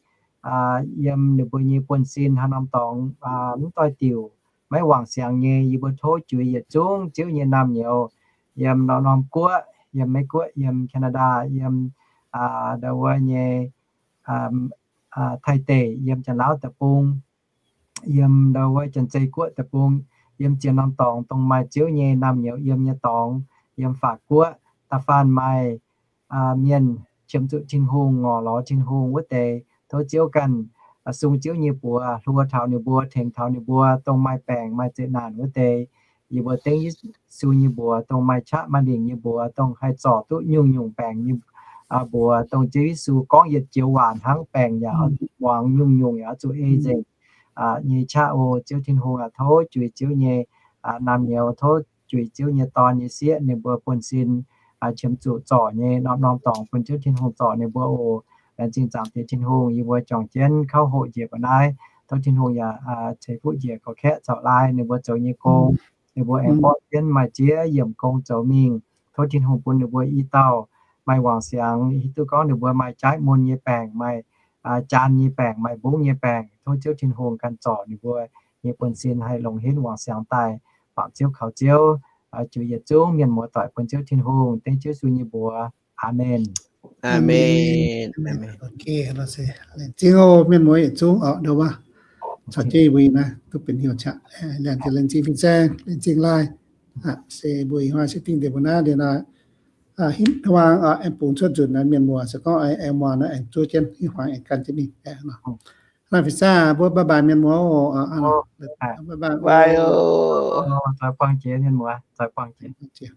yiem ninh mbuo nyei buonv-sin haaix norm dorngx mv doix-diuc, maiv wangc siangx nyei, yie mbuo tov juix yietc zungv Ziouv nyei naamh nyouz yiem norm-norm guoqv, yiem Meiv Guoqv, yiem Canada, yiem ndau wuov nyei Taiv deic, yiem Janx-Laauv deic-bung, yiem ndau wuov Janx-Zei Guoqv deic-bung, yiem ziex norm dorngx dongh maaih Ziouv nyei naamh nyouz yiem nyei dorngx, yiem Faac Guoqv, da'faanh maaih mienh qiemx zuqc Tin-Hungh, ngorc lorz Tin-Hungh wuov deix, tov Ziouv ganh sung Ziouv nyei buoz hluo taux ninh mbuo, tengx taux ninh mbuo dongh maaih baengc maaih zeqc naanc wuov deix. Yie mbuo dengv Yesu nyei mbuox dongh maaih qaqv maaih lingc nyei mbuox, dongh haih zorc duqv nyungc-nyungc baengc nyei mbuox, dongh Ziouv Yesu gorngv yietc joux waac hnangv, baengc yaac oix zuqc muangx, nyungc-nyungc yaac oix zuqc ei nzengc nyei qaqv oc. Ziouv Tin-Hungh aac, tov juix Ziouv nyei naamh nyouz, tov juix Ziouv nyei dorn nyei sieqv ninh mbuo buonv-sin qiemx zuqc zorc nyei norm-norm dorngx bun Ziouv Tin-Hungh zorc ninh mbuo oc. Laengz zingh Zaangc Diex Tin-Hungh, yie mbuo juangc jienv kouv hoqc njiec mbuo naaiv. Tov Tin-Hungh yaac ceix fuqv njiec gorx-kaeqv caux laai ninh mbuo zoux nyei gong. Ninh mbuo aengx borqv jienv maaih ziex yiemc gong zoux mingh. Tov Tin-Hungh bun ninh mbuo i dauh maaih wangc siangx, hiuv duqv gorngv ninh mbuo maaih jaaiv mun nyei baengc, maaih jaan nyei baengc, maaih mbungv nyei baengc. Tov Ziouv Tin-Hungh ganh zorc ninh mbuo nyei buonv-sin haih longc henv wangc siangx daaih bangc Ziouv kaux Ziouv, juix yietc zungv mienh muoz-doic bun Ziouv Tin-Hungh. Dengv Ziouv Yesu nyei mbuox. Aamen. Aamen. Zingh oc, mienh muoz yietc zungv oc, ndau wuov caux jienv mbuo naaiv duqv benx hnyouv qaqv. Laengz zingh, laengz zingh fin-saeng, laengz zingh laai. Se mbuo ih hnoi se dingh deix mbuo naaiv liuz nor, hingv hnangv aengx bungx cuotv nzunc naaiv mienh muoz se gorngv aengx muangx naaiv aengx zuov jienv hingv hmuangx aengx gan jienv mingh. Naaiv fin-saeng mbuo bye bye mienh muoz oc. Bye oc. Zoix buangh jiex mienh muoz, zoix buangh jiex.